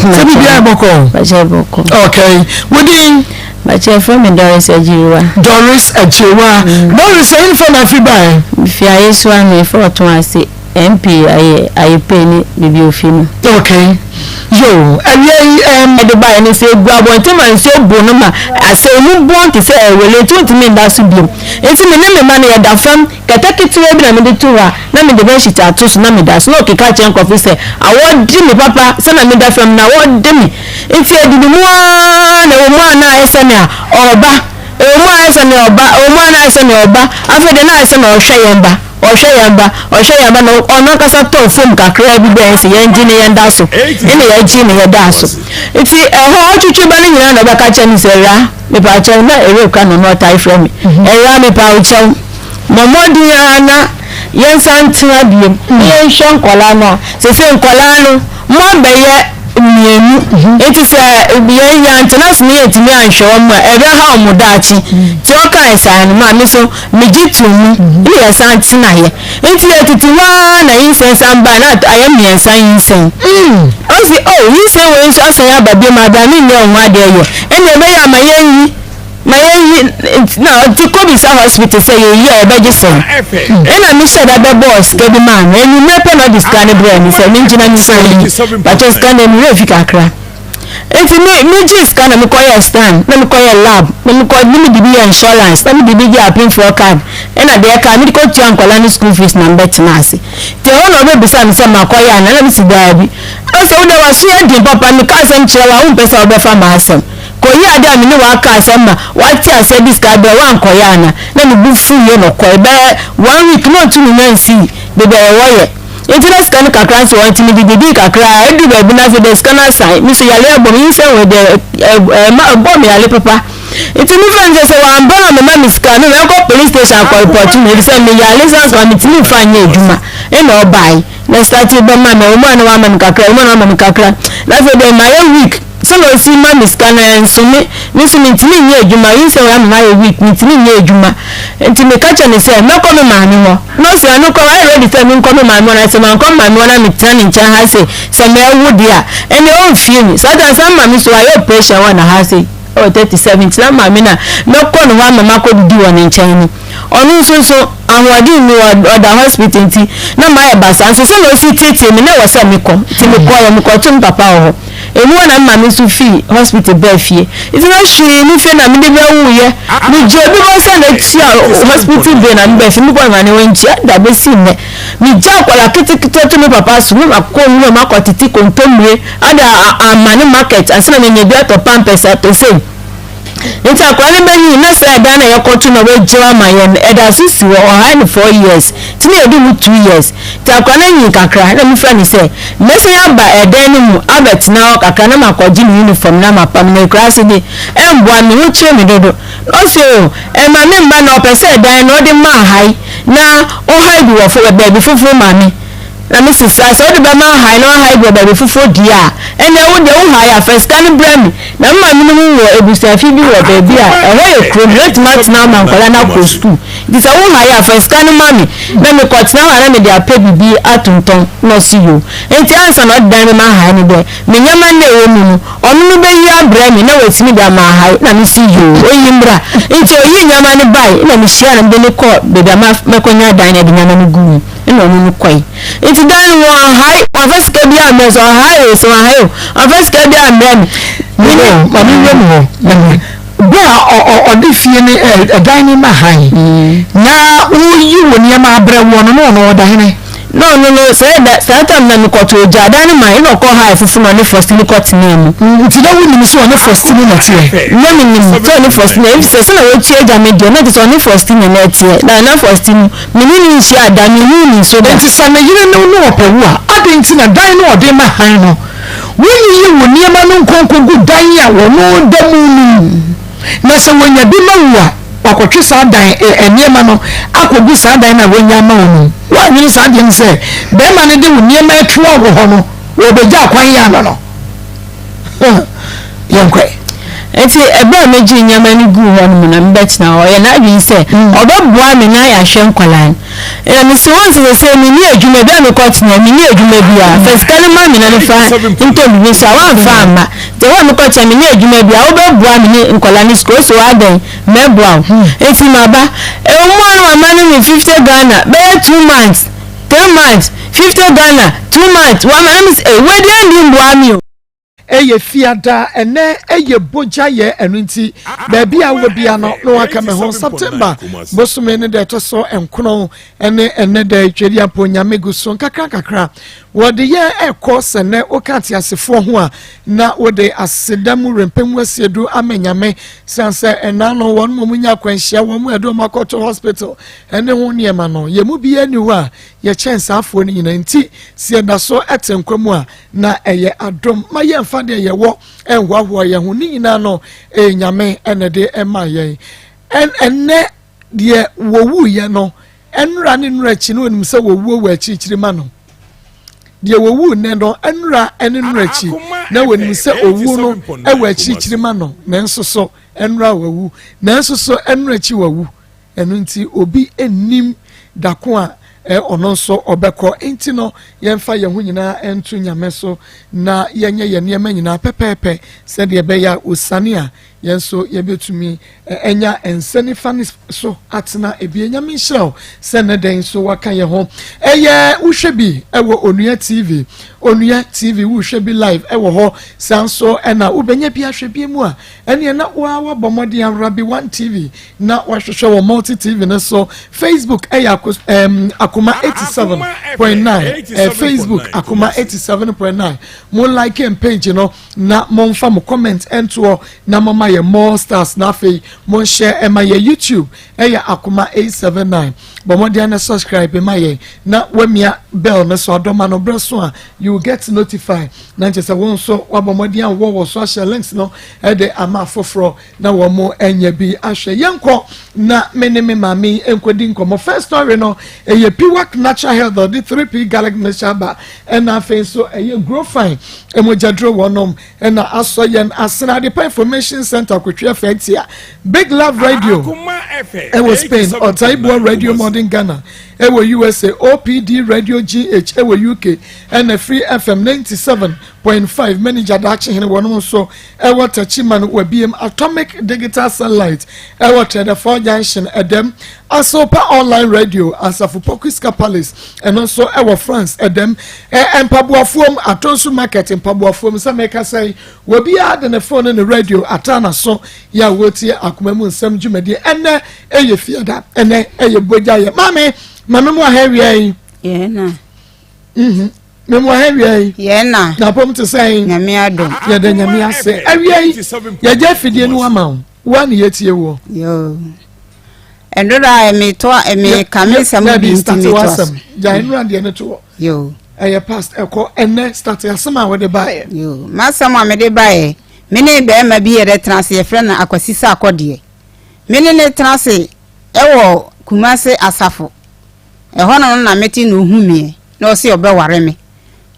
Sɛ biribiara yɛ bɔkɔɔ. Bakyɛ bɔkɔ. Okay. Wo din? Bakyɛ frɛ me Doris Agyiriwa. Doris Agyiriwa. Doris, ɛyin fɔ na afiri bae? Fi Ayesu ame fɛ ɔtɔn ase MP ayɛ Ayepe ne baabi ofi no. Okay. Yo, awia yi ɛm. Ɛde baeɛ no sɛ ɛgu abɔnten ma nsuo bu no ma asɛe mu bɔn te sɛ ɛwele nti wontumi nda so bio. Nti me ne me mma no yɛda fam. Kɛtɛ ketewa bi na mede to hɔ a na mede bɛdhyit ato so na meda so. Na ɔkeka kyerɛ nkurɔfo sɛ, Awɔ de me papa sɛ na meda fam no, awɔ de me. Enti adidi mu ara na ɛwɔ mu a na ayɛ sɛ nea ɔreba, ɛwɔ mu a ayɛ sɛ nea ɔreba, ɛwɔ mu a na ayɛ sɛ nea ɔreba. Afei de na ayɛ sɛ nea ɔrehwɛ yɛn ba, ɔrehwɛ yɛn ba, ɔrehwɛ yɛn ba, na ɔno ankasa tɔɔ fam kakraa bi bɛn sɛ yɛngye no yɛnda so. Ɛnna yɛgyee no yɛdaa so. Enti ɛhɔ ɔtwetwe ba no nyinaa na ɔbɛka kyerɛ me sɛ, Awuraa, Mepaakyɛw, na Ray kora na ɔno ɔtae frɛ me. Awuraa, mepaakyɛw, bɔ mmɔden ara na yɛnsan ntena biom na yɛnhwɛ nkwadaa no a. Seesei nkwadaa no, moabɛyɛ mmienu, enti sɛ yɛn yɛantena ase na yɛantumi anhwɛ wɔn a, ɛbɛha wɔn daakye. Nti ɔkae saa no, maame nso, megye too mu na yɛsan tenaeɛ. Enti yɛtete hɔ ara na nyinsɛn san bae, na ayɛ mmiɛnsa nyinsɛn. Ɔse, Oh, nyinsɛn wei nso asan aba biom a, bra menyɛ wo ho adeɛ yɛ. Ɛnneɛ ɛbɛyɛ a ma yɛnyi, ma yɛnyi. Na ɔte kɔbisa hospital sɛ yɛyi a yɛbɛgye sɛn. Ɛna mehyɛ da bɛbɔɔ sika bi maa no. Anwummerɛ pɛ na ɔde sika no brɛɛ me sɛ mengyina memfa nyi. Pakyɛ sika no, me werɛ fi kakra. Enti me me gyee sika na me kɔ yɛɛ scan na me kɔ yɛɛ lab na me kɔ ne me de bi yɛɛ insurance na me de bi gyee apemfoɔ card ɛna deɛ ɛka me de kɔ tua nkwadaa no school fees na me bɛ tena ase nti ɛhɔ na ɔbɛ bisa me sɛ ma kɔ yɛ ana na me si daabi ɔsɛ wo deɛ waso yɛ den papa me ka asɛm kyerɛ wo a wo mpɛ sɛ wo bɛ fa m'asɛm kɔ yi ade a me ne wa ka asɛm ma wate aseɛ de sika brɛ wo ankɔ yɛ ana na me bu fu yɛ na ɔkɔɛ bɛyɛ one week na ɔntumi nya nsi baabi a yɛwɔ yɛ. Enti na sika no kakra nso wɔ hɔ, enti mede didii kakra ara. Eduu baabi no, afei deɛ sika no asan. Me nso yareɛ abɔ me, nyinsɛn wei deɛ, ɛma ɛbɔɔ me yare papa. Enti mefrɛɛ no sɛ, sɛ wamba ammɛma me sika a, me mɛkɔ police station akɔ report no, efisɛ meyare san so a, mentumi mfa nyɛ adwuma. Ɛnna ɔbae, na ɔstartee bɛma me, ɛwɔ mu a na wama me kakra, ɛwɔ mu a na wama me kakra. Na afei deɛ mayɛ weak. Sɛnea osi ma me sika no, ɛnso me. Me nso mintumi nyɛ adwuma. Nyinsɛn wei ama mayɛ weak, mintumi nyɛ adwuma. Enti meka kyerɛɛ no sɛ mɛkɔ me maame hɔ. Na ɔse, ɛno koraa wayɛ ready sɛ menkɔ me maame hɔ na sɛ mankɔ me maame hɔ na metena ne nkyɛn ha sei, sɛ mawu deɛ a, ɛnneɛ ɔmfie me. Saa time no, saa maame nso wayɛ operation wɔ na ha sei, ɔwɔ 37, nti na maame no a mɛkɔ ne hɔ ama makɔdidi wɔ ne nkyɛn no, ɔno nso so ahoɔden nni hɔ, ɔda hospital nti na mayɛ basaa. Nso sɛnea ɔsi teetee me no, na ɛwɔ sɛ mekɔ. Nti mekɔeɛ, mekɔtoo me papa wɔ hɔ. Emu hɔ na me maame nso fii hospital baa fie. Nti na hwee nni fie na mede bɛwuiɛ. Megyee obi hɔ sɛ mɛtua hospital bill na mebaa fie. Mekɔɔ no maame wantua da bɛsi nnɛ. Megyaa akwadaa ketekete to me papa so na makɔ nwura mu akɔtete kontommire de amane market ansa na manya bi atɔ pampers atɔ sei. Nti akwadaa no bɛnyin na saa ɛdan no a yɛkɔto na wagyaw ama yɛn no ɛda so si hɔ, ɔhae no 4 years nti na yɛdi mu 2 years. Nti akwadaa no anyin kakra na mefrɛ no sɛ mɛsan aba ɛdan no mu abɛtena hɔ kakra na makɔgye me uniform na mapam na akuraase de ɛmboa me ho kyere me dodo. Na ɔse oh ɛmma me mma na ɔpɛ sɛ ɛdan no ɔde ma ahae na ɔhae bi wɔ fo baabi foforo ma me. Na me se saa, sɛ wode bɛma ahae na wahae bi wɔ baabi foforɔ deɛ a, ɛnneɛ wo deɛ wo hae a, fa sika no brɛ me. Na me maame nom wɔ abusuafie bi wɔ baabi a ɛhɔ yɛ kurom, mɛtumi atena hɔ ma nkwadaa no akɔ sukuu. Nti sɛ wo hae a, fa sika no ma me na mekɔtena hɔ a na mede apɛ biribi atontɔn. Na ɔse yoo. Enti ansa na ɔde dan bɛma ahae no deɛ, me nneɛma no a ɛwɔ mu no, ɔno no bɛyi abrɛ me na watumi de ama ahae. Na me se yoo, ɔnyi mmra. Nti ɔyii nneɛma no bae na mehyiaa no na mede no kɔɔ baabi a mɛkɔnya dan no de nneɛma no guu mu. Ɛna ɔno no kɔe. Nti dan no wɔanhae, wɔamfa sika biara ammrɛ me, sɛ wɔhae o, sɛ wɔanhae o, wɔamfa sika biara ammrɛ me. Me ne o, ma me nwura mu hɔ. Berɛ a ɔde fie no, ɛdan no ma han, na woyi wo nneɛma abrɛ woɔ no, na ɔno ɔda hene? Na ɔno no, saa da, saa tam na mekɔtoo gya dan no mae, ɛna ɔkɔɔ hae foforɔ na ɔne Faustine kɔtenaa mu. Nti na wonim sɛ ɔne Faustine na ɛteɛ? Na menim sɛ ɔne Faustine, efisɛ sɛnea watua gya me deɛ, na kyerɛ sɛ ɔne Faustine na ɛteɛ. Na na Faustine. Me ne no nhyiaa da, menhuu ne nso da. Enti sɛ ne yere ne wo ne ɔpɛ wo a, adɛn nti na dan no a ɔde rema hann no, wonyiyi wo nneɛma no nkɔ nkɔgu dan a wɔno da mu no mu? Na sɛ wɔnya bi ma wo a, wakɔtwe saa dan ɛ nneɛma no akɔgu saa dan no a wanya ama wo no mu. Woannwene saa adeɛ no sɛ barima no de wo nneɛma retoa wo hɔ no, wɔrebɛgya akwan yi ano no? Huh. Yɛnkɔ ɛ. Nti ɛberɛ a megyee nneɛma no guu hɔ nom na mebɛtena hɔ, ɔyɛ n'adwene sɛ ɔbɛboa me na yɛahwɛ nkwadaa no. Ɛna mese wɔn sɛ sɛsɛ menni adwuma bi a mekɔtena hɔ, menni adwuma biara, fa sika no ma me na mefa ntɔ biribi nso a woamfa amma. Nti ɛhɔ a mekɔtena menni adwuma biara, wobɛboa me ne nkwadaa no sukuu? Ɔse adɛn, mɛboa wo. Nti maba. Ɛwɔ mu a na wama no me 50 Ghana bɛyɛ 2 months, 3 months, 50 Ghana, 2 months, wama na mese ei, wei deɛ ɛndi mboa me o. Ɛyɛ fiada ɛnɛ ɛyɛ bogya yɛ ɛno nti baabi a wɔ bia no na waka me ho. September bosome ne deɛ ɛtɔ so nkono ɛne ɛnɛ da twɛdi ampo. Nyame gu so nkakra nkakra wɔde yɛ ɛkɔ. Sɛ nɛ woka ateasefoɔ ho a, na wode aseda mu rempɛ mu asiedu ama Nyame siane sɛ ɛna no wɔn mu nya akwanhyia, wɔn mu ɛde wɔn akɔto hospital ɛne ho nneɛma no, yɛn mu biara ni hɔ a yɛkyɛn saafoɔ no nyinaa. Nti sɛ yɛda so ɛte nkwa mu a, na ɛyɛ adom. Ma yɛmfa deɛ yɛwɔ ɛnhoahoa yɛn ho. Ne nyinaa no ɛyɛ Nyame ɛna de ɛma yɛn. Ɛnɛ deɛ wɔwuiɛ no ɛnora ne nnora akyi no, onim sɛ wɔwuo wɔ akyirikyiri ma no. Deɛ wɔwu nnɛ no, ɛnora ne nnora akyi na wɔnim sɛ owuo no ɛwɔ akyirikyiri ma no. Nanso so ɛnora wawu, nanso so ɛnora akyi wawu. Ɛno nti obi nnim dako a ɔno nso ɔbɛkɔ. Nti no yɛmfa yɛn ho nyinaa nto Nyame so na yɛnyɛ yɛn nneɛma nyinaa pɛpɛɛpɛ sɛdeɛ ɛbɛyɛ a osane a yɛn nso yɛbɛtumi anya nsa nifa ne so atena ebie. Nyame nhyira wo sɛ ne dɛn nso waka yɛn ho. Ɛyɛ wohwɛ bi ɛwɔ Onua TV, Onua TV wohwɛ bi live ɛwɔ hɔ saa nso, ɛna wobɛnya bi ahwɛ bi mu a, ɛneɛ na waa wabɔ mmɔden awura bi One TV na wahwehwɛ wɔ Multi TV no so. Facebook ɛyɛ Akoma 87.9, Facebook Akoma 87.9. Mo like and page no na momfa mo comment ɛntoɔ na moma yɛ more stars, na afei monhyɛ ɛma yɛ. YouTube ɛyɛ Akoma 879. Bɔ mmɔden na subscribe ma yɛn na wamia bell no so adɔma no berɛ so a, you will get notified, na nkyɛ sɛ wɔn nso wabɔ mmɔden a wɔwɔ so ahyɛ links no ɛde ama afoforɔ na wɔn anya bi ahwɛ. Yɛnkɔ na me ne me maame yi nkɔdi nkɔmmɔ. First story no ɛyɛ Piwak Natural Health, ɔde 3P garlic mixture aba, ɛna afei nso ɛyɛ Grow Fine ɛmogyaduro wɔnom ɛna asɔ yɛn asena. Adepa Information Center kotwe afɛ tia Big Love Radio ɛwɔ Spain, Ɔtaiboa Radio Modern Ghana ɛwɔ USA, OPD Radio GH ɛwɔ UK, ɛna Free FM 97.5 manager Daakye Hene wɔnom nso ɛwɔ Tachiman wabiem. Atomic Digital Satellite ɛwɔ Trɛdɛfɔ Junction ɛdɛm. Asopa Online Radio, Asafo Pokuska Palace, ɛno nso ɛwɔ France ɛdɛm. Mpaboafoɔ mu Atonso Market mpaboafoɔ mu sɛ mɛka sɛ obiara de ne phone ne ne radio ata n'aso yɛ a wɔretie Akoma Mu Nsɛm dwumadie. Ɛnɛ ɛyɛ fiada, ɛnɛ ɛyɛ bogya yɛ. Maame, maame mu ahɛ wia yi. Yɛn na. Memu ahɛ wia yi. Yɛn na. Na pɔm te sɛn? Nyame adom. Yɛda Nyame ase. Awia yi yɛgya afidie no ama wo wa ne yɛtie woɔ. Yoo. Ɛnora a meto a meka me nsɛm bi nti meto aso. Gyae nnora deɛ no to hɔ. Yoo. Ɛyɛ past ɛkɔ. Ɛnɛ start asɛm a wɔde baeɛ. Yoo. M'asɛm a mede baeɛ, me ne bɛrima bi yɛrɛ tena ase, yɛfrɛ no Akwasi sɛ akɔdeɛ. Me ne ne tena ase ɛwɔ Kumase Asafo. Ɛhɔ no na mete na ohu meɛ na ɔse ɔbɛware me.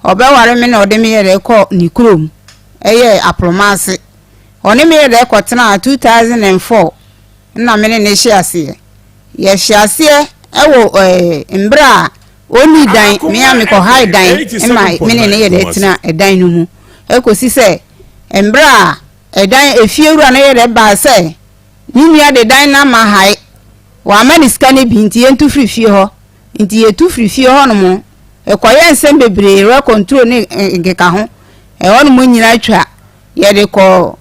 Ɔbɛware me na ɔde me yɛrɛ kɔ ne kurom, ɛyɛ Aproma ase. Ɔne me yɛrɛ kɔtena 2004 na me ne ne hyɛ aseɛ. Yɛhyɛ aseɛ ɛwɔ mmerɛ a ɔnni dan, me a mekɔhae dan ma me ne ne yɛrɛ tena ɛdan no mu. Ɛkɔsi sɛ mmerɛ a ɛdan efiewura no yɛrɛ baa sɛ ne nua de dan no ama hae. Wama ne sika no bi nti yɛntu firi fie hɔ. Nti yɛtu firi fie hɔ nom. Ɛkɔyɛ nsɛm bebree, rent control ne nkeka ho. Ɛhɔ nom nyinaa twa. Yɛde kɔ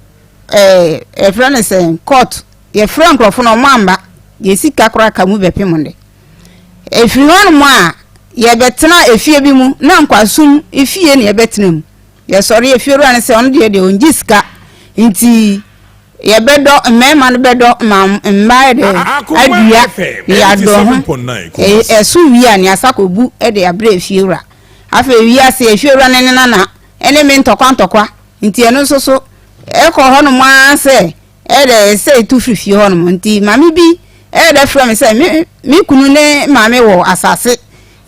yɛfrɛ no sɛ court. Yɛfrɛ nkurɔfo no, ɔmo amba. Yɛ sika koraa ka mu bɛpem de. Ɛfiri hɔ nom a yɛbɛtena efie bi mu na nkwasum efie na yɛbɛtena mu. Yɛsɔre efiewura no sɛ ɔno deɛ ɔngye sika nti yɛbɛdɔ mmarima no bɛdɔ ma mmaa de adua na yɛadɔ ho ɛso wie a ne asa kɔbu de abrɛ efiewura. Afei wiase efiewura no ne nana ɛne me ntɔkwa ntɔkwa nti ɛno nso so ɛkɔ hɔnom ara sɛ ɛdɛ sɛ etu firi fie hɔnom. Nti maame bi ɛdɛ frɛ me sɛ me kunu ne maame wɔ asase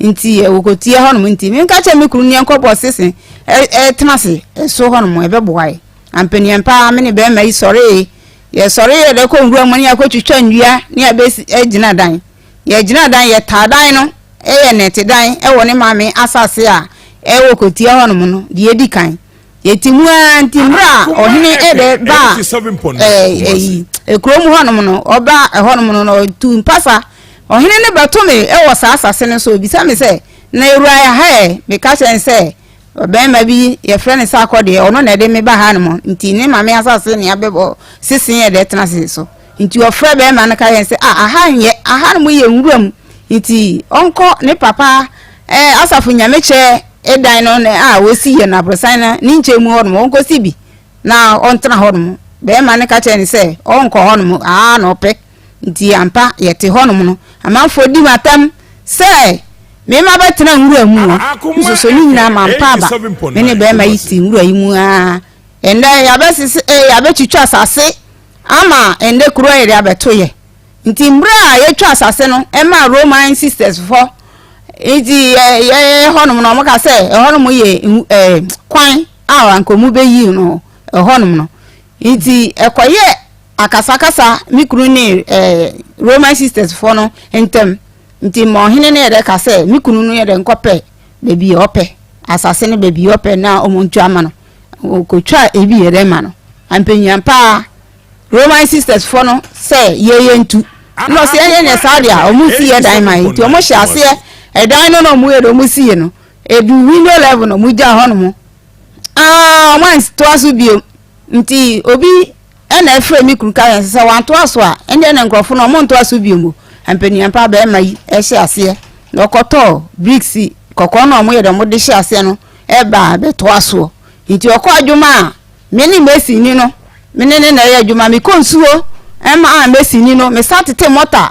nti ɛwɔ kɔtie hɔnom, nti menka kyerɛ me kunu ne yɛnkɔbɔ sese ɛtena ase ɛso hɔnom ɛbɛboa yɛ. Ampaniampa me ne bɛrima yi sɔree. Yɛsɔree yɛde kɔ nwura mu ne yɛakɔtwitwa nnua ne yɛabɛsi agyina dan. Yɛgyina dan, yɛtaa dan no, ɛyɛ nɛte dan wɔ ne maame asase a ɛwɔ Kotia hɔnom no, deɛ ɛdi kan. Yɛte mu ara nti mmerɛ a ɔhene de baa ɛyi kurom hɔnom no, ɔba ɛhɔnom no na ɔtu mpasa. Ɔhene no bɛto me wɔ saa asase no so, ɔbisa me sɛ, na ewura yɛ ha ɛ? Meka kyerɛ no sɛ, ɔbarima bi yɛfrɛ no Sakɔ deɛ, ɔno na ɛde me ba hanom, nti ne maame asase ne abɛbɔ sese yɛ de tena ase so. Nti ɔfrɛ barima no ka kyerɛ no sɛ, ah, aha nyɛ, ahanom yɛ nwura mu, nti ɔnkɔ ne papa eh, asafo nyamekyɛ dan no a wɔsi yɛ no aborosan no ne nkyɛn mu hɔnom, ɔnkɔsi bi na ɔntena hɔnom. Barima no ka kyerɛ no sɛ ɔnkɔ hɔnom, aha na ɔpɛ. Nti ampa yɛte hɔnom no, amanfoɔ di m'atam sɛ me mma bɛtena nwura mu hɔ. Nso so ne nyinaa mampa aba. Me ne barima yi te nwura yi mu ara. Ɛnnɛ yɛabɛsese eh, yɛabɛtwitwa asase ama ɛnnɛ kuro a yɛde abɛto yɛ. Nti mmerɛ a yɛtwa asase no ɛmaa Roman sisters fɔ nti yɛ yɛ hɔnom no wɔn ka sɛ ɛhɔnom yɛ ɛɛ kwan a anka wɔn bɛyi no ɛhɔnom no nti ɛkɔyɛ akasakasa me kunu ne ɛɛ Roman sisters fɔ no ntɛm nti ma ɔhene no yɛ dɛ ka sɛ me kunu no yɛ dɛ nkɔpɛ baabi a ɔpɛ asase no baabi a ɔpɛ na wɔn ntu ama no ɔkɔtwa ebi yɛ dɛ ma no ampanyinampa paa. Roman sisters foɔ no sɛ yɛyɛ ntu na ɔsɛ yɛnyɛ nyɛ saa deɛ a ɔmo nsi yɛ dan ma yɛ nti ɔmo hyɛ aseɛ ɛdan no na ɔmo yɛ de ɔmo si yɛ no edu window level na ɔmo gya hɔ nom aa ɔmo antoa so bio nti obi ɛna ɛfrɛ mi kunu ka yɛn sɛ wantoa so a ɛndeɛ na nkorɔfo no ɔmo ntoa so bio mu mpanyinpa bɛrima yi ɛhyɛ aseɛ na ɔkɔtɔɔ bricks kɔkɔɔ na ɔmo yɛ de ɔmo de hyɛ aseɛ no ɛbaa bɛtoa soɔ nti ɔkɔ adwuma a. Me ne Masonni no, me ne no na ɛyɛ adwuma. Mekɔ nsuo maa masonni no, mesan tete mɔta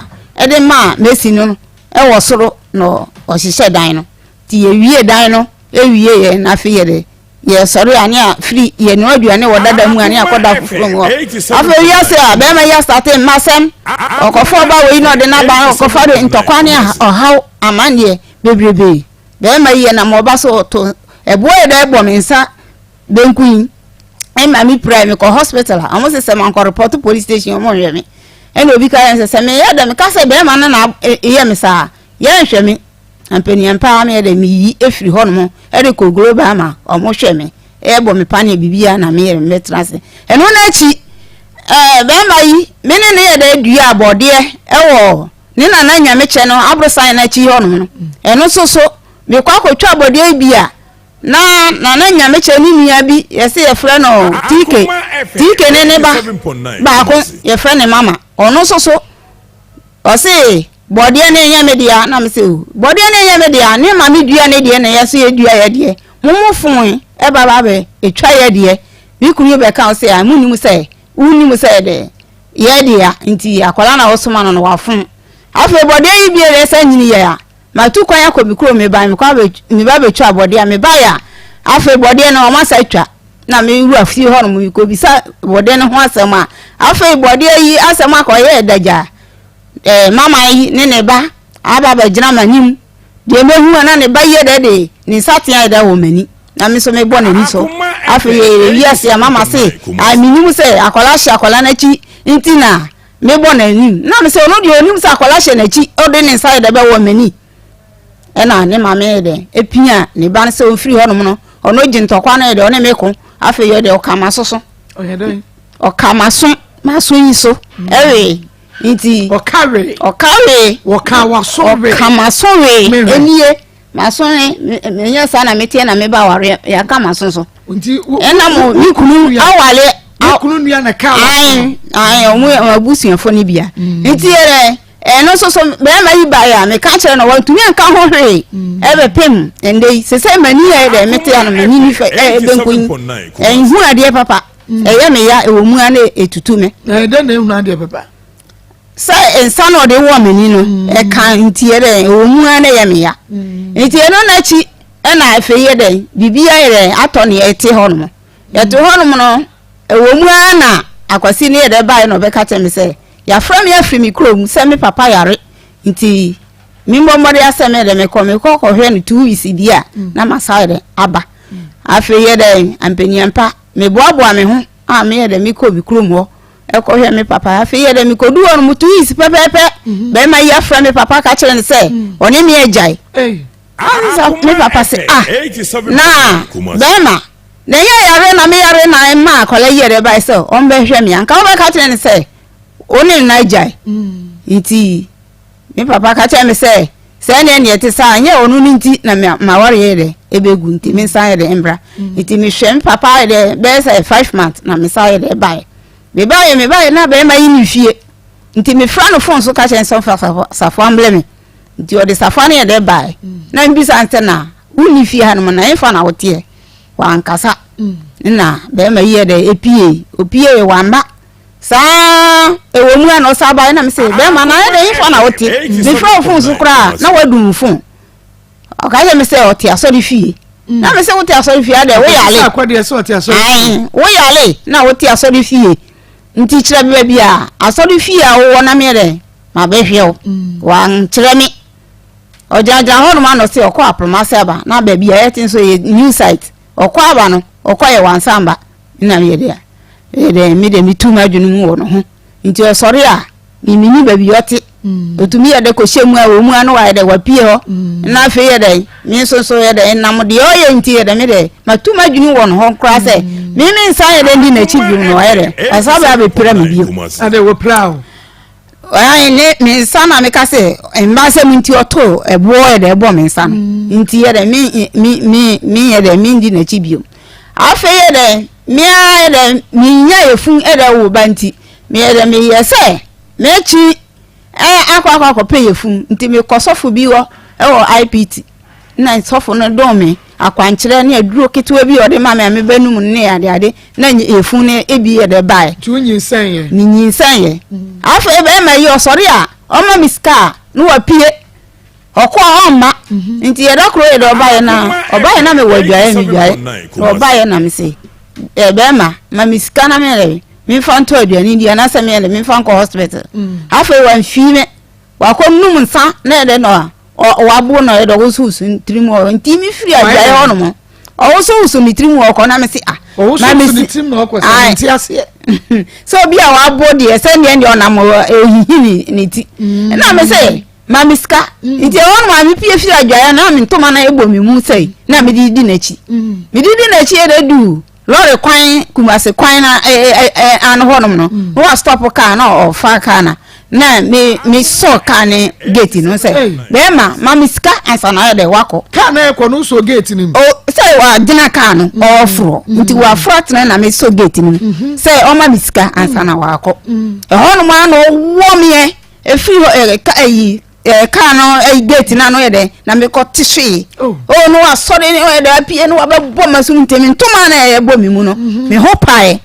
de maa masonni no wɔ soro na ɔhyehyɛ dan no. Nti yɛwie dan no wieeɛ na afei yɛde yɛsɔre a ne a firi yɛnoa aduane wɔ dada mu a ne akɔda foforɔ mu hɔ. Afei wiase a bɛrima yi asate mmasɛm, ɔkɔfa ɔba wei na ɔde n'aba ɔkɔfa de ntɔkwa ne ɔhaw amanneɛ bebrebe. Bɛrima yi yɛnam ɔba so ɔto ɛboɔ yɛ dɛ bɔ me nsa Benku yi ɛma me pirae mekɔ hospital a wɔn sɛ sɛ mankɔ report police station wɔn nhwɛ me ɛna obi ka yɛn sɛ sɛ meyɛ dɛ meka sɛ bɛrima no na yɛ me saa yɛnhwɛ me ampanian paa meyɛ dɛ meyi efiri hɔ nom ɛde kɔ global ma wɔn hwɛ me ɛbɔ me paneɛ biribiara na meyɛ mɛtena ase ɛno n'akyi ɛɛ bɛrima yi me ne ne yɛ dɛ dua abɔdeɛ ɛwɔ ne nana nyamekyɛ no aborosan n'akyi hɔ nom no ɛno nso so mekɔ akɔtwa abɔdeɛ bi a Na Nana Nyamekyɛ ne nua bi yɛse yɛfrɛ no TK. TK ne ne ba baako yɛfrɛ ne Mama. Ɔno nso so ɔse bɔdeɛ no ɛnyɛ me dea na mese o bɔdeɛ no ɛnyɛ me dea ne ma me dua ne deɛ na yɛso yɛdua yɛ deɛ mo mo fon ɛba ba bɛ ɛtwa yɛ deɛ me kunu yi bɛka ɔse a mo nim sɛ wonim sɛ dɛ yɛ dea nti akwadaa na wɔsoma no no wafom afei bɔdeɛ yi bie deɛ sɛ nyini yɛ a Matu kwan akɔ me kurom, mebae, mekɔ abɛ, meba abɛtwa bɔdeɛ a, mebaeɛ a, afei bɔdeɛ no wɔn asa atwa. Na me wura fie hɔ nom, mekɔbisa bɔdeɛ no ho asɛm a, afei bɔdeɛ yi asɛm akɔyɛ dagya. Ɛɛ, mama yi ne ne ba aba abɛgyina m'anim. Deɛ mɛhu a na ne ba yi yɛ dɛ de ne nsateaa yɛ dɛ wɔ m'ani. Na me nso mebɔ n'ani so. Afei yɛyɛ wiase a mama se, a menim sɛ akwadaa hyɛ akwadaa no akyi nti na Mebɔ n'anim na mesɛ ɔno deɛ ɔnim sɛ akwadaa hyɛ n'akyi ɔde ne nsa yɛ dɛ bɛwɔ m'ani ɛna ne maame yɛ dɛ epia ne ba no sɛ ɔmfiri hɔnom no ɔno gye ntɔkwa no yɛ dɛ ɔne me ko afei yɛ dɛ ɔka m'aso so ɔka m'aso m'aso yi so ɛwee nti ɔka wee ɔka wee ɔka w'aso wee ɔka m'aso wee enie M'aso he, menyɛ saa na meteɛ na meba awareɛ, yɛaka m'aso so. Nti wo Ɛna mo me kunu awale. Wo kunu nua na kaa w'aso no. Ae, ae, ɔmo yɛ abusuafo no bia. Mm. Nti yɛrɛ ɛno nso so bɛrima yi baeɛ a meka kyerɛ no wɔntumi anka ho hwee mm. ɛbɛpem ɛndɛ yi sɛ sɛ m'ani yɛ dɛ mete ano m'ani nifa ɛbɛnko yi ɛnhu adeɛ papa mm. ɛyɛ me ya ɛwɔ mu a na ɛtutu me. Ɛdɛ na ɛhunu adeɛ papa. Sɛ nsa na ɔde wɔ m'ani no mm. ɛka nti yɛ dɛ ɛwɔ mu ara na ɛyɛ me ya mm. nti ɛno n'akyi ɛna afei yɛ dɛ biribi ayɛ dɛ atɔ ne ɛte hɔ nom yɛte hɔ nom no ɛwɔ mu ara na akwasi ne yɛ dɛ baeɛ na ɔbɛka kyerɛ me sɛ yɛafrɛ me afiri me kurom sɛ me papa yare nti me mmɔ mmɔde asɛ me dɛ mekɔ mekɔ kɔhwɛ no 2 weeks bi a mm. na masa yɛ dɛ aba afei yɛ dɛ ampanyinpa meboaboa me ho. a meyɛ dɛ mekɔ me kurom hɔ ɛkɔhwɛ me papa. Afei yɛ dɛ mekɔdu hɔ no mu 2 weeks pɛpɛɛpɛ, bɛrima yi afrɛ me papa ka kyerɛ no sɛ ɔne me agyae. Me papa sɛ, ah, na bɛrima na ɛnyɛ yare na meyare na ɛma akwadaa yi yɛrɛ bae sɛ ɔmbɛhwɛ me, anka wobɛka kyerɛ no sɛ wo ne no agyae. Nti me papa ka kyerɛ me sɛ sɛ ɛneɛ neɛ ɛte saa, nyɛ ɔno no nti na maware yɛ dɛ ɛbɛgu, nti me nsa yɛ dɛ mbra. Nti mehwɛ me papa yɛ dɛ bɛyɛ sɛ 5 months na me nsa yɛ dɛ baeɛ. Mebaeɛ na bɛrima yi ne fie, nti mefra no phone so ka kyerɛ no sɛ ɔmfa safoa mbrɛ me. Nti ɔde safoa no yɛ dɛ baeɛ na mbisa nsɛ na wonni fie hanom na ɛmfa na woteɛ. Wankasa na bɛrima yi yɛ dɛ epie, opie wamba saa. Ɛwɔ mu a na ɔsa baeɛ na mesɛ, bɛrima, na ayɛ dɛ ɛmfa na wote? Mefrɛ wo phone so koraa na wadu wo phone. Ɔka kyerɛ me sɛ ɔte asɔre fie na me sɛ wote asɔre fie adɛ, woyale? Woyale na wote asɔre fie? Nti kyerɛ me baabi a asɔre fie a wowɔ na meyɛ dɛ mabɛhwɛ wo. Wankyerɛ me. Ɔgyinagyina hɔnom ano sɛ ɔkɔ apromase aba na baabi a yɛte nso yɛ new site. Ɔkɔ aba no, ɔkɔ yɛ wansamba na meyɛ dɛ yɛ dɛ me dɛ metu m'adwene mu wɔ no ho. Nti ɔsɔre a, memeni baabi ɔte. Otumi yɛ dɛ kɔhyɛ mu a wɔ mu a na wayɛ dɛ wapie hɔ. Na afei yɛ dɛ me nso so yɛ dɛ nam deɛ ɔyɛ nti yɛ dɛ me dɛ matu m'adwene wɔ no hɔ koraa sɛ me me nsa yɛ dɛ ndi n'akyi bio no, ɔyɛ dɛ ɔsa bɛ abɛpira me bio. Ade wɔpira o? Ɛn ne me nsa na meka sɛ mma sɛ nti ɔto ɛboɔ yɛ dɛ ɛbɔ me nsa no. Nti yɛ dɛ me me me me yɛ dɛ me ndi n'akyi bio. Afei yɛ dɛ me ara yɛ dɛ menya yɛfun yɛ dɛ wo ba, nti meyɛ dɛ meyɛ sɛ m'akyi ɛ akɔ akɔpɛ yɛfun. Nti mekɔ sɔfo bi hɔ ɛwɔ IPT na sɔfo no dɔn me akwankyerɛ ne aduro ketewa bi a ɔde ma me a mebɛnum ne adeade na yɛfun no ebi yɛ dɛ baeɛ. Nti wonyinsɛn yɛ? Menyinsɛn yɛ. Afei bɛrima yi ɔsɔre a, ɔma me sika a na wapue ɔkɔ a ɔmma. Nti yɛda koro yɛ dɛ ɔbaeɛ na ɔbaeɛ na mewɔ adwaeɛ, medwaeɛ na ɔbaeɛ na mese ɛ bɛrima, ma me sika na meyɛ dɛ memfa ntɔ aduane di anaasɛ meyɛ dɛ memfa nkɔ hospital. Afei wamfii me, wakɔ num nsa na yɛ dɛ na wabo na ɔyɛ dɛ ɔwosowoso ne tirim hɔ. Nti mefiri adwaeɛ hɔ nom, ɔwosowoso ne tirim hɔ kɔ na mese ah. Ɔwosowoso ne tirim na ɔkɔ sɛ nti aseɛ? Sɛ obi a wabo deɛ, sɛdeɛ deɛ ɔnam ɔhihi ne ti na me sɛ ma me sika. Nti ɛhɔ nom a mepie firi adwaeɛ na me ntoma no ɛbɔ me mu sɛi na mede di n'akyi, mede di n'akyi yɛ dɛ du lɔre kwan Kumase kwan na ano hɔnom no na wa stop kaa na ɔfa kaa na me sɔ kaa ne gate no sɛ, bɛrima, ma me sika ansa na ayɛ dɛ wakɔ. Kaa na ɛkɔ no sɔ gate no mu? O sɛ wagyina kaa no ɔɔforɔ, nti waforo atena na me sɔ gate no mu sɛ ɔma me sika ansa na wakɔ. Ɛhɔnom a na ɔwɔ meɛ efiri hɔ ɛ ka ɛyi ɛ kaa no ɛ gate na ano yɛ dɛ na mekɔ te hwee o no wasɔre ne ɔyɛ dɛ apue no wabɛbɔ ma so ntɛm ntoma na ɛbɔ mi mu no me ho pae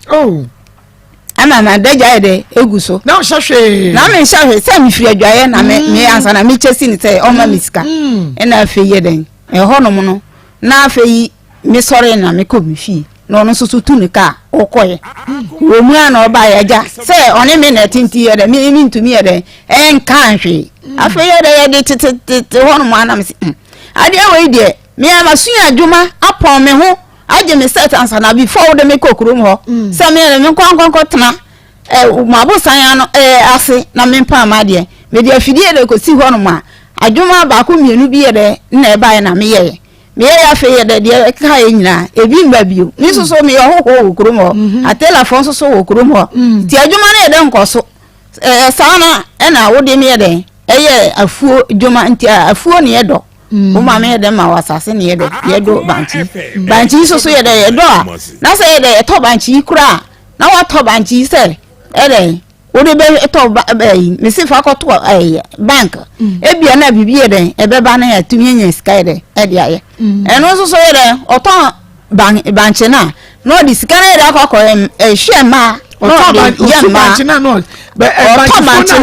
ama ma adagya yɛ dɛ egu so. Na ɔhyɛ hwee? Na me nhyɛ hwee sɛ mefiri adwaeɛ na me me ansa na mekyɛ si ne sɛ ɔma me sika. Ɛna afei yɛ dɛn ɛhɔnom no na afei mesɔre na mekɔ me fie na ɔno nso so tu ne kaa ɔkɔɛ wɔ mu a na ɔbaeɛ agya sɛ ɔne me na ɛte, nti yɛ dɛ me mentumi yɛ dɛ ɛnka hwee. Afei yɛ dɛ yɛde tetetete hɔnom a na mese, adeɛ wei deɛ me a masua adwuma apɔn me ho agye me set ansa na before wode me kɔ kurom hɔ sɛ me yɛ me nkɔ nkɔnkɔ tena ɛ mo abosan ano ɛ ase na me mpa ama deɛ mede afidie de kɔsi hɔnom a adwuma baako mmienu bi yɛ dɛ na ɛbaeɛ na meyɛɛ meyɛyɛ. Afei yɛ dɛ deɛ ɛka yɛ nyinaa ebi mba bio. Me nso so meyɛ ɔhohoɔ wɔ kurom hɔ, atelafoɔ nso so wɔ kurom hɔ, nti adwuma no yɛ dɛ nkɔ so. Ɛɛ saa na ɛna wode me yɛ dɛ ɛyɛ afuo dwuma, nti afuo ne yɛ dɔ wo maame yɛ dɛ ma wɔ asase ne yɛ dɛ yɛdɔ bankye. Bankye nso so yɛ dɛ yɛdɔ a na sɛ yɛ dɛ yɛtɔ bankye yi koraa na watɔ bankye yi sɛ ɛdɛ wode bɛtɔ ba ɛyi mesi fa kɔto ɛyi bank ebia na biribi yɛ dɛ ɛbɛba na yɛatumi anya sika yɛ dɛ ɛde ayɛ. Ɛno nso so yɛ dɛ ɔtɔn ban bankye no a na ɔde sika no yɛ dɛ akɔ akɔ ɛhwɛ mmaa na ɔde yɛ mmaa. Ɔtɔ bankye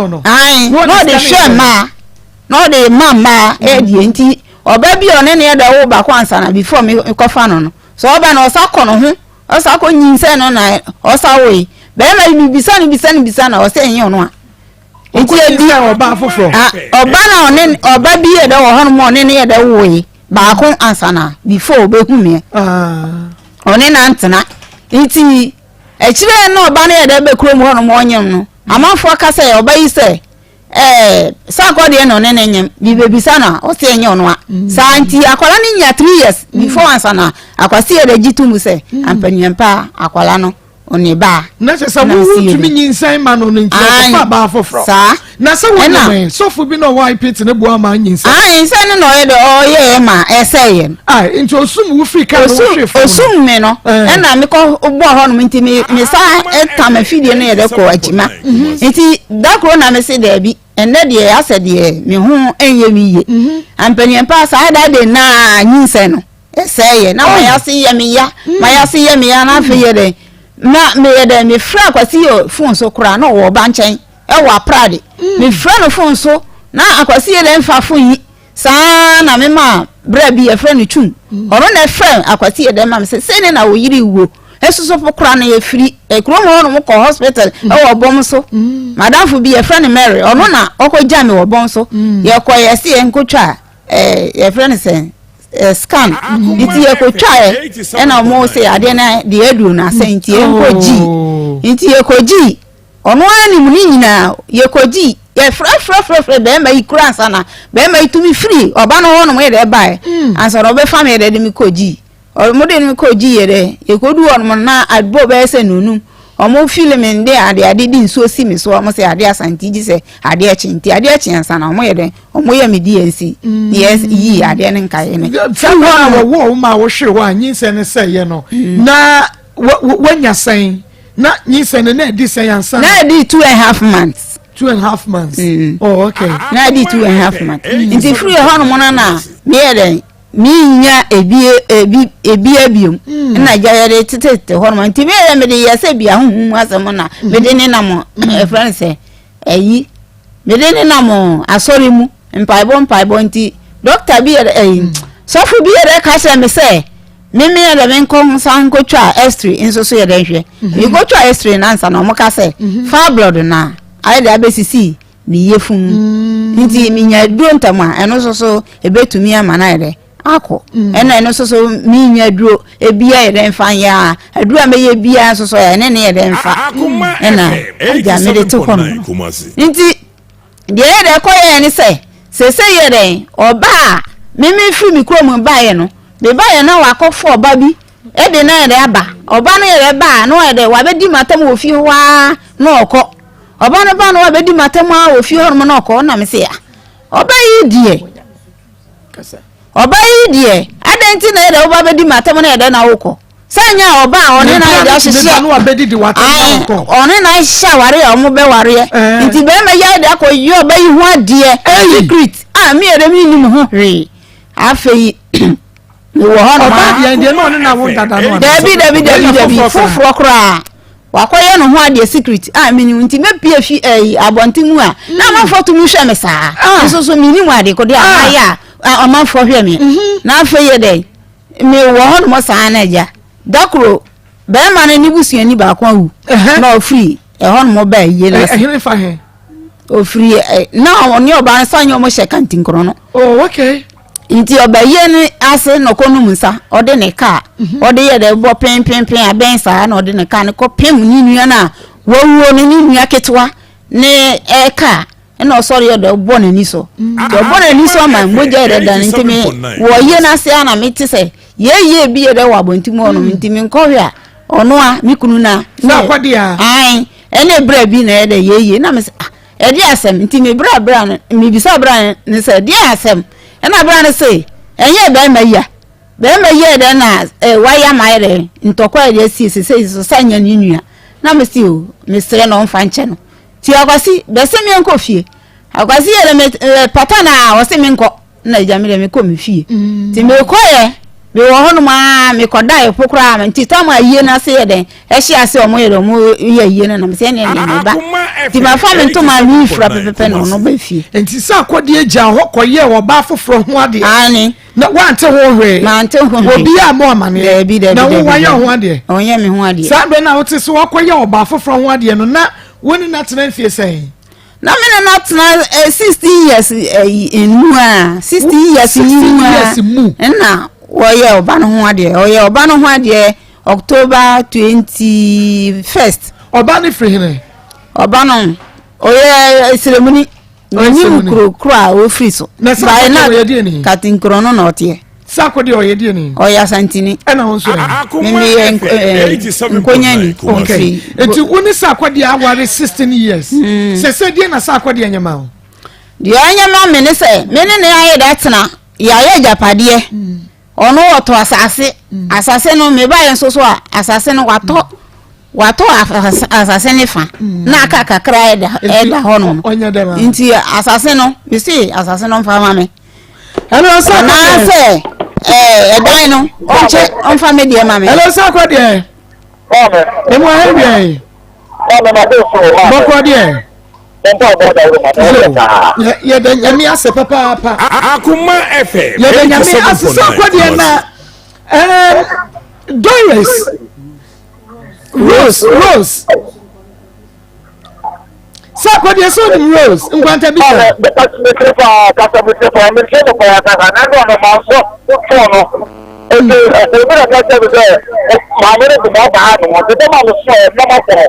no a, ae, na ɔde hwɛ mmaa na ɔde ma mmaa ɛdeɛ. Nti ɔba bi a ɔne ne yɛ dɛ wo baako ansa na before me kɔfa no sɛ ɔba na ɔsa kɔ no ho ɔsa kɔ nyinsɛn no na ɔsa woe. Bɛrima yi bisa no bisa no bisa na ɔsɛ ɛnyɛ ɔno a. Nti ebi ɔba foforɔ. Ɔba na ɔne ɔba bi yɛ dɛ wɔ hɔnom a ɔne ne yɛ dɛ woe baako ansa na before ɔbɛhu meɛ ɔne na ntena nti. Akyire na ɔba no yɛ dɛ bɛ kurom hɔ nom ɔnyem no, amanfoɔ ka sɛ ɔba yi sɛ ɛɛ sakɔ deɛ na ɔne ne nyem, bi bɛbisa no a ɔsɛ ɛnyɛ ɔno a. Saa nti akwadaa no nya 3 years before ansa na Akwasi yɛ dɛ gye to mu sɛ ampaniampa akwadaa no ɔne ba. Na kyerɛ sɛ wowu ntumi nyinsɛn ma no no nti ɔkɔfa baa foforɔ. Saa. Na sɛ wɔnyɛ sɔfo bi na ɔwɔ IPT ne boa ma nyinsɛn. Ayi sɛ ne na ɔyɛ dɛ ɔyɛ ma ɛsɛ yɛ no. Ayi nti osum wo firi kaa no wohwe fam. Osum mi no, ɛna mekɔ bɔ hɔ nom nti mi mi sa ɛtam afidie no yɛ dɛ kɔ akyima. Nti dakoro na mi se dɛbi, ɛnɛ deɛ asɛ deɛ mi ho ɛnyɛ mi yie. Ampanyinpa saa da de naa nyinsɛn no ɛsɛ yɛ na ma yase yɛ mi ya, ma yase yɛ mi ya, na afei yɛ dɛ na meyɛ dɛ mefrɛ Akwasi yɛ phone so koraa na ɔwɔ ɔba nkyɛn ɛwɔ Aprade. Mefrɛ no phone so na Akwasi yɛ dɛ mfa phone yi saa na mema berɛ bi yɛfrɛ no Twum, ɔno na ɛfrɛ Akwasi yɛ dɛ ma me sɛ sei ne na wo yere wuo ɛsoso po koraa no yɛfiri kurom hɔ nom kɔ hospital ɛwɔ bɔm so. Madamfo bi yɛfrɛ no Mary, ɔno na ɔkɔgya me wɔ bɔm so. Yɛkɔ yɛse yɛnkɔtwa ɛɛ yɛfrɛ no sɛ scan, nti yɛkɔtwaeɛ ɛna ɔmo sɛ adeɛ no deɛ aduro no asɛn nti yɛnkɔgyi. Nti yɛkɔgyi, ɔno ara nim ne nyinaa. Yɛkɔgyi, yɛfrɛfrɛfrɛfrɛ bɛrima yi kura ansa na bɛrima yi tumi firi ɔba no hɔ nom yɛ dɛ baeɛ ansa na ɔbɛfa me yɛ dɛ de me kɔgyi. Ɔmo de me kɔgyi yɛ dɛ yɛkɔdu hɔ nom na abɔ bɛyɛ sɛ nonum, ɔmo fili me de ade ade de nsuo si me so. Ɔmo sɛ adeɛ asa nti gye sɛ adeɛ kye, nti adeɛ kye ansa na ɔmo yɛ dɛ ɔmo yɛ me DNC yɛ yi adeɛ ne nkaeɛ ne. Firi hɔ a wɔwɔ wo ma wohwere hɔ a nyinsɛn no sɛeɛ no, na wanya sɛn na nyinsɛn no na ɛdi sɛn ansa? Na ɛdi 2.5 months. 2.5 months. Oh, okay. Na ɛdi 2.5 months, nti firi hɔ nom no na meyɛ dɛ menya ebi ebi ebi abiom na gya yɛde tetete hɔ nom, nti meyɛ dɛ mede yɛ sɛ bi ahohom mu asɛm na mede ne nam ɛfrɛ no sɛ ɛyi mede ne nam asɔre mu mpaebɔ mpaebɔ. Nti dɔkta bi yɛ dɛ ɛyi sɔfo bi yɛ dɛ ka kyerɛ me sɛ mímí yɛ dɛ menkɔ nsa nkotwa x-ray nso so yɛ dɛ nhwɛ. Mekotwa x-ray nansa na ɔmo ka sɛ fibroid na ayɛ de abɛsisi me yefun, nti menya aduro ntam a ɛno nso so ebetumi ama no ayɛ dɛ akɔ. Ɛna ɛno nso so menya aduro ebia yɛ dɛ nfa nyɛ a aduro a mɛyɛ biara nso so ɛne ne yɛ dɛ nfa ɛna agya mede te hɔ no. Nti deɛ yɛ dɛ kɔ yɛ ne sɛ sese yɛ dɛ ɔbaa mímí firi mi kurom baayɛ no, mebaayɛ na wakɔfo ɔba bi ɛde na yɛ dɛ aba. Ɔba no yɛ dɛ baa na ɔyɛ dɛ wabɛdi matam wɔ fie hɔ aa na ɔkɔ. Ɔba no ba na wabɛdi matam aa wɔ fie hɔ nom na ɔkɔ. Ɔnam sɛ ɔba yi deɛ, ɔba yi deɛ, adan nti na yɛ dɛ ɔba bɛdi matam na yɛ dɛ na ɔkɔ sɛ nyɛ ɔba a ɔne na yɛ dɛ ahyehyɛ ɔne na ahyehyɛ aware a ɔmo bɛwareɛ. Nti bɛrima yi ayɛ dɛ akɔ yɛ ɔba yi ho adeɛ secret a mi yɛ dɛ mi nim ho hwee. Afei wɔ hɔ nom. Ɔbaa deɛ deɛ na ɔne na wo dada no? Dabi, dabi, dabi, dabi, foforɔ koraa. Wakɔyɛ ne ho adeɛ secret a menim, nti mɛpie fi ɛyi abɔnten mu a na amanfoɔ tumi hwɛ me saa nso so menim ade kodeɛ a mayɛ a amanfoɔ hwɛ me. Na afei yɛ dɛ mewɔ hɔ nom saa na agya dakoro bɛrima no ne busuani baako awu na ɔfiri ɛhɔ nom baa yie no ase. Ɛhene fa he? Ofiri ɛ na ɔne ɔbaa no sanyɛ ɔmo hyɛ kantinkorɔ no. Oh, okay. Nti ɔbɛyɛ no ase na ɔkɔ num nsa, ɔde ne kaa ɔde yɛ dɛ bɔ pɛnpɛnpɛn abɛn saa na ɔde ne kaa no kɔ pɛm ne nua no a wawuo no ne nua ketewa ne ɛɛ ɛna ɔsɔre yɛ dɛ ɔbɔ n'ani so, nti ɔbɔ n'ani so ama mogya yɛ dɛ dan. Nti me wɔ yie n'ase a na me te sɛ yɛyie bi yɛ dɛ wɔ abɔnten mu hɔnom, nti me nkɔhwɛ a ɔno a me kunu na. Na akɔde a. Ayi ɛna ebira bi na yɛ dɛ yɛyie na me sɛ, ah, ɛde asɛm. Nti me bra bra no mebisa bra ne sɛ deɛ asɛm, ɛna bra no sɛ ɛnyɛ bɛrima yi a bɛrima yi yɛ dɛ na ɛ wayɛ ama yɛ dɛ ntɔkwa yɛ dɛ sie sese so sɛ nyɛ ne nua. Na me si o mesrɛ na ɔmfa nkyɛ no. Ti Akwasi bɛsɛ mi nkɔ fie. Akwasi yɛ dɛ me ɛ pata na ɔsɛ mi nkɔ na agya mi dɛ mi kɔ mi fie. Ti mi kɔ yɛ mi wɔ hɔnom aa mi kɔ da yɛ po koraa. Nti tam a yie n'ase yɛ dɛ ɛhyɛ ase ɔmo yɛ dɛ ɔmo yɛ yie no nam sɛ ɛne ɛne mi ba nti ma fa mi ntoma mi fura pɛpɛpɛ na ɔno ba fie. Nti sɛ akɔdeɛ gya hɔ kɔyɛ ɔbaa foforɔ ho adeɛ? Aane. Na wante ho hwee? Mante ho hwee. Obi a mo amaneɛ? Dabi, dabi. Na wo Dabi. wayɛ ho adeɛ? Ɔnyɛ mi ho adeɛ. Saa bɛn na wote sɛ wakɔyɛ ɔbaa foforɔ ho adeɛ no, na wo ne na tena mfie sɛn? Na me ne no atena 16 years mu a 16 years yi mu 16 years mu. A nna wɔyɛ ɔba no ho adeɛ, ɔyɛ ɔba no ho adeɛ. October 21st. Ɔba no firi hene? Ɔba no ɔyɛ sremuni. Onyim kuro koro a ofiri so. Na Sarkodie ɔyɛ deɛ ni? Katinkuro no na ɔteɛ. Sarkodie ɔyɛ deɛ ni? Ɔyɛ Asantini. Ɛna wo nso ɛ? Mimi yɛ Nkonyani. Okay. Eti wo ne Sarkodie aware 16 years. Sɛ sɛ deɛ na Sarkodie nyɛ ma wo? Deɛ ɔnyɛ ma me ne sɛ me ne ne ayɛ dɛ atena yɛayɛ agyapadeɛ. Ɔno ɔtɔ asase, asase no mebaeɛ nso so a asase no watɔ watɔ asase ne fa na aka kakra ɛda ɛda hɔ nom nti asase no mesi asase no mfa ma me anaasɛ ɛɛ ɛdan no ɔnkyɛ ɔmfa me deɛ ma me. Ɛlò sakɔ deɛ emu ahɛ wia yi bɔkɔ deɛ. Yɛda Nyame ase papaapa. Akoma FM. Yɛda Nyame ase sɛ kɔ deɛ na um, Doris Rose Rose sɛ kɔ deɛ sɛ onim Rose nkwanta bi sa. Maame no de ma ɔbaa no ho, de bɛma no so ɛ, na ma fɔrɔ.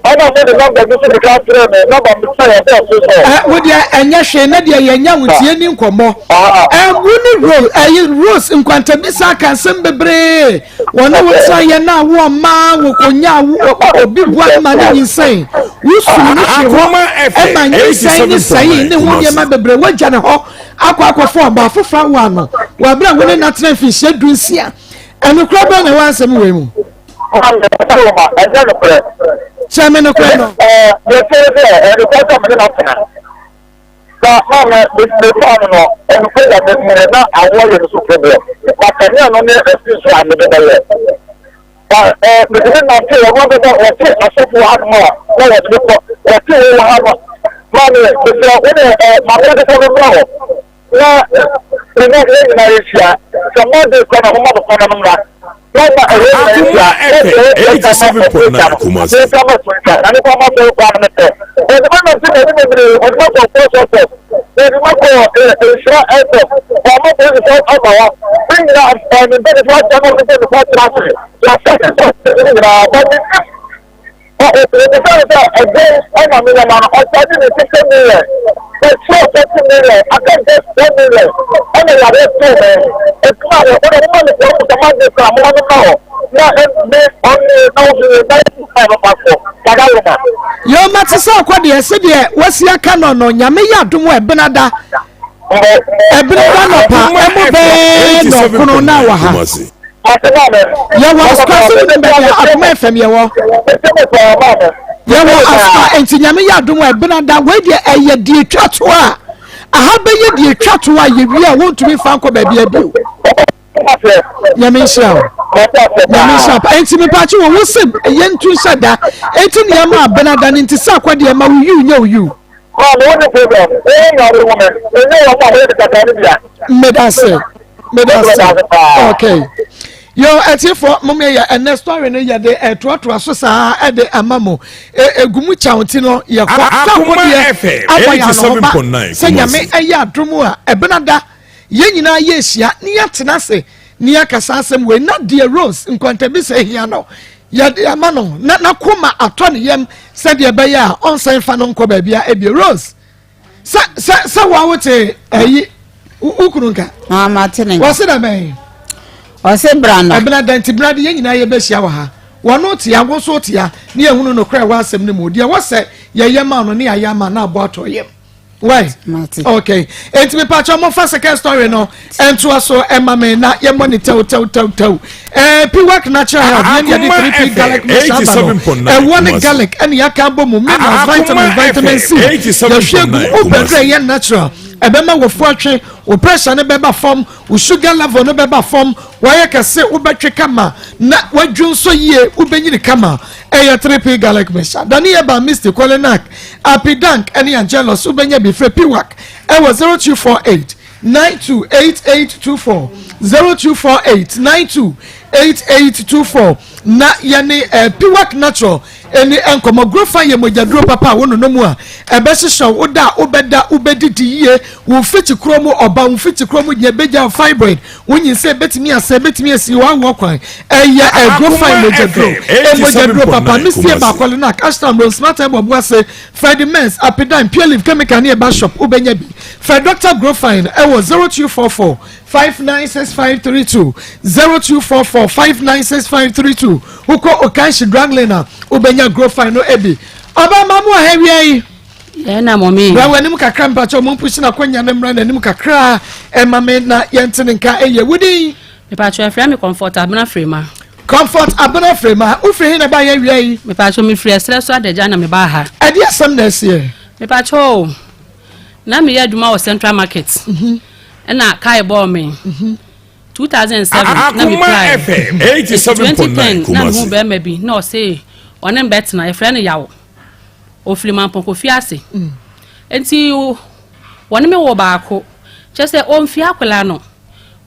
Ɛna mo de nɔmba bi nso de ka kyerɛɛ me, nɔmba me sɛ yɛ bɛɛ so sɛ. Ɛ wo deɛ ɛnyɛ hwee na deɛ yɛnya wo tie ni nkɔmmɔ. Ɛ wo ne Rose ɛyi Rose nkwantabisa aka nsɛm bebree wɔne wo tena yɛ na wo ɔmaa wo konya wo obi boa no ma ne nyinsɛn wo sum no hwe hɔ ɛma nyinsɛn ne sɛe ne ho nneɛma bebree wagya ne hɔ akɔ akɔfo ɔbaa foforɔ awo ano wɔ abere a wo ne natena mfinhyia 16 ɛnokorɛ bɛn na ɛwɔ asɛm wei mu. Ɛnyɛ nokorɛ. Kyerɛ me nokorɛ no. Deɛ ɛteɛ ne sɛ, ɛyɛ nokorɛ sɛ me ne no atena. Na maame, mefaa no no, ɛnokorɛ yɛ me mmerɛ na awoɔ yɛ me so problem. Na kanea no ne ɛsi so a mede bɛyɛ. Na mede ne nante, ɔno ankasa wɔte asɔfo wɔ hanom a na wɔde me kɔ, wɔte wo wɔ ha no. Maame, mesrɛ wo ne maame ankasa no mmra hɔ. Na me ne yɛn nyinaa yɛhyia sɛ Monday kora na moma me kwan na memmra na ma ɛyɛ nyinaa yɛhyia na deɛ ɛyɛ deɛ ma ɛso twa no menka ma ɛso ntwa na mefa ma sɔre kora no mepɛ ɔde ma nante baabi bebree ɔde ma kɔ post office ɔde ma kɔ nhyira fm ɔma polisifoɔ aba hɔ ne nyinaa ne mpanyinfoɔ akyɛ no ɔde mpanyinfoɔ atena ase yɛasɛ ne nyinaa ba ne Ɔbisaa no sɛ, Ɛdeɛn na meyɛ ma no? Ɔcharge me 60 million. Metua 40 million, aka just 4 million ɛna yareɛ too me. Enti maame, wo deɛ momma me kwan mu sɛ Monday koraa momma me mmra hɔ na me ɔne na wo nso yɛn nan kwan no ma so. Dada Roma. Yoo mate sɛ ɔkɔ deɛ sedeɛ wasi aka no no nyame yɛ adom a ɛbenada ɛbenada nɔpa ɛmo bɛɛ nɔkono na wɔ ha. Yɛwɔ asukwa sɛ wonim baabi a Akoma FM yɛwɔ. Yɛwɔ asukwa nti nyame yɛ adom a ɛbena da wei deɛ ɛyɛ deɛ twa to a aha bɛyɛ deɛ twa to a yɛwie a wontumi fa nkɔ baabi abio. Nyame nhyira wo. Nyame nhyira pa. Nti mepakye wɔ wo sɛ yɛntu nhyɛ da. Nti nneɛma a bena da no nti sɛ akɔ deɛ ma wo yiw nyɛ wo yiw. Maame wo ne problem wo na wo hu me me nyɛ wɔn a wɔyɛ kasa no bia. Medase medase okay yo ɛtiefo mo mi yɛ ɛnɛ story no yɛ de ɛtoatoa so saa ɛde ama mo egu mu kyaw ti no yɛ kɔ sako deɛ abɔ yɛ anɔba sɛ nyame ɛyɛ adom a ɛbena da yɛn nyinaa yɛ ahyia ne yɛatena ase ne yɛakasa asɛm wei na deɛ Rose nkwantabisa hia no yɛde ama no na n'akoma atɔ ne yam sɛdeɛ ɛbɛyɛ a ɔnsan fa no nkɔ baabi a ebie Rose sɛ sɛ sɛ wɔn awote ɛyi wo kunu nka mate ne wɔse dɛ bɛn ɔse brana ɛbena da nti bena de yɛn nyinaa yɛbɛhyia wɔ ha wɔn tea wo nso tea ne yɛhunu nokorɛ wɔ asɛm no mu deɛ wɔsɛ yɛyɛ ma no ne yɛayɛ ama na abɔ atɔ yam Why? Mate. Okay. Enti me pacha mo fa second story no. Entoa so ema me na ye mo ne tew tew tew tew. Eh Piwak Natural Health ye ne de 3P garlic mixture aba no. Ɛwɔ ne garlic ɛne yaka abɔ mu minerals vitamin vitamin C. Yɛhwɛ gu wo bɛdrɛ yɛ natural. Ɛbɛma wo fo atwe, wo pressure ne bɛba fam, wo sugar level no bɛba fam, wayɛ kɛse, wobɛtwe kama na wadwu nso yie, wobɛnyini kama. Ɛyɛ 3P garlic mixture. Dani Eba, Misty, Kolinak, Apidank ne Angelus wobɛnya bi frɛ Piwak ɛwɔ 0248 928824 0248 928824 na yɛne eh, Piwak Natural Ɛni nkɔmmɔ. Grofan yɛ mogyaduro papa a wononom mu a ɛbɛhyehyɛ wo da a wobɛda, wobɛdidi yie, wo mfikyikuro mu ɔba, wo mfikyikuro mu gyina bɛgya wo fibroid, wo nyinsɛn bɛtumi asɛe, bɛtumi asi w'awoɔ kwan. Ɛyɛ Grofan mogyaduro. Mogyaduro papa. Mesie baakɔle no a Ashtown Road, Smart Air Boase, Freddie Mens, Apidan, Pure Leaf Chemical ne Eba Shop wobɛnya bi. Frɛ Dr. Grofan ɛwɔ 0244 596532, 0244 596532. Wokɔ Okanshi Drug Lane a, wobɛnya Grofan no bi. Ɔba ma mu ahɛ wia yi. Yɛn na mɔmi. Bra w'anim kakra, mpakyɛ ɔmo mpusi na akɔnya ne mmra n'anim kakra ɛma me na yɛnte ne nka ɛyɛ wodin. Mepatwa, ɛfrɛ me Comfort Abena Frema. Comfort Abena Frema, wofiri he na ba yɛ wia yi? Mepatwa, mefiri ɛserɛ so Adagya na mebaa ha. Ɛde asɛm na ɛseɛ? Mepatwa o, na meyɛ adwuma wɔ Central Market. Ɛna kae bɔɔ me. 2007 na Akoma mepirae. FM Nti 87.9 2010 na mehu Kumasi. bɛrima bi na ɔse ɔne me bɛtena, yɛfrɛ no Yaw. Ofiri Mampɔnkɔfi ase. Nti wɔne me wɔ baako. Kyerɛ sɛ ɔmfie akwadaa no.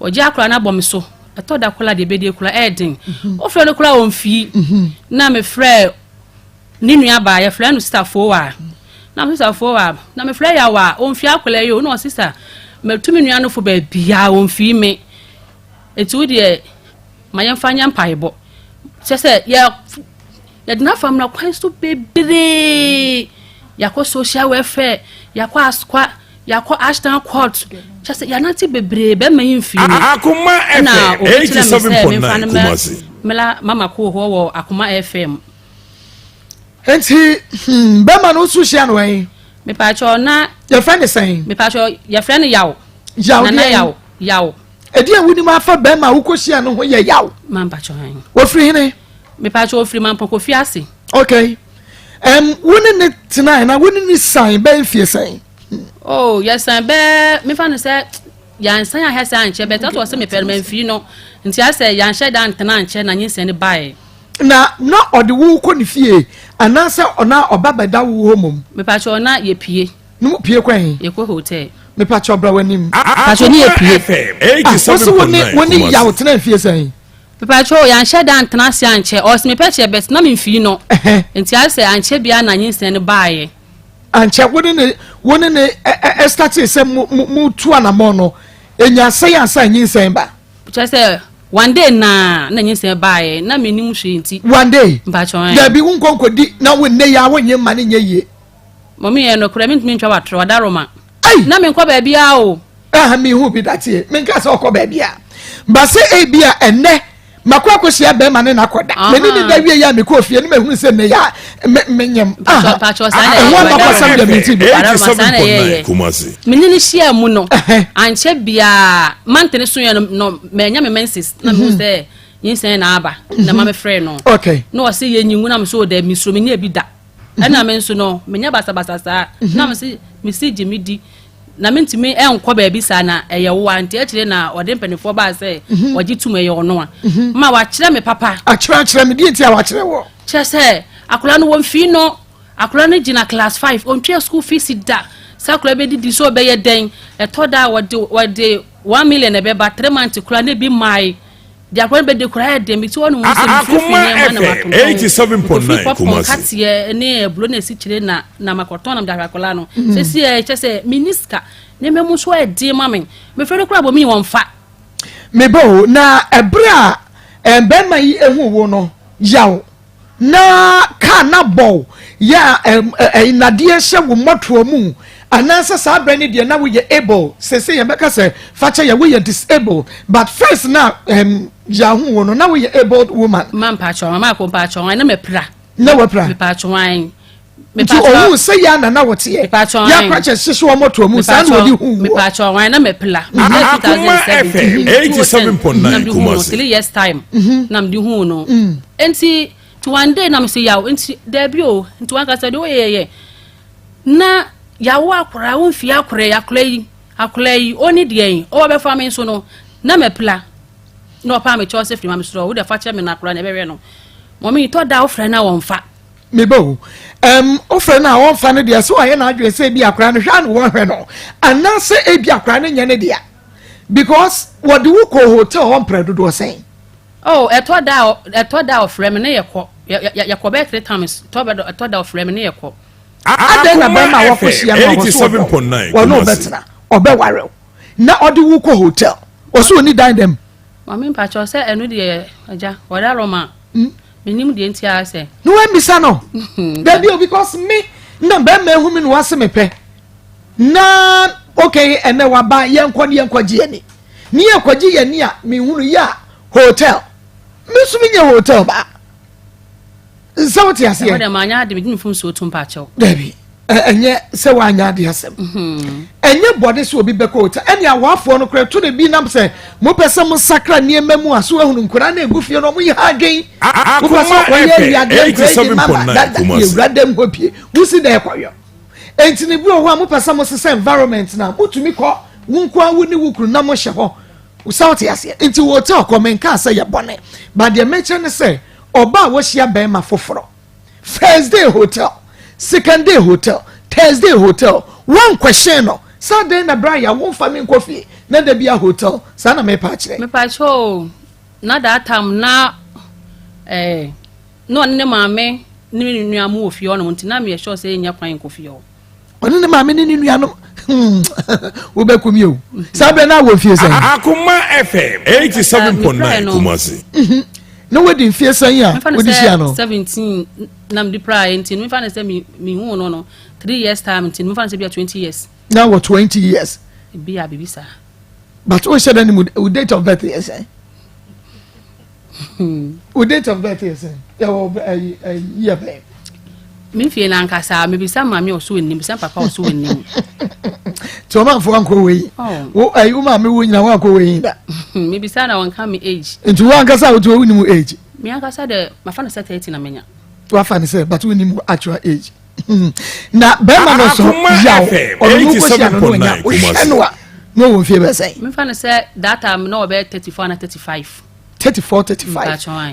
Ɔgye akwadaa no abɔ me so. Ɛtɔ da koraa deɛ ɛbɛdie koraa ɛyɛ den. Wofrɛ no koraa ɔmfii. Na mefrɛ ne nua baa, yɛfrɛ no Sister Fowa. Na me Sister Fowa, na mefrɛ Yaw a ɔmfii akwadaa yi o. Na ɔse, matu me nua no fo baabiaa, ɔmfii me. Nti wo deɛ ma yɛmfa nyɛ mpaebɔ. Kyerɛ sɛ yɛ yɛde n'afa mmara kwan so bebree. Yɛakɔ social welfare, yɛakɔ Asokwa, yɛakɔ Ashtown court. Kyerɛ sɛ yɛanante bebree, bɛrima yi mfii me. Akoma Ɛna FM obi kyerɛ me sɛ memfa 87.9 no Kumasi. mmla Mama Koo hɔ wɔ Akoma FM. Nti bɛrima no woso hyia no wɛn? Mepatwɛ, na Yɛfrɛ ne sɛn? Mepatwɛ, yɛfrɛ no Yaw. Yaw? Nana. Deɛ? Yaw, Yaw. Ɛdi a wonim afa bɛrima a wokɔ hyia no ho yɛ Yaw? Ma mpatwɛ hɛn. Wɔfiri hene? Mepatwɛ, ofiri Mampɔnkɔfi ase. Okay, wo ne ne tenae na wo ne ne san bɛn fie sɛn? Oh, yɛsan bɛɛ, mefa no sɛ yɛansan ahɛ sɛ ankyɛ bɛtɛ sɛ ɔsɛ mepɛ no mamfiri no, nti asɛ yɛanhyɛ da ntena ankyɛ na nyinsɛn no baeɛ. Na ɔde wo kɔ ne fie anaasɛ ɔna ɔba bɛda wo hɔ mom? Mepatwɛ, na yɛpie. Ne mu pie kwan? Yɛkɔ hotel. Mepatwɛ, ɔbra w'anim. Mepatwɛ, ne yɛpie. FM Ah, wo se wo ne wo ne 87.9 Yaw Kumasi. tena fie sɛn? Mepatwɛ, yɛanhyɛ da ntena ase ankyɛ. Ɔsɛ mepɛ kyɛ bɛt na memfiri no, nti asɛ ankyɛ biara na nyinsɛn no baeɛ. Ankyɛ wo ne ne ɛstart sɛ mo tu anammɔn no, enya sɛn ansa nyinsɛn ba? Kyerɛ sɛ one day na nyinsɛn baeɛ na mennim hwee nti. One day? Mpatwɛ. Dabi, wo nkɔ nkɔdi na wo nne yɛ a wonyɛ mma ne nyɛ yie. Mɔmi, yɛ nokorɛ, mentumi ntwa watorɔ ɔdaroma. Ai! Na menkɔ baabiaa o. Aha, mehu bi dateɛ, menka sɛ ɔkɔ baabi a ba sɛ ebi a ɛnɛ makɔ akɔhyia bɛrima ne nakɔda, mene ne da wie yɛ a, mekɔ fie ne mahunu sɛ nnɛ yɛ a menyam. Aha. Mpatwɛ, saa na ɛho ɛyɛ. abakɔsɛm deɛ mente bi. Ɔdaroma, saa na ɛyɛyɛ. 87.9 Kumasi. Mene ne hyia mu no, Ɛhɛ. ankyɛ biaa mante ne so yɛ no, manya me menses na mehu sɛ nyinsɛn na aba na ma mefrɛ no. Na ɔse yɛnyi ngu na me so ɔda mesuro menyɛ bi da, ɛna me nso no menya basabasa saa na mese mesi gye me di na mentumi ɛnkɔ baabi saa na ɛyɛ woa. Nti akyire na ɔde mpanimfoɔ baa sɛ ɔgye tum ɛyɛ ɔno a ma wakyerɛ me papa. Akyerɛ akyerɛ me deɛ nti a wakyerɛ wɔ? Kyerɛ sɛ akwadaa no wɔmfii no, akwadaa no gyina class 5, ɔntua school fees da sɛ akwadaa bɛdidi sɛ ɔbɛyɛ dɛn. Ɛtɔ da a wɔde 1 million ɛbɛba 3 months koraa na ebi mmae de akwadaa no bɛdi koraa yɛ den. Bi ti hɔ nom sɛ mefirifiri Akoma nneɛma na FM matɔntɔn 87.9 nkɔfiri popcorn, Kumasi. kateɛ ne aburo na esikyire na makɔtɔn na mede ahwɛ akwadaa no. Sɛsi ɛ kyɛ sɛ menni sika, nneɛma mu nso ɛden ma me. Mefrɛ no koraa bɔ mi wɔn fa. Mebɔ o, na ɛberɛ a bɛrima yi ehu wo no, Yaw, na kaa na bɔw yɛ a nnadeɛ hyɛ wo mmɔtoɔ mu anaasɛ saa berɛ no deɛ na woyɛ able sese yɛbɛka sɛ fakyɛ yɛ woyɛ disable, but first na yɛahu wo no na woyɛ able woman? Ma mpakyɛw, mama akɔ mpakyɛw ɛna mapira. Na wapira? Mepakyɛw an. Nti ɔhu sɛ yɛ ana na wɔteɛ Mepakyɛw. yɛ akora hyehyɛ wɔ mmɔtoɔ mu saa na ɔde hu woɔ? Mepakyɛw an, na mapira. Akoma FM 87.9 na mede hu no Kumasi. 3 years time na mede hu no. Nti ti one day na mese Yaw, nti daabi o, nti wankasa deɛ woyɛyɛ na yawo akora womfie akora yi, akora yi ɔni deɛ yi ɔwɔ bɛfa me nso no na mapira na ɔpaa me kyɛw sɛ firi ma me sorɔ wode fa kyɛ me no akora na ɛbɛhwɛ no. Mɔmi, tɔ da wofrɛ no a wɔmfa. Meba o, wofrɛ no a wɔmfa no deɛ, sɛ wayɛ n'adwene sɛ ebi akora no hwɛ a na wɔhwɛ no anaasɛ ebi akora no nyɛ ne dea, because wɔde wo kɔ hotel hɔ mprɛ dodoɔ sɛn? Oh, ɛtɔ da a ɛtɔ da a ɔfrɛ me ne yɛkɔ yɛkɔ bɛyɛ three times ɛtɔ da ɔfrɛ me ne yɛkɔ. Adɛn na bɛrima a wakɔhyia no a wɔso ɔdɔ wɔne ɔbɛtena ɔbɛware wo na ɔde wo kɔ hotel ɔso ɔni dan dɛm. Maame mpakyɛw sɛ ɛno deɛ agya wɔda rɔma hmm? menim deɛ nti ara sɛ. Na wɔmmisa no dabi o because me na bɛrima ehu mi na wase me pɛ na okay ɛnɛ waba yɛnkɔ ne yɛnkɔ gye yɛni ne yɛkɔgye yɛni a mehunu yɛ a hotel me nso menyɛ hotel baa. Sɛ wote aseɛ. Ɛhɔ deɛ manyɛ ade, mede me mfomsoɔ to mpakyɛw. Dabi, ɛnyɛ sɛ woanyɛ ade asɛm. Mhm. Ɛnyɛ bɔne sɛ obi bɛkɔ hotel. Ɛne awaafoɔ no koraa to de bi nam sɛ mopɛ sɛ mosakra nneɛma mu a so ahunu nkwadaa no ɛgu fie no ɔmo yɛ ha adwen. Wopɛ sɛ ɔkɔyɛ awiadeɛ nkwadaa yi mama dada yɛwura dɛm hɔ pie. Wosi dɛ ɛkɔyɔ. Enti ne bi wɔ hɔ a mopɛ sɛ mosesa environment no a motumi kɔ wo nkoa wo ne wo kunu na mohyɛ hɔ. Sɛ wote aseɛ. Nti hotel kɔ menkaa sɛ yɛ bɔne. But deɛ mekyerɛ ne sɛ Ɔbaa a wahyia bɛrima foforɔ. First day hotel, second day hotel, Thursday hotel, woankɔhyɛn no sɛ adɛn na bra ya womfa me nkɔ fie na da bia hotel saa na mepa akyerɛ. Mepakyɛ o, na that time na eh, na ɔne ne maame ne ne nua mo wɔ fie hɔnom nti na meyɛ sure sɛ yɛnnya kwan nkɔ fie hɔ. Ɔne ne maame ne ne nuanom hmm, wobɛkum yi o saa berɛ na awɔ mfie sɛn? Akoma FM 87.9 Kumasi. Mhm. Na wadi mfie sɛn a wode hyia no? 17 na mede praeɛ nti no mefa no sɛ mehu no no 3 years time nti no mefa no sɛ bia 20 years. Na wɔ 20 years. Bia biribi saa. But wohyɛ dɛ ne mu wo date of birth yɛ sɛn? Wo date of birth yɛ sɛn? Yɛwɔ ɛyi ɛyi yɛ bɛn? Me fie na ankasa mebisa maame ɔso nnim bisa papa ɔso nnim. Tí wɔn afɔ ankɔ wɔ yi. Oh. Wo ɛyi wo maame wo nyina wɔn akɔ wɔ yi da. Mebisa na wɔn ka mi age. Nti wo ankasa a wotu wo nim age. Mi ankasa de mafa no sɛ 30 na menya. Wafa no sɛ but wo nim actual age. Na bɛrima no so yaw ɔno no kɔ hyia no no ɔnya wohwɛ no a na ɔwɔ mfie bɛsɛn. Mefa no sɛ that time na ɔbɛyɛ 34 na 35. 34 35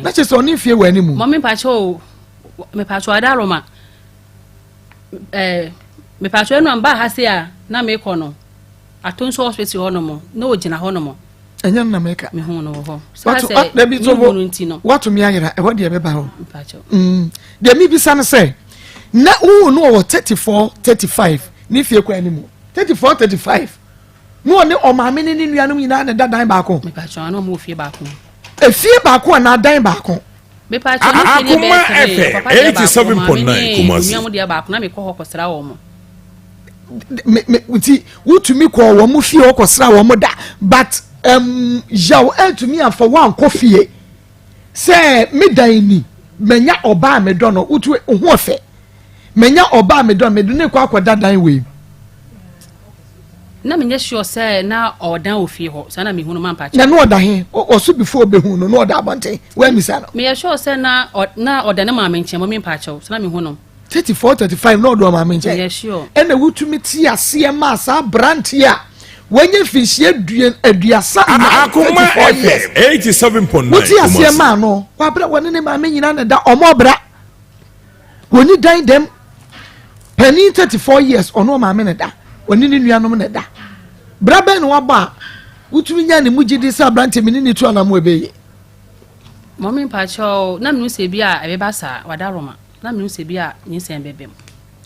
na kyerɛ sɛ ɔne mfie wɔ anim. Mɔmi mpakyɛ o mepakyɛ ada roma ɛɛ mepakyɛ ɛnu amba ha se a na mekɔ no ato nso hospital hɔ nom na ogyina hɔ nom. Ɛnyɛ no na meka. Mehu no wɔ hɔ. Saa sɛ mehu no nti no. Wato me ayera ɛhɔ deɛ ɛbɛba hɔ. Mm. Deɛ mebisa no sɛ na wohu no ɔwɔ 34 35 ne fie kwan no mu 34 35 na ɔne ɔmaame ne ne nuanom nyinaa na ɛda dan baako. Mepakyɛ ɔno ɔmo wɔ fie baako. Efie baako anaa dan baako. Mepakyɛ ne fie ne Akoma bɛyɛ tere FM ɔpapa deɛ baako ɔmaame 87.9 ne Kumasi. onua mo deɛ baako na mekɔ hɔ kɔsra wɔn. Me me nti wotumi kɔɔ wɔn fie hɔ kɔsra wɔn da but um, yaw antumi amfa wɔankɔ fie sɛ me dan ni manya ɔbaa medɔ no wotu ho ɔfɛ. Manya ɔba a medɔ no, mede no rekɔ akɔda dan wei mu. Na menyɛ sure sɛ na ɔdan wɔ fie hɔ, saa na mehu no mampa kyɛw. Na na ɔda he? Ɔso before ɔbɛhu no, na ɔda abɔnten. Woammisa no? Meyɛ sure sɛ na na ɔda ne maame nkyɛn, mɔmi mpa kyɛw, saa na mehu no. 34, 35 na ɔda ɔmaame nkyɛn. Meyɛ sure. Ɛna wotumi te aseɛ maa saa aberanteɛ a wanya mfinhyia 34 Akoma years. FM 87.9 Wote aseɛ Kumasi. maa no, wabrɛ wɔne ne maame nyinaa na ɛda ɔmo ɔbra. Wɔni dan dɛm. Panin 34 years ɔno ɔmaame na da ɔne ne nuanom na da. Bra bɛn na wabɔ a wotumi nya ne mu gyidi sɛ aberante me ne ne tu anamo ɛbɛyɛ. Mɔmi mpakyɛw na menu sɛ bi a ɛbɛba saa wada Roma na menu sɛ bi a nyinsɛn bɛbɛ mu.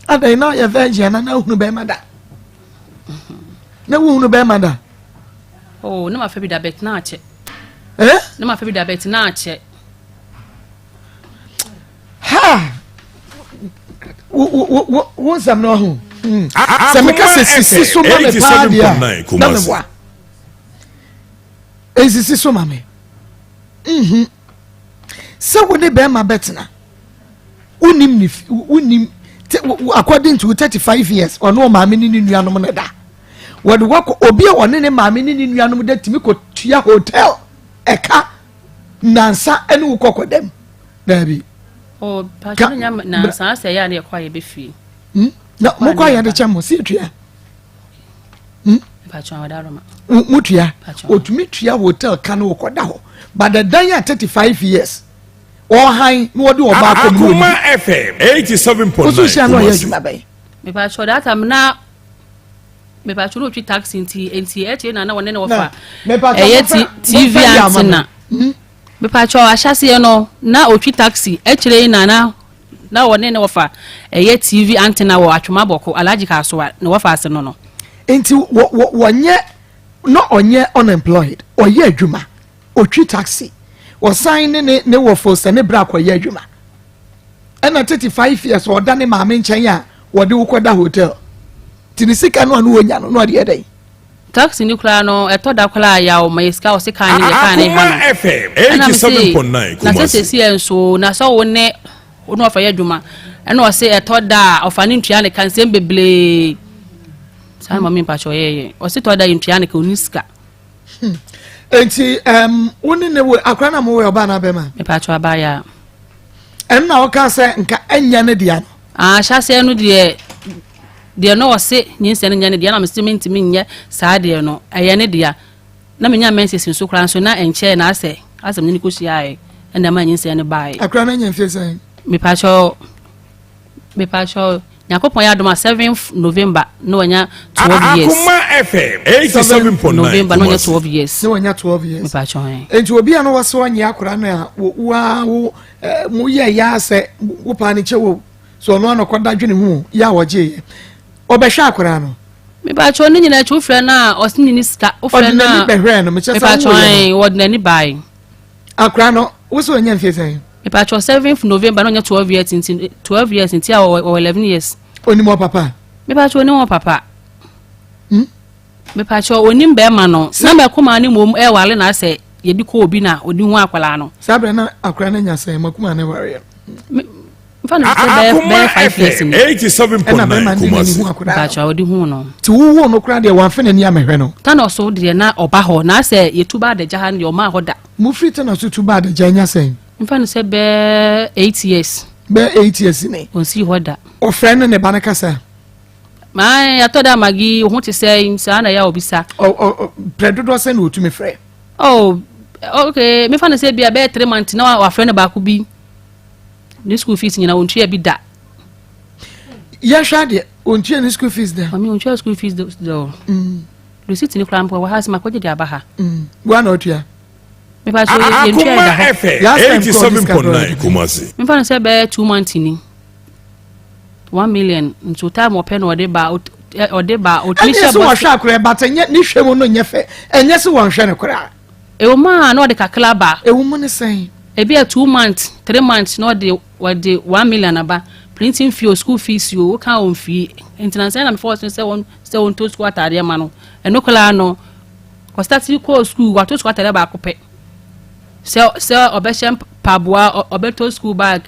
Adɛn na ɔyɛ virgin ana na wohunu bɛrima da? Na wohunu bɛrima da? Oh, na mafa bi da bɛt na akyɛ. Eh? Na mafa bi da bɛt na akyɛ. Ha! Wo nsɛm no ho. Hmm. Sɛ meka sɛ sisi so ma me paa deɛ a, na meboa. Nsisi so ma me. Mhm. Sɛ wo ne bɛrima bɛtena, wonim ne wonim according to 35 years ɔne ɔmaame ne ne nuanom no da. Wɔde wakɔ obi a ɔne ne maame ne ne nuanom da tumi kɔ tua hotel ɛka nansa ɛne wo kɔkɔ dɛm daabi. o pàṣẹ ne nya nansa asɛ yɛ a ne yɛkɔ a yɛbɛ fie. Hmm? na mokɔ a yɛde kyɛ mo si etua. Hmm? Mo tua otumi tua hotel ka ne wokɔ da hɔ but the dan yɛ 35 years ɔhan na wɔde ɔbaa kɔ mu Akoma FM 87.9 wosu hyia na ɔyɛ adwuma bɛn. mepatwɛ that time na mepatwɛ na otwi taxi nti nti ɛkyɛ na na wɔne na wɔfa ɛyɛ tv antenna. Hmm? Mepakyɛw, ahyɛaseɛ no na ɔtwi taxi, akyire yi na na na ɔne ne wɔfa ɛyɛ TV antenna wɔ Atwomabɔko, Alhaji Kasoa, ne wɔfa ase no no. Nti wɔ wɔ wɔnyɛ na ɔnyɛ unemployed, ɔyɛ adwuma, ɔtwi taxi, ɔsan ne ne ne wɔfo sɛ ne bra kɔyɛ adwuma. Ɛna 35 years ɔda ne maame nkyɛn a wɔde wo kɔda hotel. Nti ne sika no a na ɔnya no na ɔde yɛ dɛn? Taxi no koraa no ɛtɔ da koraa a yaw ma yɛ sika ɔse car no yɛ car no ha no ɛna me se na sɛ sɛsi ɛ nso na sɛ wo ne wo ne ɔfa yɛ adwuma ɛna ɔse ɛtɔ da a ɔfa ne ntua ne ka nsɛm bebree saa na mami mpakyɛ ɔyɛ yɛ ɔse tɔ da yɛ ntua ne ka ɔni sika. Hmm. Enti um, wo ne ne wo akora na mowɔ ɔbaa na abɛma? Mepakyɛ abaayɛ a. Ɛno na wɔka sɛ nka ɛnyɛ ne dea no. Ah, ahyɛaseɛ no deɛ deɛ na ɔse nyinsɛn no nyɛ ne dea na mese mentumi nyɛ saa deɛ no ɛyɛ ne dea na menya menses nso koraa nso na ɛnkyɛɛ na asɛ asɛ mene no kɔhyiaeɛ ɛna ɛma nyinsɛn no baeɛ. Akora no anya mfie sɛn? Mepakyɛw mepakyɛw Nyankopɔn yɛ adom a 7th November na wanya 12 years. Akoma FM 87.9 November na wanya 12 years. Na wanya 12 years. Mepakyɛw ɛ. Enti obi a na wɔsɛ ɔnye akora no a wo a wo mo yɛ ya sɛ wo paa ne kyɛ wo so ɔno ano kɔda dwene ho yɛ a wɔgye yɛ ɔbɛhwɛ akora no. Mepakyɛw ne nyinaa akyi wofrɛ no a ɔse ne ne sika wofrɛ no a. Ɔde n'ani bɛhwɛɛ no mekyɛ sɛ woyɛ no. Wɔde n'ani bae. Akora no wo sɛ ɔnya mfie sɛn? Mepakyɛw seventh November na ɔnya 12 years nti 12 years nti a ɔwɔ 11 years. Onim ɔpapa? Mepakyɛw onim ɔpapa. Hmm? Mepakyɛw onim bɛrima no na mɛkoma ne mmom ɛware na asɛ yɛde kɔ obi na ɔde hu akwadaa no. Saa berɛ na akwadaa no anya sɛn makuma ne wareɛ no. Nfa no sɛ bɛyɛ bɛyɛ 5 years ni. Ɛna bɛrima no de n'ani hu akwadaa no. Mepakyɛw ɔde hu no. Ti wowo no koraa deɛ wɔamfe n'ani amɛhwɛ no. Tana ɔso deɛ na ɔba hɔ na asɛ yɛtu ba adagya ha no deɛ ɔmaa hɔ da. Mofiri Tana so tu ba adagya anya sɛn? Nfa no sɛ bɛyɛ 8 years. Bɛyɛ 8 years ni. Ɔnsii hɔ da. Ɔfrɛ no ne ba no kasa. Maa yɛatɔ da Maggie wo ho te sɛn saa na ɛyɛ a ɔbisa. Ɔ ɔ prɛ dodoɔ sɛn na ɔtumi frɛ? Oh okay mefa no sɛ bi a bɛyɛ 3 months na wafrɛ no baako bi ne school fees nyina ɔntua bi da. Yɛhwɛ adeɛ ɔntua ne school fees da. Mami ɔntua school fees da o. Mm. Receipt ne koraa mpo wɔ ha sɛ makɔgye de aba ha. Mm. Woa na ɔtua? Mepa so yɛntua da hɔ. FM 87.9 Kumasi. Mefa no sɛ bɛyɛ 2 months ni. 1 million nso time ɔpɛ na ɔde ba ɔde ba ɔtumi hyɛ bɔ. Ɛnyɛ sɛ wɔhwɛ akora but ɛnyɛ ne hwɛ mu no nyɛ fɛ ɛnyɛ sɛ wɔnhwɛ no koraa. Ewu mu a na ɔde kakra ba. Ewu mu ne sɛn. Ebi a 2 months 3 months na ɔde wɔde 1 million aba, printing fee o, school fees o, woka wɔn fie nti na nsɛn na mefɔ ɔsɛ sɛ wɔn sɛ wɔn to school ataadeɛ ma no. Ɛno koraa no ɔstart kɔɔ school wato school ataadeɛ baako pɛ sɛ ɔbɛhyɛ mpaboa, ɔbɛtɔ school bag.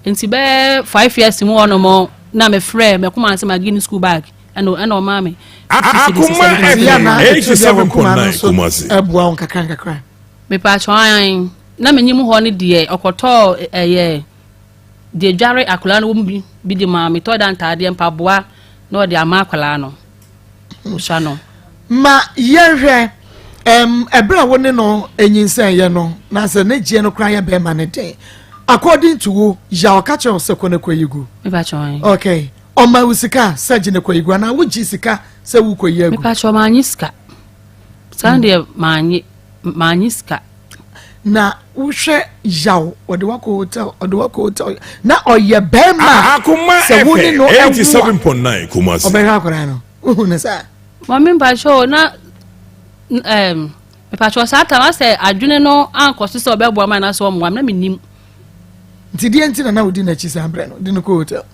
Nti bɛyɛ 5 years mu hɔnom na mefrɛ mɛkoma sɛ magi ne school bag ɛna ɔmaa me. Akoma FM 87.9 Kumasi. Ɛboa wo nkakra nkakra. Mepatwɔn na menyim hɔ no deɛ ɔkɔtɔɔ ɛyɛ deɛ dware akwadaa no wɔ mu bi de maa me, tɔɔ da ntaadeɛ, mpaboa na ɔde ama akwadaa no osua no. Ma yɛnhwɛ ɛberɛ a wo ne no nyinsɛn yɛ no na sɛ ne gyeɛ no koraa yɛ bɛrima ne den according to wo ya ɔka kyerɛ wo sɛ kɔ ne kɔ yi gu. Mepatwɔn. Okay, ɔma wo sika sɛ gye ne kɔ yi gu anaa wogye sika sɛ wokɔ yi agu? Mepatwɔn, maanye sika saa deɛ, maanye sika. Na wohwɛ yaw ɔde wakɔ hotel, ɔde wakɔ hotel na ɔyɛ bɛrima. Akoma sɛ wo ne FM no ɛwo a 87.9 Kumasi. Ɔbɛhwɛ akwadaa no, wohu ne saa? Maame, mpakyɛw, na mpakyɛw saa tam asɛ adwene no ankɔ so sɛ ɔbɛboa ma anaasɛ ɔmmoa me na menim. Nti deɛ nti na na wodi n'akyi saa berɛ no de no kɔ hotel?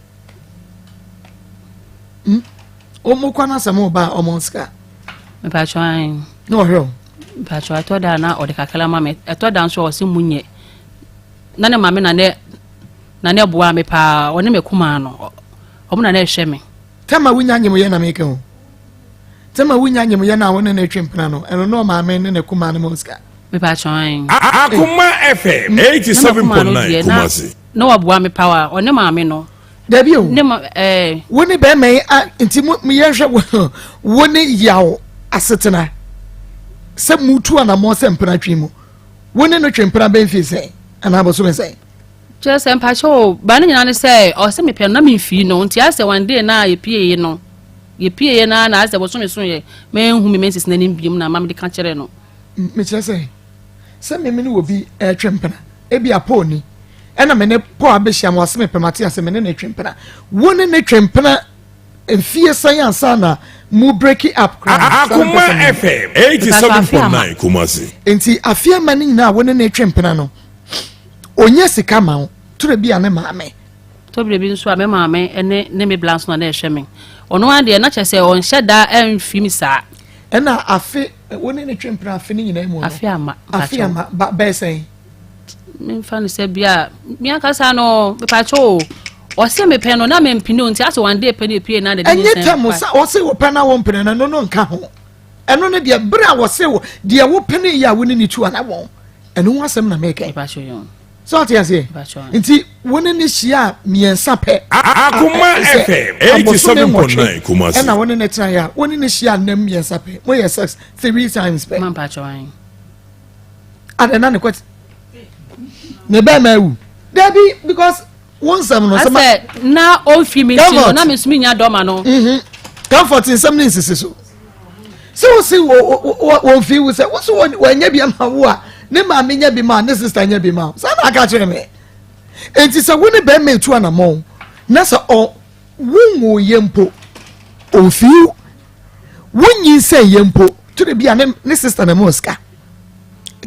Ɔmo kɔ no asɛm ɔba a ɔmo sika. Mpakyɛw an. Na ɔhwɛ o. Mpakyɛw, ɛtɔ da na ɔde kakra ma me, ɛtɔ da nso a ɔse mu nyɛ na ne maame na ne boa me paa, ɔne me kumaa no ɔmo na ne ɛhwɛ me. Tɛma wonya nyemyɛ na meka o, tɛma wonya nyemyɛ na wo ne ne twe mpena no, ɛno na ɔmaame ne ne kumaa no ma sika? Mepakyɛw an. Akoma FM 87.9 Kumasi. Na waboa me paa, ɔne maame no. Dabi o. Ne ma ɛɛ. Wo ne bɛrima yi a nti mo yɛnhwɛ wo ne yaw asetena sɛ mutu anammɔ sɛ mpena twe mu, wo ne no twe mpena bɛmfie sɛn anaa bɔsome sɛn? Kyerɛ sɛ mpakyɛ o, ba no nyinaa ne sɛ ɔsɛ mepɛ no na memfii no nti asɛ one day na yɛpieeɛ no yɛpieeɛ na asɛ bɔsome so yɛ manhu me menses n'anim biom na ma mede ka kyerɛ no. Mekyerɛ sɛ Sɛ me me ne obi retwe mpena, ebia Paul ni, ɛna me ne Paul abɛhyia ma ɔse mepɛ mate ase me ne no retwe mpena. Wo ne no twe mpena mfie sɛn ansa na mo break up koraa? Saa na mepɛ Akoma sɛ mehu. FM 87.9 Kumasi. Nti afe ama no nyinaa a wo ne no retwe mpena no, ɔnya sika ma wo, tore bi a ne maame. Tɔ berɛ bi nso a me maame ne ne me bla nso na na ɛhwɛ me. Ɔno ara deɛ na kyerɛ sɛ ɔnhyɛ da mfiri me saa. Ɛna afe wo ne ne twe mpena afe no nyinaa mu no. Afe ama. Afe ama ba bɛyɛ sɛn? Memfa no sɛ bi a me ankasa no mepakyɛ o ɔse mepɛ no na mempene o nti asɛ one day pɛ na epie na de ne Ɛnyɛ tɛm sɛ ɔse wopɛ na wompene no ɛno no nka ho. Ɛno no deɛ bere a wɔse wo deɛ wopene yɛ a wo ne ne tu anamɔn ɛno ho asɛm na meka yi. Mepakyɛ o. Sɛ ɔte aseɛ nti wo ne ne hyia mmiɛnsa pɛ. Akoma FM 87.9 Kumasi. Ɛna wo ne ne tena yɛ a wo ne ne hyia nnam mmiɛnsa pɛ mo yɛ sex three times pɛ. Adɛ na ne kɔte ne bɛɛ ma awu dabi because wo nsɛm no sɛ na ɔmfi mi nti no na me nso menya dɔma no. Mhm. Comfort nsɛm ne nsisi so. Sɛ wo se wɔmfi wo sɛ wo so wɔanya bi ama wo a ne maame nya bi ma ne sista nya bi ma saa na aka kyerɛ me. Enti sɛ wo ne bɛrima etu anamɔn na sɛ ɔ wo nwooyɛ mpo ɔmfi wo wonyinsɛn yɛ mpo tore bi a ne sista na ɛma sika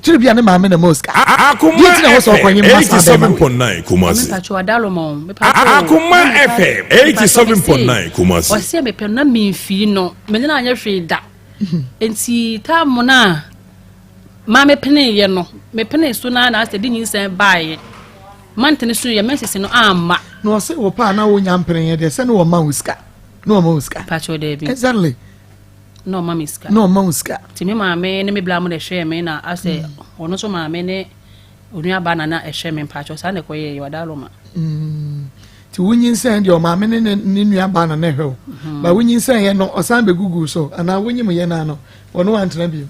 tore bi a ne maame na ɛma sika. Akoma FM 87.9 Kumasi. Akoma FM 87.9 Kumasi. Ɔsɛ mepɛ no na memfii no mene no anyɛ hwee da nti taamu no a maa mepeneeɛ no mepenee so no na asɛ de nyinsɛn baeɛ mantene so yɛ mɛnsese no amma. Na ɔsɛ wɔ paa na wonya mpeneeɛ deɛ sɛ ne wɔma wo sika na ɔma wo sika. Pakyɛw daabi. Exactly. Na ɔma me sika. Na ɔma wo sika. Nti me maame ne me bla mo na ɛhwɛɛ me na asɛ ɔno nso maame ne onua ba na na ɛhwɛ me mpakyɛw saa na ɛkɔyɛɛ yɛ wadaloma. Mm. Nti wonyinsɛn deɛ ɔmaame ne ne ne nua ba na na ɛhwɛ wo. Mm. Ba wonyinsɛn yɛ no ɔsan bɛgugu so anaa wonyim yɛ no ano ɔno wantena bio.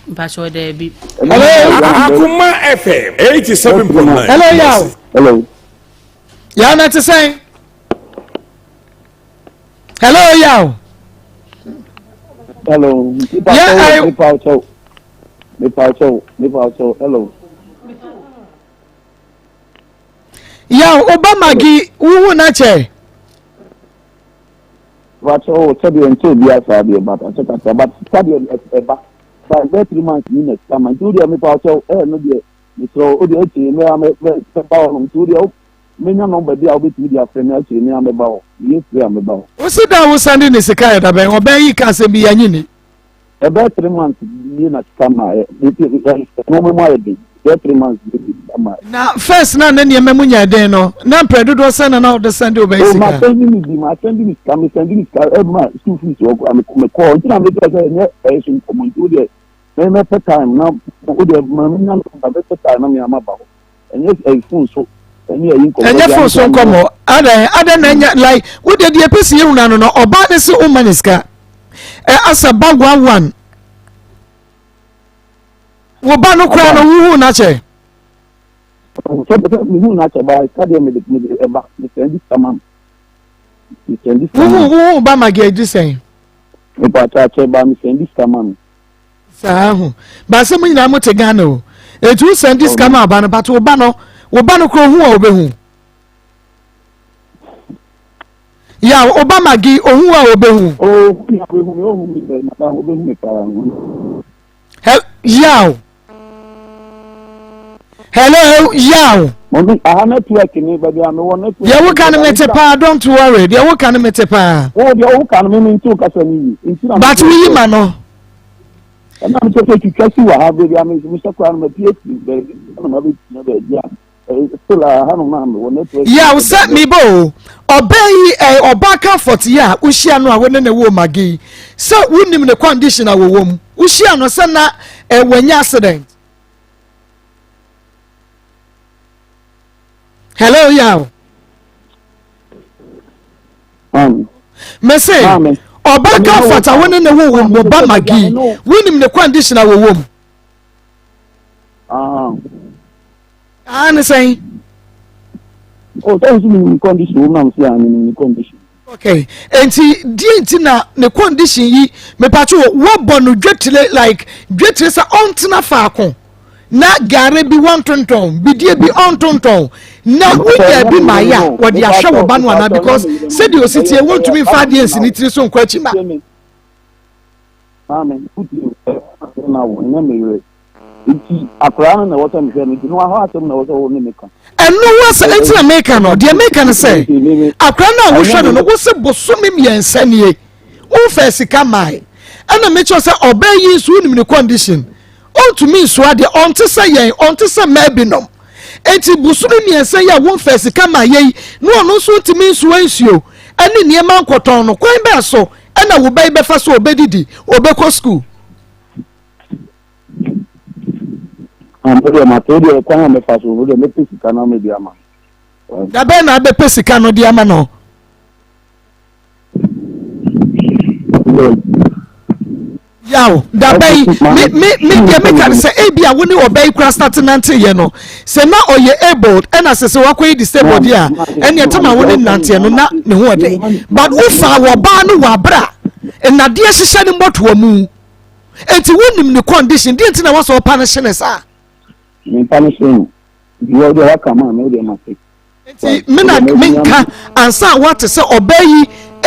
Mpakyɛw daabi. Hello. Akoma FM 87.9. Hello Yaw. Hello. Yaw na te sɛn? Hello Yaw. Hello. Yeah, I. Mepa kyɛw. Mepa kyɛw. Mepa kyɛw. Hello. Yaw, oba magi wuhu na kyɛ. Mepa kyɛw sɛdeɛ nkyɛ obi asa deɛ but akyɛ kakra but sɛdeɛ ɛba ba bɛyɛ 3 months ni na sika ma nti wo deɛ mepa kyɛw ɛɛ no deɛ mesrɛ wo deɛ akyire mɛ mɛ mɛba hɔ nom nti wo deɛ menya number bi a wobɛtumi de afrɛ me akyire me a mɛba hɔ meyɛ free a mɛba hɔ. Wosi da a wosan de ne sika yɛ dabɛn ɔbɛn yi ka asɛm bi yɛnye ni. Ɛbɛyɛ 3 months nie na sika ma ɛ nneɛma mu ayɛ den bɛyɛ 3 months nie sika ma. Na first na ne nneɛma mu nyɛ den no na mpɛ dodoɔ sɛn na na ɔde sɛnde ɔbɛn sika. O ma sɛnde mi bi ma sɛnde mi sika mi sɛnde mi sika ɛ ma school fees wɔ kora mi kɔ nti na mi kyerɛ sɛ ɛnyɛ ɛyɛ so nkɔmɔ nti o deɛ mɛ mɛpɛ time na o deɛ ma mi nya nɔmba mɛpɛ time na mi ama ba hɔ. Ɛnyɛ ɛyi phone so ɛne ɛyi nkɔmɔ. Ɛnyɛ phone so nkɔmɔ adan adan na ɛnyɛ like wo de deɛ pɛsi yɛ wuna no no ɔbaa ne se o ma ne sika ɛ asa ba one one wo ba no koraa no wuhu n'akyɛ. Sɛ sɛ mehu n'akyɛ ba sika deɛ mede mede ɛba mesɛn di sika ma no mesɛn di sika ma no. Wuhu wuhu ba ma gɛ di sɛn. Mepa akyɛ ba mesɛn di sika ma no. Saa ho. Ba sɛ mo nyinaa mo te Ghana o. Eti wo sɛn di sika ma ɔba no but wo ba no wo ba no kura ohu a obehu. Ya wo ba magi ohu a obehu. Oh, mi obehu mi ohu mi bɛ na obehu mi paa. Hel yaw. Hello yaw. Mami aha network ni baabi a mewɔ network. Deɛ woka no mete paa don't worry deɛ woka no mete paa. Wo deɛ woka no mimi nti wokasa no yi. Nti na. But woyi ma no. Ɛna mesɛ sɛ twitwa si wɔ ha baabi a mehyɛ koraa no mapie firi baabi na mabɛgyina baabi a still a ha nom a mewɔ network. Yaw sɛ mebɔ o ɔbaa yi ɛ ɔbaa comfort yi a wohyia no a wo ne ne wɔ magi yi sɛ wonim ne condition a wɔwɔ mu wohyia no sɛ na ɛ wanya accident. Hello yaw. Mese ɔbaa comfort a wo ne ne wo wo ba magi wonim ne condition a wɔwɔ mu. Ah, ne sɛn. Oh, sɛ nso menim ne condition wɔ mu na mese ah menim ne condition. Okay, enti deɛ nti na ne condition yi mepatwo wɔ wɔbɔ no dwetire like dwetire sɛ ɔntena faako. na gare bi wɔntontɔn, bidie bi ɔntontɔn, na wonya bi ma ayɛ a wɔde ahwɛ wo ba no anaa because sɛdeɛ ɔsi tie wontumi mfa adeɛ nsi ne tiri so nkɔ akyi ma. Maame, wotie o, na wo, ɛnyɛ me yere. Nti akwadaa no na ɛwɔ sɛ mehwɛ no, nti no ahɔ asɛm na ɛwɔ sɛ wo ne me ka. Ɛno ho asɛm nti na meka no, deɛ meka no sɛ akwadaa no a wohwɛ no no, wo se bosome mmiɛnsa nie, womfaa sika mae, ɛna mekyerɛ sɛ ɔbaa yi nso wonim ne condition, ɔntumi nsoa deɛ, ɔnte sɛ yɛn, ɔnte sɛ mmaa binom. Enti bosome mmiɛnsa yi a womfaa sika maa yɛ yi, na ɔno nso ntumi nsoa nsuo ne nneɛma nkɔtɔn no, kwan bɛn so ɛna wo ba yi bɛfa so ɔbɛdidi, ɔbɛkɔ sukuu? Mo deɛ mate deɛ kwan a mɛfa so, mo deɛ mɛpɛ sika no mede ama. Da bɛn na abɛpɛ sika no de ama no? Yaw, da bɛn? Me me me deɛ meka no sɛ ebi a wo ne ɔbaa yi kura start nanteeɛ no, sɛ na ɔyɛ abled ɛna sɛ sɛ wakɔyɛ disabled deɛ a, ɛnneɛ tam a wo ne nanteɛ no na ne ho ɔden. But wofaa wɔ ɔbaa no wɔ abere a nnadeɛ hyehyɛ ne mmɔtoa mu. Enti wonim ne condition, deɛ nti na wasɛ ɔpa no hye ne saa? Mempa no hye no. Deɛ waka maa me, wo deɛ mate. Nti me na menka ansa a woate sɛ ɔbaa yi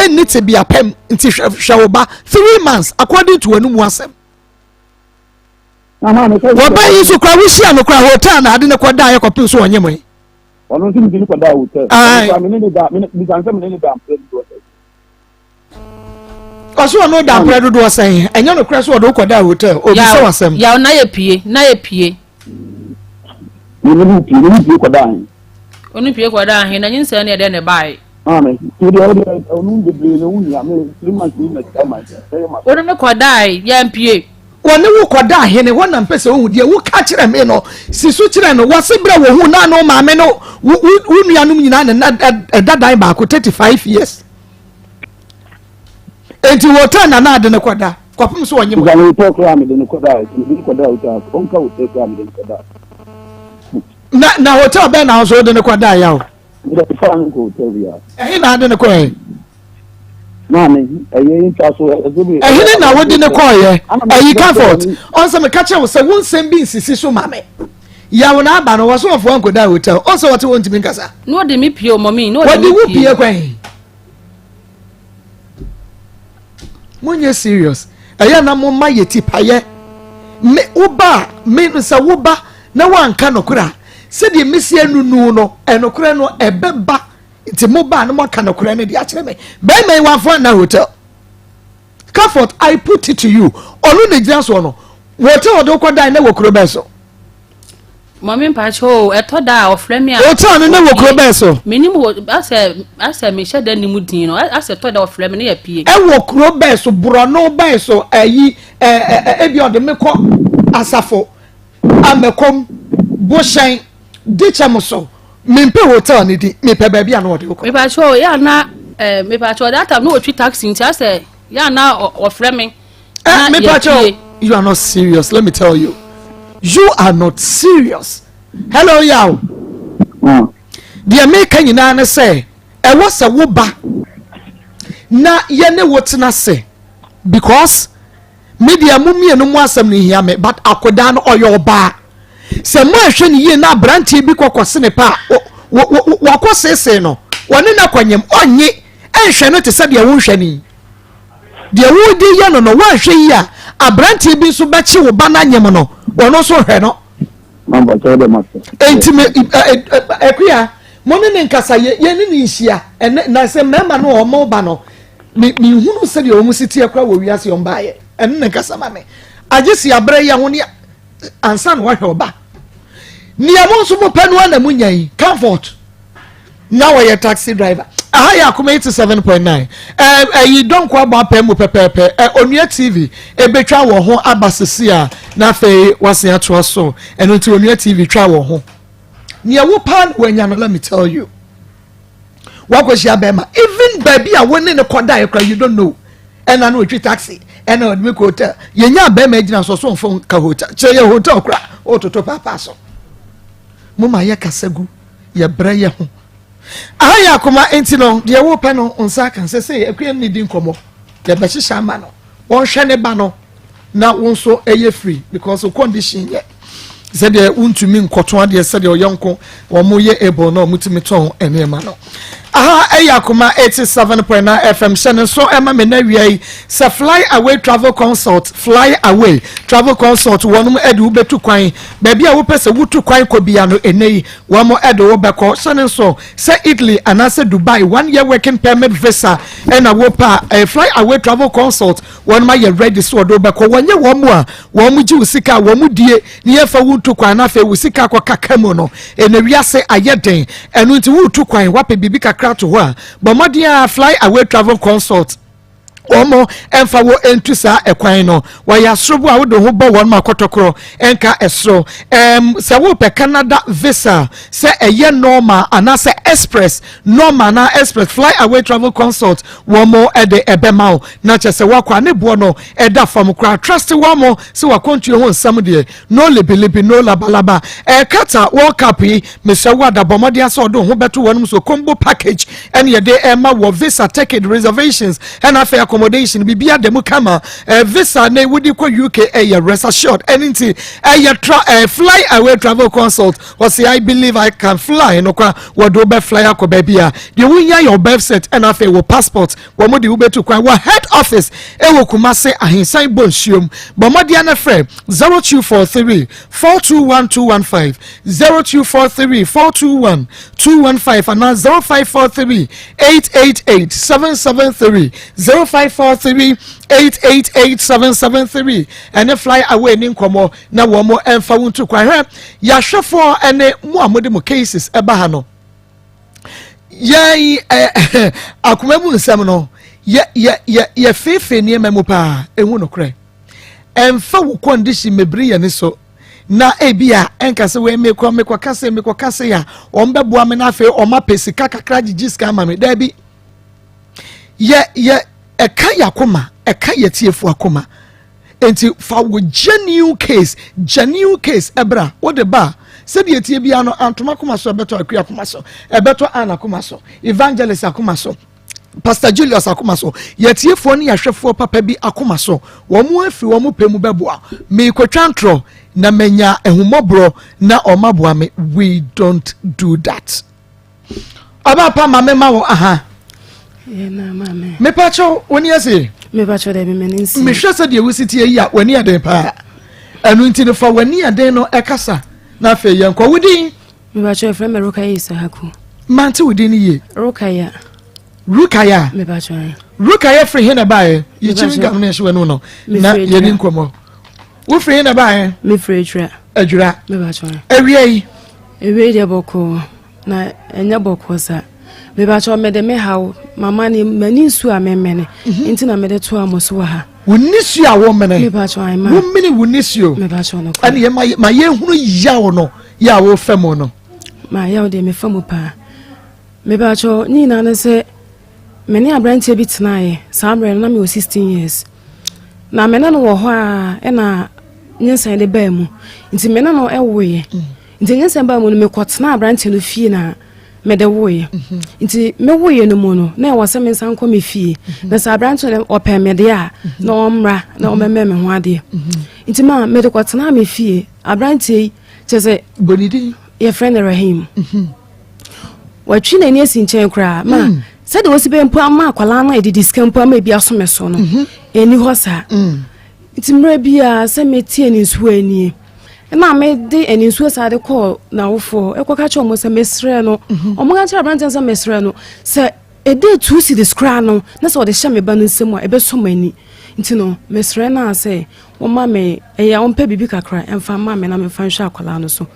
nni tebea pɛm nti hwɛ hwɛ wo ba 3 months according to w'anomu asɛm. Wɔba yi nso kora wohyia no kora hotel na ade ne kɔ da yɛ kɔpem so ɔnye mo yi. Ɔno nso mede ne kɔdaa hotel. Ɔno me ne ne da me bisa sɛ me ne ne da mprɛ dodoɔ sɛn. Ɔso ɔno da mprɛ dodoɔ sɛn? Ɛnyɛ no korɛ so ɔde wokɔdaa hotel. Obisa wasɛm. Yaw na yɛ pie na yɛ pie. Me ne no pie me ne pie kɔdaa he. Ɔno pie kɔdaa he na nyinsɛn ne ɛdɛ ne bae. Maame, ti deɛ ɔdeɛ ɔno bebree na wohia me 3 months ni na sika ma ɛyɛ ma. Ɔno ne kɔdae yɛn pie. Wɔne wo kɔda ahene hɔ na mpɛ sɛ wohu deɛ woka kyerɛ me no si so kyerɛ no. Wɔse berɛ wɔhu na ne wo maame ne wo wo nuanom nyinaa ne na ɛda dan baako 35 years. Enti hotel na na ade no kɔda kɔpem so ɔnye mo. Nka hotel koraa mede no kɔda, mede no kɔda hotel, ɔnka hotel koraa mede no kɔda. Na na hotel bɛn na nso wode no kɔda ya o? Mede fa no kɔ hotel bi a. Ɛhe na ade no kɔɛ? Maame, ɛyɛ ntwa so ɛdze bi. Ɛhene na wode no kɔɔyɛ? Ɛyi comfort. Ɔnsɛ meka kyerɛ wo sɛ wo nsɛm bi nsisi so ma me. Yaw na aba no wɔ so wɔfoɔ nkɔda hotel. Ɔnsɛ wɔte wɔntumi nkasa. Na ɔde me pie o mɔmi. Na ɔde wo pie kwan. Monyɛ serious. Ɛyɛ na mo ma yɛ tipayɛ. Me wo ba me sɛ wo ba na wanka nokorɛ a sɛdeɛ mesi anunu no ɛnokorɛ no ɛbɛba. Nti mo ba no mo aka nokorɛ no de akyerɛ me. Bɛrima yi wamfa anna hotel. Comfort, I put it to you. Ɔno na gyina soɔ no. Hotel ɔde wokɔ dan na wɔ kuro bɛn so? Mami mpakyɛ o, ɛtɔ da a ɔfrɛ me a. Hotel no na wɔ kuro bɛn so? Menim wɔ asɛ asɛ mehyɛ da nim din no asɛ ɛtɔ da ɔfrɛ me ne yɛ pie. Ɛwɔ kuro bɛn so? Borɔno bɛn so? Ɛyi ɛɛ ɛ ebi ɔde me kɔ asafo amɛkɔm bohyɛn dikyɛm so. Mempɛ hotel no din, mepɛ baabi a na ɔde wokɔ. Mepakyɛ o, yɛ ana ɛɛ mepakyɛ o, that time na ɔtwi taxi nti asɛ yɛ ana ɔfrɛ me. Eh, mepakyɛ o, you are not serious, let me tell you. You are not serious. Hello, Yaw. Deɛ meka nyinaa ne sɛ, ɛwɔ sɛ wo ba na yɛne wo tena se because me deɛ mo mmienu mo asɛm no hia me but akwadaa no ɔyɛ ɔbaa. Sɛ moanhwɛ no yie na aberanteɛ bi kɔ kɔse ne pɛ a, wakɔ seesee no, wɔne no akɔnyem, ɔnnye nhwɛ no te sɛ deɛ wonhwɛ no yi. Deɛ wode yɛ no no, woanhwɛ yie a, aberanteɛ bi nso bɛkye wo ba no anyem no, ɔno nso hwɛ no. Enti me Akua, mo ne ne nkasa, yɛ ne ne nhyia, ɛnɛ na sɛ mmarima no a wɔn ba no, me mehunu sɛdeɛ wɔn si teɛ koraa wɔ wiase wɔn baayɛ, ɛne ne nkasa ma me. Agye si abrɛ yɛ ho ne ansa na wahwɛ ɔba. Nea mo nso mopɛ no ara na monya yi, comfort. Na wɔyɛ taxi driver. Aha yɛ Akoma 87.9. Ɛyi dɔnko abɔ apɛ mu pɛpɛɛpɛ. Ɛ Onua TV ebetwa wɔ ho aba sisi a na afei wasen atoa so. Ɛno nti Onua TV twa wɔ ho. Nea wo paa na wanya no, let me tell you. Wakɔhyia bɛrima even baabi a wo ne ne kɔdaeɛ kora you don't know. Ɛna no otwi taxi ɛna ɔde me kɔ hotel. Yɛnya bɛrima gyina so so mfo nka hotel. Kyerɛ yɛ hotel kora wototo paapaa so. Mo ma yɛ kasa gu yɛ brɛ yɛ ho. Aha yɛ akoma nti no deɛ wopɛ no nsa aka sɛ sɛ akua ne di nkɔmmɔ yɛbɛhyehyɛ ama no wɔnhwɛ ne ba no na wo nso ɛyɛ free because wo condition yɛ. Sɛdeɛ wontumi nkɔtɔn adeɛ sɛdeɛ ɔyɔnko wɔn yɛ able na wɔtumi tɔn nneɛma no. Aha ɛyɛ Akoma 87.9 FM hyɛ ne nso ɛma me na awia yi sɛ Fly Away Travel Consult Fly Away Travel Consult wɔnom ɛde wobɛtu kwan baabi a wopɛ sɛ wotu kwan kɔ bia no ɛnɛ yi wɔn ɛde wo bɛkɔ hyɛ ne nso sɛ Italy anaasɛ Dubai one year working permit visa ɛna wopɛ a Fly Away Travel Consult Wɔnom ayɛ ready sɛ wɔde wo bɛkɔ. Wɔnyɛ wɔn a wɔn gye wo sika a wɔn die ne yɛmfa wo ntu kwan na afei wo sika akɔ kaka mu no. Ɛnɛ wiase ayɛ den. Ɛno nti woretu kwan, woapɛ biribi kakra ato hɔ a, bɔ mmɔden ara Fly Away Travel Consult wɔn mfa wo ntu saa ɛkwan no. Wɔyɛ asorobo a wode ho bɔ wɔn ma kɔtɔkorɔ nka ɛsoro. Ɛm sɛ wopɛ Canada visa sɛ ɛyɛ normal anaasɛ express Normal anaa Express Fly Away Travel Consult wɔn de ɛbɛma wo na kyerɛ sɛ woakɔ a ne boɔ no ɛda fam koraa. Trust wɔn sɛ w'akwantuo ho nsɛm deɛ no libilibi no labalaba. Ɛɛ Qatar World Cup yi mesrɛ wo ada bɔ mmɔden asɛ ɔde wo ho bɛto wɔnom so combo package ɛne yɛde ɛma wɔ visa ticket reservations ɛna afei accommodation biribiara da mu kama. Ɛɛ visa ne wode kɔ UK ɛyɛ rest assured ɛne nti ɛyɛ tra ɛɛ Fly Away Travel Consult Ɔse I believe I can fly no kwa wɔde wo bɛ fly akɔ baabi a deɛ wohia yɛ wo birth cert ɛna afei wo passport wɔn de wo bɛtu kwan wɔ head office ɛwɔ Kumase Ahensan Bonsuom bɔ mmɔden na frɛ 0243 421 215 0243 421 215 anaa 0543 888 773 0543 888 773 ɛne fly away ni nkɔmmɔ na wɔn mfa wo ntu kwan hwɛ yɛahwɛfoɔ ne mo a mode mo cases ɛba ha no yɛn ɛ akoma mu nsɛm no yɛ yɛ yɛ yɛfeefee nneɛma mu paa ehu nokorɛ ɛnfa wo condition mebiri yɛn so na ebi a ɛnka sɛ wei mekɔ mekɔ kase mekɔ kase a wɔn bɛboa me na afei wɔn apɛ sika kakra gyegye sika ama me daabi yɛ yɛ ɛka yɛ akoma ɛka yɛ tiefo akoma. Enti fa wo genuine case, genuine case ɛbra, wode ba a, sɛdeɛ ɛteɛ biara no, Antoma akoma so, ɛbɛtɔ Akua akoma so, ɛbɛtɔ Ann akoma so, Evangelist akoma so, Pastor Julius akoma so, yɛtiefoɔ ne yɛahwɛfoɔ papa bi akoma so, wɔn afiri wɔn pɛ mu bɛboa. Meekɔtwa ntorɔ na manya ahummɔborɔ na wɔn aboa me. We don't do that. Ɔba pa ma mema wo aha. Mepa kyɛw w'ani ase. Mepa kyɛw dɛ m'ani nsi. Mehwɛ sɛ deɛ wosi tie yi a w'ani yɛ den paa. Ɛno nti no fa w'ani yɛ den no ɛkasa na afei yɛn kɔ wo din. Mepa kyɛw efrɛ me Rukaya Isahaku. Mante wo din no yie. Rukaya. Rukaya. Mepa kyɛw. Rukaya firi he na ɛbaeɛ? Yɛkyiri nkam no ɛhyɛ w'ani no na yɛni nkɔmmɔ. Wofiri he na ɛbaeɛ? Mefiri Adwira. Adwira. Mepa kyɛw. Awia yi. Awia yi deɛ bɔkɔɔ. Na ɛnyɛ bɔkɔɔ sa. Mebakyɛw mede me haw, m'amane, m'ani nsu a memene mhm. nti na mede toa mo so wɔ ha. Wo nisuo a womene. Mebakyɛw ayima. Womene wo nisuo. Mebakyɛw no kɔ. Ɛne yɛ ma yɛhunu yaw no yɛ a wofa mu no. Ma yaw deɛ mefa mu paa. Mebakyɛw ne nyinaa ne sɛ me ne aberanteɛ bi tenaeɛ saa berɛ no na mewɔ 16 years. Na me ne no wɔ hɔ a ɛna nyinsɛn de baa mu nti me ne no ɛwoeɛ. Mm. Nti nyinsɛn baa mu no, mekɔtenaa aberanteɛ no fie na mede woeɛ. Mhm. Nti mewoeɛ no mu no, na ɛwɔ sɛ mensan kɔ me fie. Mhm. Na sɛ aberanteɛ no ɔpɛ me deɛ a, mhm. na ɔmmra na ɔmmɛmɛ me ho adeɛ. Nti ma mede kɔtenaa me fie. Aberanteɛ yi, kyɛ sɛ yɛfrɛ no Rahim. Watwi n'ani asi nkyɛn koraa ma mm. sɛdeɛ wɔsi bɛ mpo ama akwadaa no adidi sika mpo ama ebi aso me so no, ɛni hɔ saa. Mm. Nti mmerɛ biara sɛ metie ne nsuo anie. Ɛna mede aninsuo saa de kɔɔ n'awofoɔ hɔ ɛkɔka kyerɛ wɔn sɛ mesrɛ no mhm. wɔn ka kyerɛ aberanteɛ sɛ mesrɛ no sɛ ɛde two cedis koraa no na sɛ ɔde hyɛ me ba no nsam a ɛbɛsɔ m'ani nti no mesrɛ no a sɛ wɔma me ɛyɛ wɔmpɛ biribi kakra ɛmfa ma me na memfa nhwɛ akwadaa no so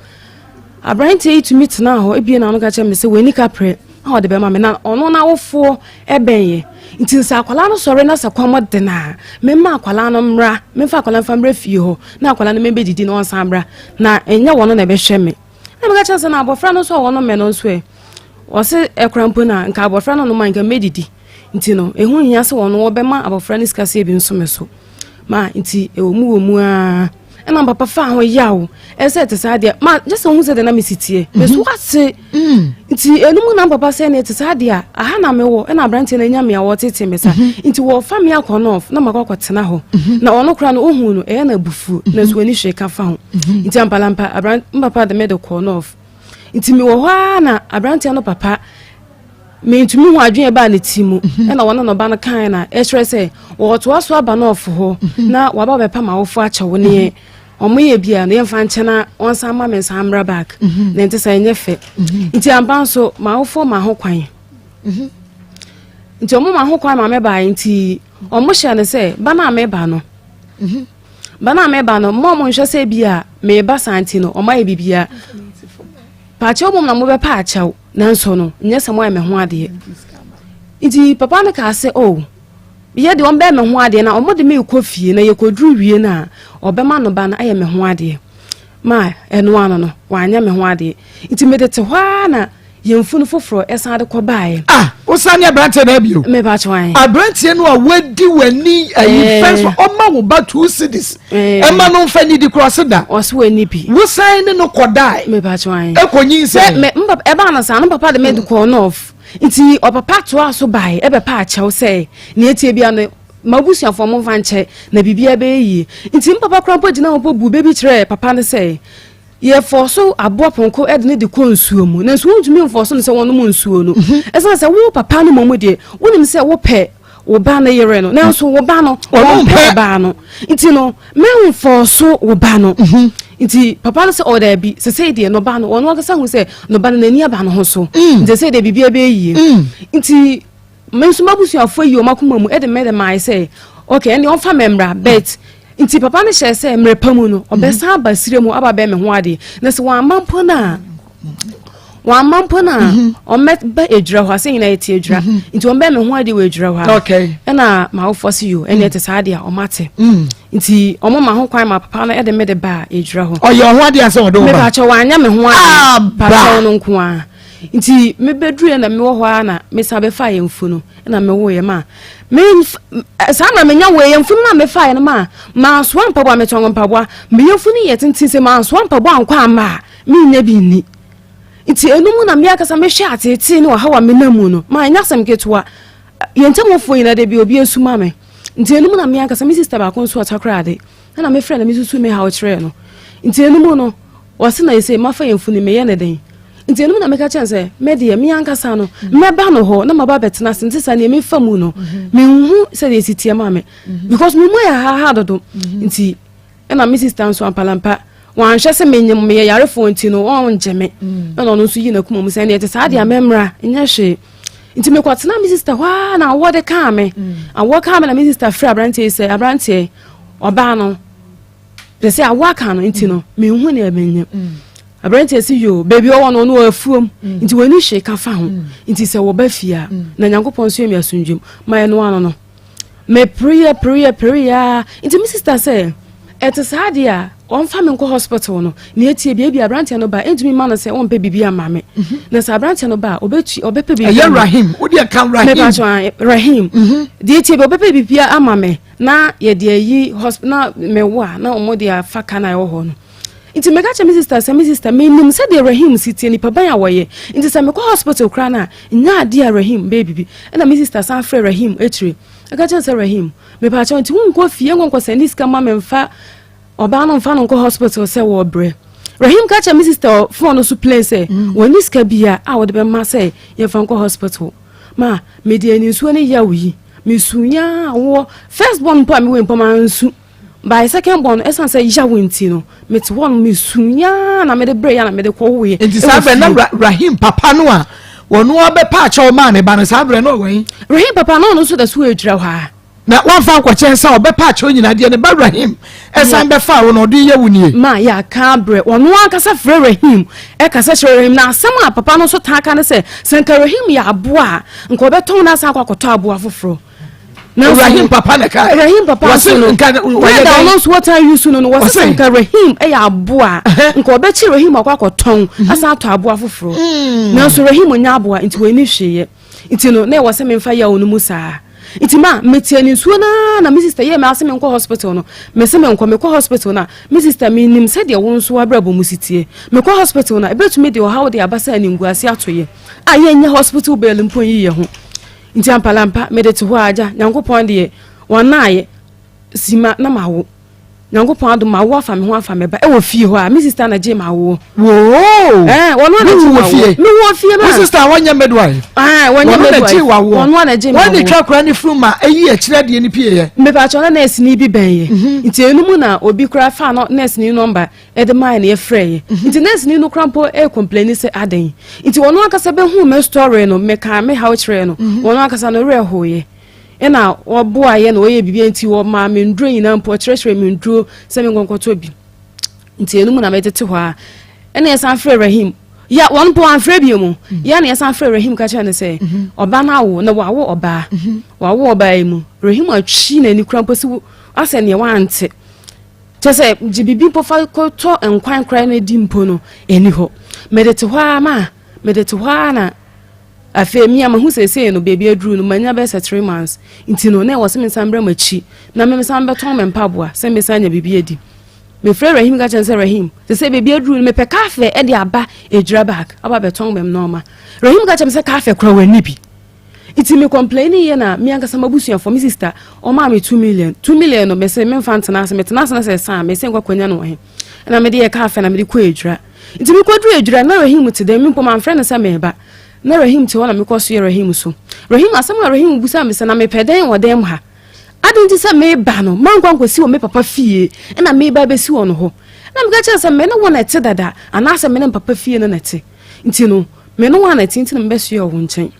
aberanteɛ yi tumi tenaa hɔ ebie na ɔno ka kyerɛ me sɛ wɔani kaprɛ a ɔde bɛma me na ɔno n'awofoɔ ɛbɛn yɛ nti sɛ akwadaa no sɔre na sɛ kɔm de no a memma akwadaa no mmra memfa akwadaa no mfa mmra fie hɔ na akwadaa no mɛbɛdidi na ɔnsan mmra na ɛnyɛ wɔn na ɛbɛhwɛ me na meka kyerɛ sɛ na abɔfra no nso a wɔn mɛ no nso ɛ ɔse ɛkora mpo na nka abɔfra no nom a nka mɛdidi nti no ɛho hia sɛ wɔn wɔbɛma abɔfra no sika sɛ ebi nso me so ma nti ɛwɔ mu wɔ mu ara. Ɛna papa faa ho yaw ɛsɛ ɛte saa deɛ ma gye sɛ ohun sɛ deɛ na mesi teɛ mhm. meso ase mm. nti enum na papa sɛ ne ɛte saa deɛ a aha na mewɔ ɛna aberanteɛ no anya me a wɔtete me sa mhm. nti wɔfa me akɔ nɔf na makɔ akɔtena hɔ mhm. na ɔno koraa no ohun no ɛyɛ na abufuo na nso ani hwee ka fa ho nti ampalampa abran papa de me de kɔ nɔf nti mewɔ hɔ ara na aberanteɛ no papa Mentumi hu adwene a ɛbaa ne ti mu mhm. ɛna wɔne no ba no kae na ɛkyerɛ sɛ wɔtoa so aba no ɔfo hɔ mhm. na waba bɛpa ma awofo akyɛ wo neɛ mhm. ɔmo yɛ bia no yɛmfa nkyɛ na ɔnsan ma me nsan mmra back na nte sɛ ɛnyɛ fɛ nti ampa nso ma awofo ma ho kwan nti ɔmo ma ho kwan ma me bae nti ɔmo hyɛ no sɛ ba no a meba no ba no a meba no mma ɔmo nhwɛ sɛ bi a meba saa nti no ɔmo ayɛ biribiara paakyɛw mom na mobɛpa akyɛw Nanso no, nyɛ sɛ moayɛ me ho adeɛ. Nti papa no kaa sɛ, oh, yɛ deɛ ɔmbɛyɛ me ho adeɛ na ɔmo de me rekɔ fie na yɛkɔduru wie no a, ɔbɛma no ba no ayɛ me ho adeɛ. Ma ɛno ano no, wanyɛ me ho adeɛ. Nti mede te hɔ ara na yɛn funu foforɔ ɛsan de kɔ baeɛ. Ah, wosan ne aberanteɛ na abio? Mepa kyɛw ahe. Aberanteɛ no a wadi w'ani ayi eh. fɛn so ɔma wo ba two cedis. Eh. Ɛma no nfa nidi korɔ se da. Ɔse w'ani bi. Wosan ne no kɔdae. Ɛkɔ nyinsɛn. Mɛ mɛ ɛbaa no saa no papa de me de kɔɔ nɔf. Nti ɔpapa toa so bae ɛbɛpa akyɛw sɛ nea etie bia no m'abusuafoɔ mo nfa nkyɛ na biribiara bɛyɛ yie. Nti mpapa koraa mpo gyina hɔ mpo bu bɛ bi kyerɛɛ papa no sɛ Yɛfɔɔso aboa pɔnkɔ de no de kɔ nsuo mu, nanso wontumi mfɔɔso no sɛ wɔnom nsuo no. Mhm. Ɛsiane sɛ wo papa no mmom deɛ, wonim sɛ wopɛ wo ba no yere no, nanso wo ba no, wɔmpɛ ɔbaa no. Nti no, mɛmfɔɔso wo ba no. Mhm. Nti papa no sɛ ɔ daabi, sesei deɛ no ba no, ɔno ankasa hu sɛ no ba no n'ani aba ne ho so. Mm. Nti sesei deɛ biribiara bɛyɛ yie. Mm. Nti Me nso m'abusuafoɔ ayi wɔn akoma mu de me de mae sɛ ok ɛnde ɔmfa me mmra but nti papa no hyɛɛ sɛ mmerɛ pa mu no ɔbɛsan aba sire mu aba bɛyɛ me ho adeɛ na sɛ wamma mpo no a wamma mpo no a mhm. ɔmmɛba adwira hɔ asɛ nyinaa yɛte adwira mhm. nti ɔmbɛyɛ me ho adeɛ wɔ adwira hɔ a ɛna m'awofoɔ se yo ɛne ɛte saa adeɛ a ɔmate mm. nti ɔmo ma ho kwan ma papa no ɛde me de ba adwira hɔ ɔyɛ ɔho adeɛ asɛ ɔde wo ba mepakyɛ wanyɛ me ho adeɛ pakyɛw no nko ara Nti mebɛduruiɛ na mewɔ hɔ ara na mesan bɛfaa yɛn funu na mewoeɛ ma me saa na menya woeɛ yɛn funu no a mefaeɛ no ma mansoa mpaboa metɔn mpaboa me yɛn funu yɛ tenten sɛ mansoa mpaboa ankɔ amma a mennya bi nni nti ɛno mu na me ankasa mehwɛ ateetee ne ɔhaw a menam mu no ma ɛnyɛ asɛm ketewa yɛn ntamufoɔ nyinaa da bi obi asu ma me nti ɛno mu na me ankasa me sista baako nso ɔtakorade ɛna mefrɛ na mesusu me haw kyerɛɛ no nti ɛno mu no Ɔse na sesei mafa yɛn funu meyɛ no dɛn? Nti ɛno mu na meka kyerɛ no sɛ me deɛ me ankasa no mɛba no hɔ na maba abɛtena ase nti saa nea mefa mu no menhu sɛdeɛ ɛsi teɛ ma me because me mu ayɛ haahaa dodo nti ɛna me sister nso ampalampa wanhwɛ sɛ menyem meyɛ yarefoɔ nti no ɔngye me ɛna ɔno nso yi n'akoma mu sɛ ɛneɛ ɛte saa deɛ mɛmmra nyɛ hwee nti mekɔtena me sister hɔ a na awoɔ de kaa me awoɔ kaa me na me sister frɛ aberanteɛ yi sɛ aberanteɛ ɔbaa no Pɛ sɛ awo aka no nti no menhu nea menyɛ. Aberanteɛ si yoo baabi ɔwɔ no ɔno wɔ afuom mm. nti wɔni hwee ka fa ho mm. nti sɛ wɔba fie a mm. na Nyankopɔn nso yɛ me asomdwem ma ɛno ano no mepereɛ pereɛ pereɛ a nti me sista sɛ ɛte saa deɛ a wɔmfa me nkɔ hospital no na ɛtie bia bi aberanteɛ no ba ɛntumi ma no sɛ wɔmpɛ biribi ama me mhm. na sɛ aberanteɛ no ba a ɔbɛpɛ biribi ɛyɛ Rahim wodeɛ ka Rahim Rahim mhm. deɛ ɛtie bi ɔbɛpɛ biribi ama me Na yɛde ayi hosp na mewo a na wɔn de afa ka na ɛwɔ hɔ no nti meka kyerɛ me sister sɛ me sister menim sɛdeɛ Rahim si tie nipa ban a wɔyɛ nti sɛ mekɔ hospital koraa no a nyɛ adeɛ a Rahim bɛyɛ bibi ɛna me sister san frɛ Rahim akyire ɛka kyerɛ sɛ Rahim mepaakyɛw nti wonkɔ fie nkɔnkɔ sɛ ne sika ma memfa ɔbaa no mfa no nkɔ hospital sɛ wɔbrɛ Rahim ka kyerɛ me sister phone no so plain sɛ mm. wɔne sika bia a wɔde bɛma sɛ yɛmfa nkɔ hospital Ma mede aninsuo ne yaw yi mesu nyaa woɔ first born mpo a mewɔ mpo mansu by second born ɛsan sɛ yaw nti no mete hɔ no mesu nyaa na mede brɛ ya na mede kɔ woeɛ. Nti saa berɛ na Rahim papa no a wɔn abɛpa akyɛw maa ne ba no saa berɛ no ɔwɔ he? Rahim papa no ɔno nso da so adwira hɔ a. Na wamfa ankɔkyɛn sɛ ɔbɛpa akyɛw nyinaa deɛ ne ba Rahim ɛsan bɛfaa wo na ɔde yɛ wo nie. Ma yɛaka abrɛ ɔno ankasa frɛ Rahim ɛkasa kyerɛ Rahim na asɛm a papa no nso taa ka ne sɛ sɛ nka Rahim yɛ aboa a nka ɔbɛtɔn no asan akɔ akɔtɔ aboa foforɔ. Nanso Rahim papa na ɛka. Rahim papa nso no nka wɔyɛ dɛn ɔno nso wɔtan yusu no no wɔsɛ sɛ nka Rahim yɛ aboa a nka ɔbɛkye Rahim akɔ akɔtɔn mhm. asan atɔ aboa foforɔ. Hmm. Nanso Rahim nyɛ aboa nti wɔn ani hwee yɛ nti no na ɛwɔ sɛ memfa yaw no mu saa. Nti ma mete anisuo no ara na me sister yɛɛ me ase menkɔ hospital no. Mese menkɔ, mekɔ hospital no a, me sister menim sɛdeɛ wo nso w'abrabɔ mu si teɛ. Mekɔ hospital no a, ɛbɛtumi de ɔhaw de aba sɛ animguase ato yɛ a yɛnnya hospital bill mpo nyi yɛ ho. Nti ampalampa mede te hɔ ara agya, Nyankopɔn deɛ wanaayɛ sima na mawo. Nyankopɔn adom mawo afa me ho afa me ba ɛwɔ fie hɔ a me sister na gye mawoɔ. Woo! Ɛɛ wɔn na gye mawoɔ. Me wɔ fie ma. Wo sister wɔnyɛ midwife. Ɛɛ wɔnyɛ midwife. Wɔn na gye wawoɔ. Wɔn na gye mawoɔ. Wɔn na twa kura ne funu ma eyi akyerɛ deɛ ne pie yɛ. Mepatwa na nurse ni bi bɛn yɛ. Mhm. Nti enum na obi kura fa no nurse ni nɔmba ɛde maa na yɛfrɛ yɛ. Mhm. Nti nurse ni no kura mpo ɛyɛ complain sɛ adan. Nti wɔn ankasa bɛhu me story no meka me haw kyerɛ no. Mhm. Wɔn ankasa no werɛ hoeɛ. Ɛna ɔboa yɛ na ɔyɛ biribi nti ɔmaa me nduro nyinaa mpo ɔkyerɛkyerɛ me nduro sɛ me nkɔnkɔtɔ bi nti ɛno mu na metete hɔ a ɛna yɛsan frɛ Rahim ya wɔn mpo amfrɛ bio mu mm. ya na yɛsan frɛ Rahim ka kyerɛ no sɛ mm-hmm. ɔba no awo na wawo ɔbaa mm-hmm. wawo ɔbaa yi mu Rahim atwi n'ani kura mpo sɛ asɛ neɛ wante kyɛ sɛ gye biribi mpo fa kɔtɔ nkwan koraa no di mpo no ɛni hɔ mede te hɔ a ma mede te hɔ a na Afei me a mahu seesei no baabi aduru no manya bɛyɛ sɛ 3 months nti no na ɛwɔ sɛ mensan brɛ m'akyi na mesan bɛtɔn me mpaboa sɛ mesan anya biribi adi. Mefrɛ Rahim ka kyerɛ no sɛ Rahim te sɛ baabi aduru no mepɛ car fare de aba Ejura back aba bɛtɔn me nneɛma. Rahim ka kyerɛ me sɛ car fare koraa wanni bi. Nti me complaini yɛ na me ankasa m'abusuafoɔ me sister ɔmaa me 2 million 2 million no mese memfa ntena ase metena ase na sɛ ɛsa a mese nkɔ akɔnya no wɔ he ɛna mede yɛ car fare na mede kɔ Ejura. Nti mekɔduru Ejura na Rahim te dɛm me mpo mamfrɛ no sɛ mereba. Na Rahim te hɔ na mekɔ so yɛ Rahim so. Rahim, asɛm a Rahim bisaa me sɛ, na mepɛ dɛn wɔ dan mu ha? Adɛn nti sɛ meba no, mankɔ ankɔsi wɔ me papa fie, ɛna meba abɛsi wɔ no hɔ? Na meka kyerɛ sɛ, me ne wo na ɛte dada, anaasɛ me ne me papa fie no na ɛte? Nti no, me ne wo a na ɛte nti na mebɛsoɛ wɔ wo nkyɛn.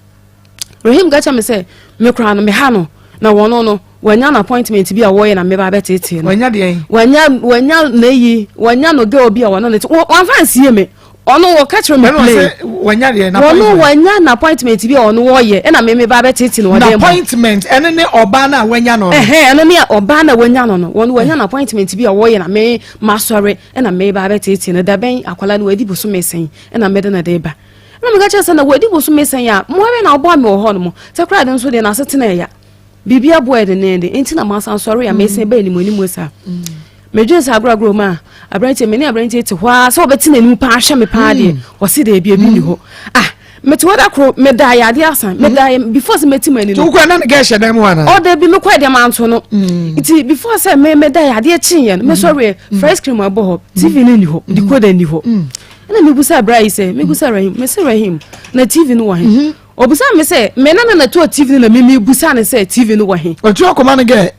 Rahim ka kyerɛ me sɛ, me koraa no, meha no, na wɔno no, wanya no appointment bi a wɔyɛ na meba abɛteetee no. Wanya deɛn? Wanya, wanya n'ayi, wanya no girl bi a wɔno ne te. Wɔamfa ansie me. Ɔno wɔka kyerɛ me play. Wanya deɛ na Wɔno wanya na appointment bi a ɔno wɔyɛ ɛna me me ba bɛtete no ɔdɛm. Na appointment ɛno ne ɔbaa no a wanya no no. Ɛhɛn ɛno ne ɔbaa no a wanya no no wɔno wanya na appointment bi a wɔyɛ na me ma sɔre ɛna me ba bɛtete no dabɛn akwadaa no wadi bosome sɛn ɛna mede no de ba. Ɛna meka kyerɛ sɛ na wadi bosome sɛn a mo awɛ na ɔboa me wɔ hɔ nom sɛ koraa de nso deɛ n'asetena ɛya. Biribi aboa yɛ denneennen, enti na masan sɔre a mesan ba anim anim saa. Medwene sɛ agorɔ agorɔ mu a, aberanteɛ me ne aberanteɛ te hɔ ara sɛ ɔbɛte n'anim paa ahwɛ me paa deɛ, hmm. ɔse daabi ebi ni hɔ. Ah, mete hɔ da koro meda yɛ adeɛ asan hmm. meda yɛ before sɛ mɛti m'ani no. Tukura na ne gɛ hyɛ dan mu ana? Ɔda bi mekɔ ɛdeɛ manto no. Hmm. Nti before sɛ me meda yɛ adeɛ kyeeɛ no mesɔreɛ fresh cream ɛbɔ hɔ TV no ni hɔ decoder ni hɔ. Ɛna mebusa abira yi sɛ mebusa Rahim mese Rahim na TV no wɔ he? Ɔbisaa me sɛ, me ne no na ɛtɔɔ TV no na me mebusa no sɛ TV no wɔ he? Ɔtu akɔma no gɛ.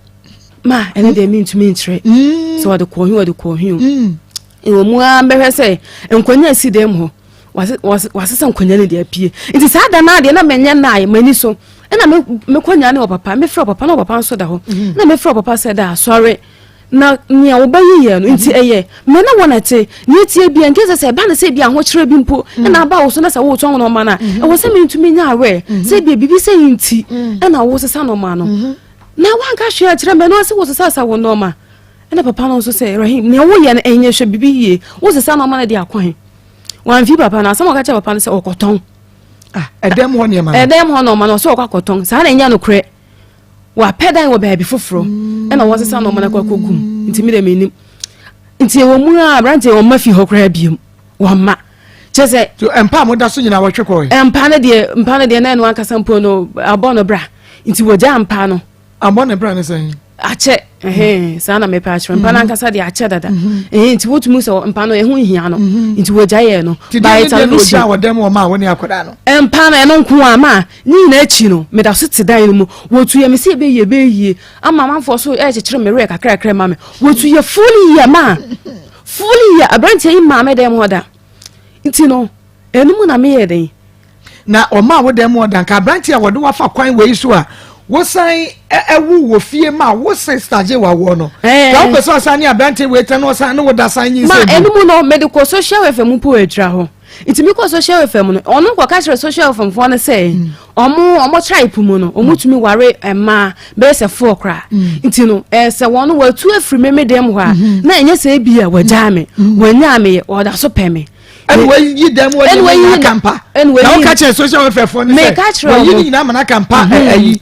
Ma ɛno deɛ mentumi nkyerɛ mm. sɛ wɔde kɔɔ he wɔde kɔɔ he o. Mm. Ɛwɔ mu ara mbɛhwɛ sɛ nkonnwa asi dan mu hɔ wasesa nkonnwa no deɛ apue nti saa da no adeɛ na menyɛ nnaeɛ m'ani so ɛna mekɔ nya ne ɔpapa mefrɛ ɔpapa na ɔpapa nso da hɔ mm. na mefrɛ ɔpapa sɛ da asɔre Na nea wo ba yi yɛ no nti ɛyɛ me ne wo na ɛte. Nea etie biara, in case sɛ ɛba no sɛ ebi ahokyerɛ bi mpo mm. na aba wo so na sɛ wotɔn nneɛma no a, mm-hmm. ɛwɔ sɛ mentumi nya aware mm-hmm. sɛ ebia biribi sɛ yi nti mm. ɛna wosesa nneɛma no. Mm-hmm. Na wanka hwee akyerɛ me, ɛno ase wosesasa wo nneɛma. Ɛna papa no nso sɛ, Rahim, nea woyɛ no ɛnyɛ hwɛ biribi yie. Wosesa nneɛma no de akɔ he? Wamfi papa no, asɛm a ɔka kyerɛ papa no sɛ ɔkɔtɔn. Ah, ɛdɛm hɔ nneɛma no. Ɛdɛm hɔ nneɛma no, ɔsɛ ɔkɔ akɔtɔn. Saa na ɛnyɛ nokorɛ. Wapɛ dan wɔ baabi foforɔ ɛna wɔsesa nneɛma no akɔ akɔgu mu nti mi deɛ menim nti ɛwɔ mu a aberanteɛ wɔn mma fi hɔ koraa biom wɔn mma kyɛ sɛ. so mpa a moda so nyinaa wɔtwe kɔɛ. mpa no deɛ mpa no deɛ na ɛno ankasa mpo no abɔ no bra nti wɔgya mpa no. Abɔ ne bra ne sɛn. Akyɛ ɛhɛn saa na mepɛ akyerɛ mpa no mm-hmm. ankasa deɛ akyɛ dada mm-hmm. ɛhɛn nti wotumi sɛ mpa no ɛho nhia no mm-hmm. nti wɔgya yɛ no by television wɔ dɛm wɔ ma wɔne akwadaa no. Mpa no ɛno nko a ma ne nyinaa akyi no meda so te dan no mu wɔtu yɛ me sɛ ɛbɛyie ɛbɛyie ama amanfoɔ so ɛrekyekyere me werɛ kakrakra ma me wɔtu yɛ full year ma full year aberanteɛ yi maa me dɛm hɔ da nti no ɛno mu na meyɛ den. Na ɔmaa wo dan mu ɔda nka aberante a wɔde wafa kwan wei so a wosan ɛwo wɔ fie ma wo sista gye wawoɔ no ka wopɛ sɛ ɔsan ne aberante wei tena na ɔsan ne wo da san nyinsɛn ma ɛno mu no mede kɔ social welfare mu mpo adwira hɔ nti mekɔ social welfare mu no ɔno kɔka kyerɛ social welfare foɔ no sɛ hmm. ɔmo ɔmo tribe mu no ɔmo hmm. tumi ware mmaa bɛyɛ sɛ foɔ koraa hmm. nti no ɛsɛ wɔn no wɔatu afiri me me dɛm hɔ a na ɛnyɛ sɛ ebi a wɔagyaa me wɔnyaa me yɛ ɔda so pɛ me Ɛna wayi dɛm wɔ ne nyinaa aka mpa. Na woka kyerɛ social welfare foɔ no sɛ wayi ne nyinaa ma no aka mpa ayi.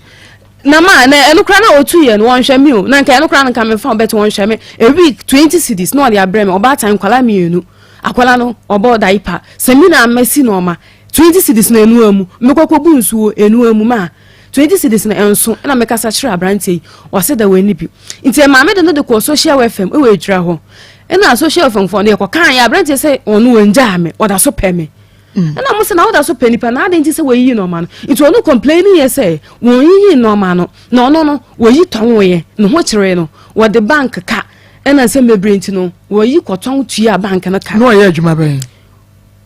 Na ma na ɛno koraa na ɔtu yɛ no wɔnhwɛ me o na nka ɛno koraa no nka memfa bɛte wɔnhwɛ me a week 20 cedis na ɔde abrɛ me ɔbaatan nkwalaa mmienu akwalaa no ɔbɔ diaper sɛ me na masi na ɔma 20 cedis na ɛnoa mu mekɔkɔ bu nsuo ɛnoa mu ma 20 cedis na ɛnso ɛna mekasa kyerɛ aberanteɛ yi ɔse da w'ani bi nti ɛmaa me de no de kɔɔ social welfare mu ɛwɔ adwira hɔ ɛna social welfare foɔ no yɛkɔkaa yɛ aberanteɛ sɛ ɔno wɔngyaa me ɔda so pɛ me Mm. Ɛna mo sɛ na woda so pɛ nipa na adɛn nti sɛ wɔyiyi nneɛma no nti ɔno complain yɛ sɛ wɔnyiyi nneɛma no na ɔno no wɔyi tɔnwoeɛ ne ho kyeree no wɔde bank ka ɛna nsɛm bebree nti no wɔyi kɔtɔn tua bank no ka. Na ɔyɛ adwuma bɛn?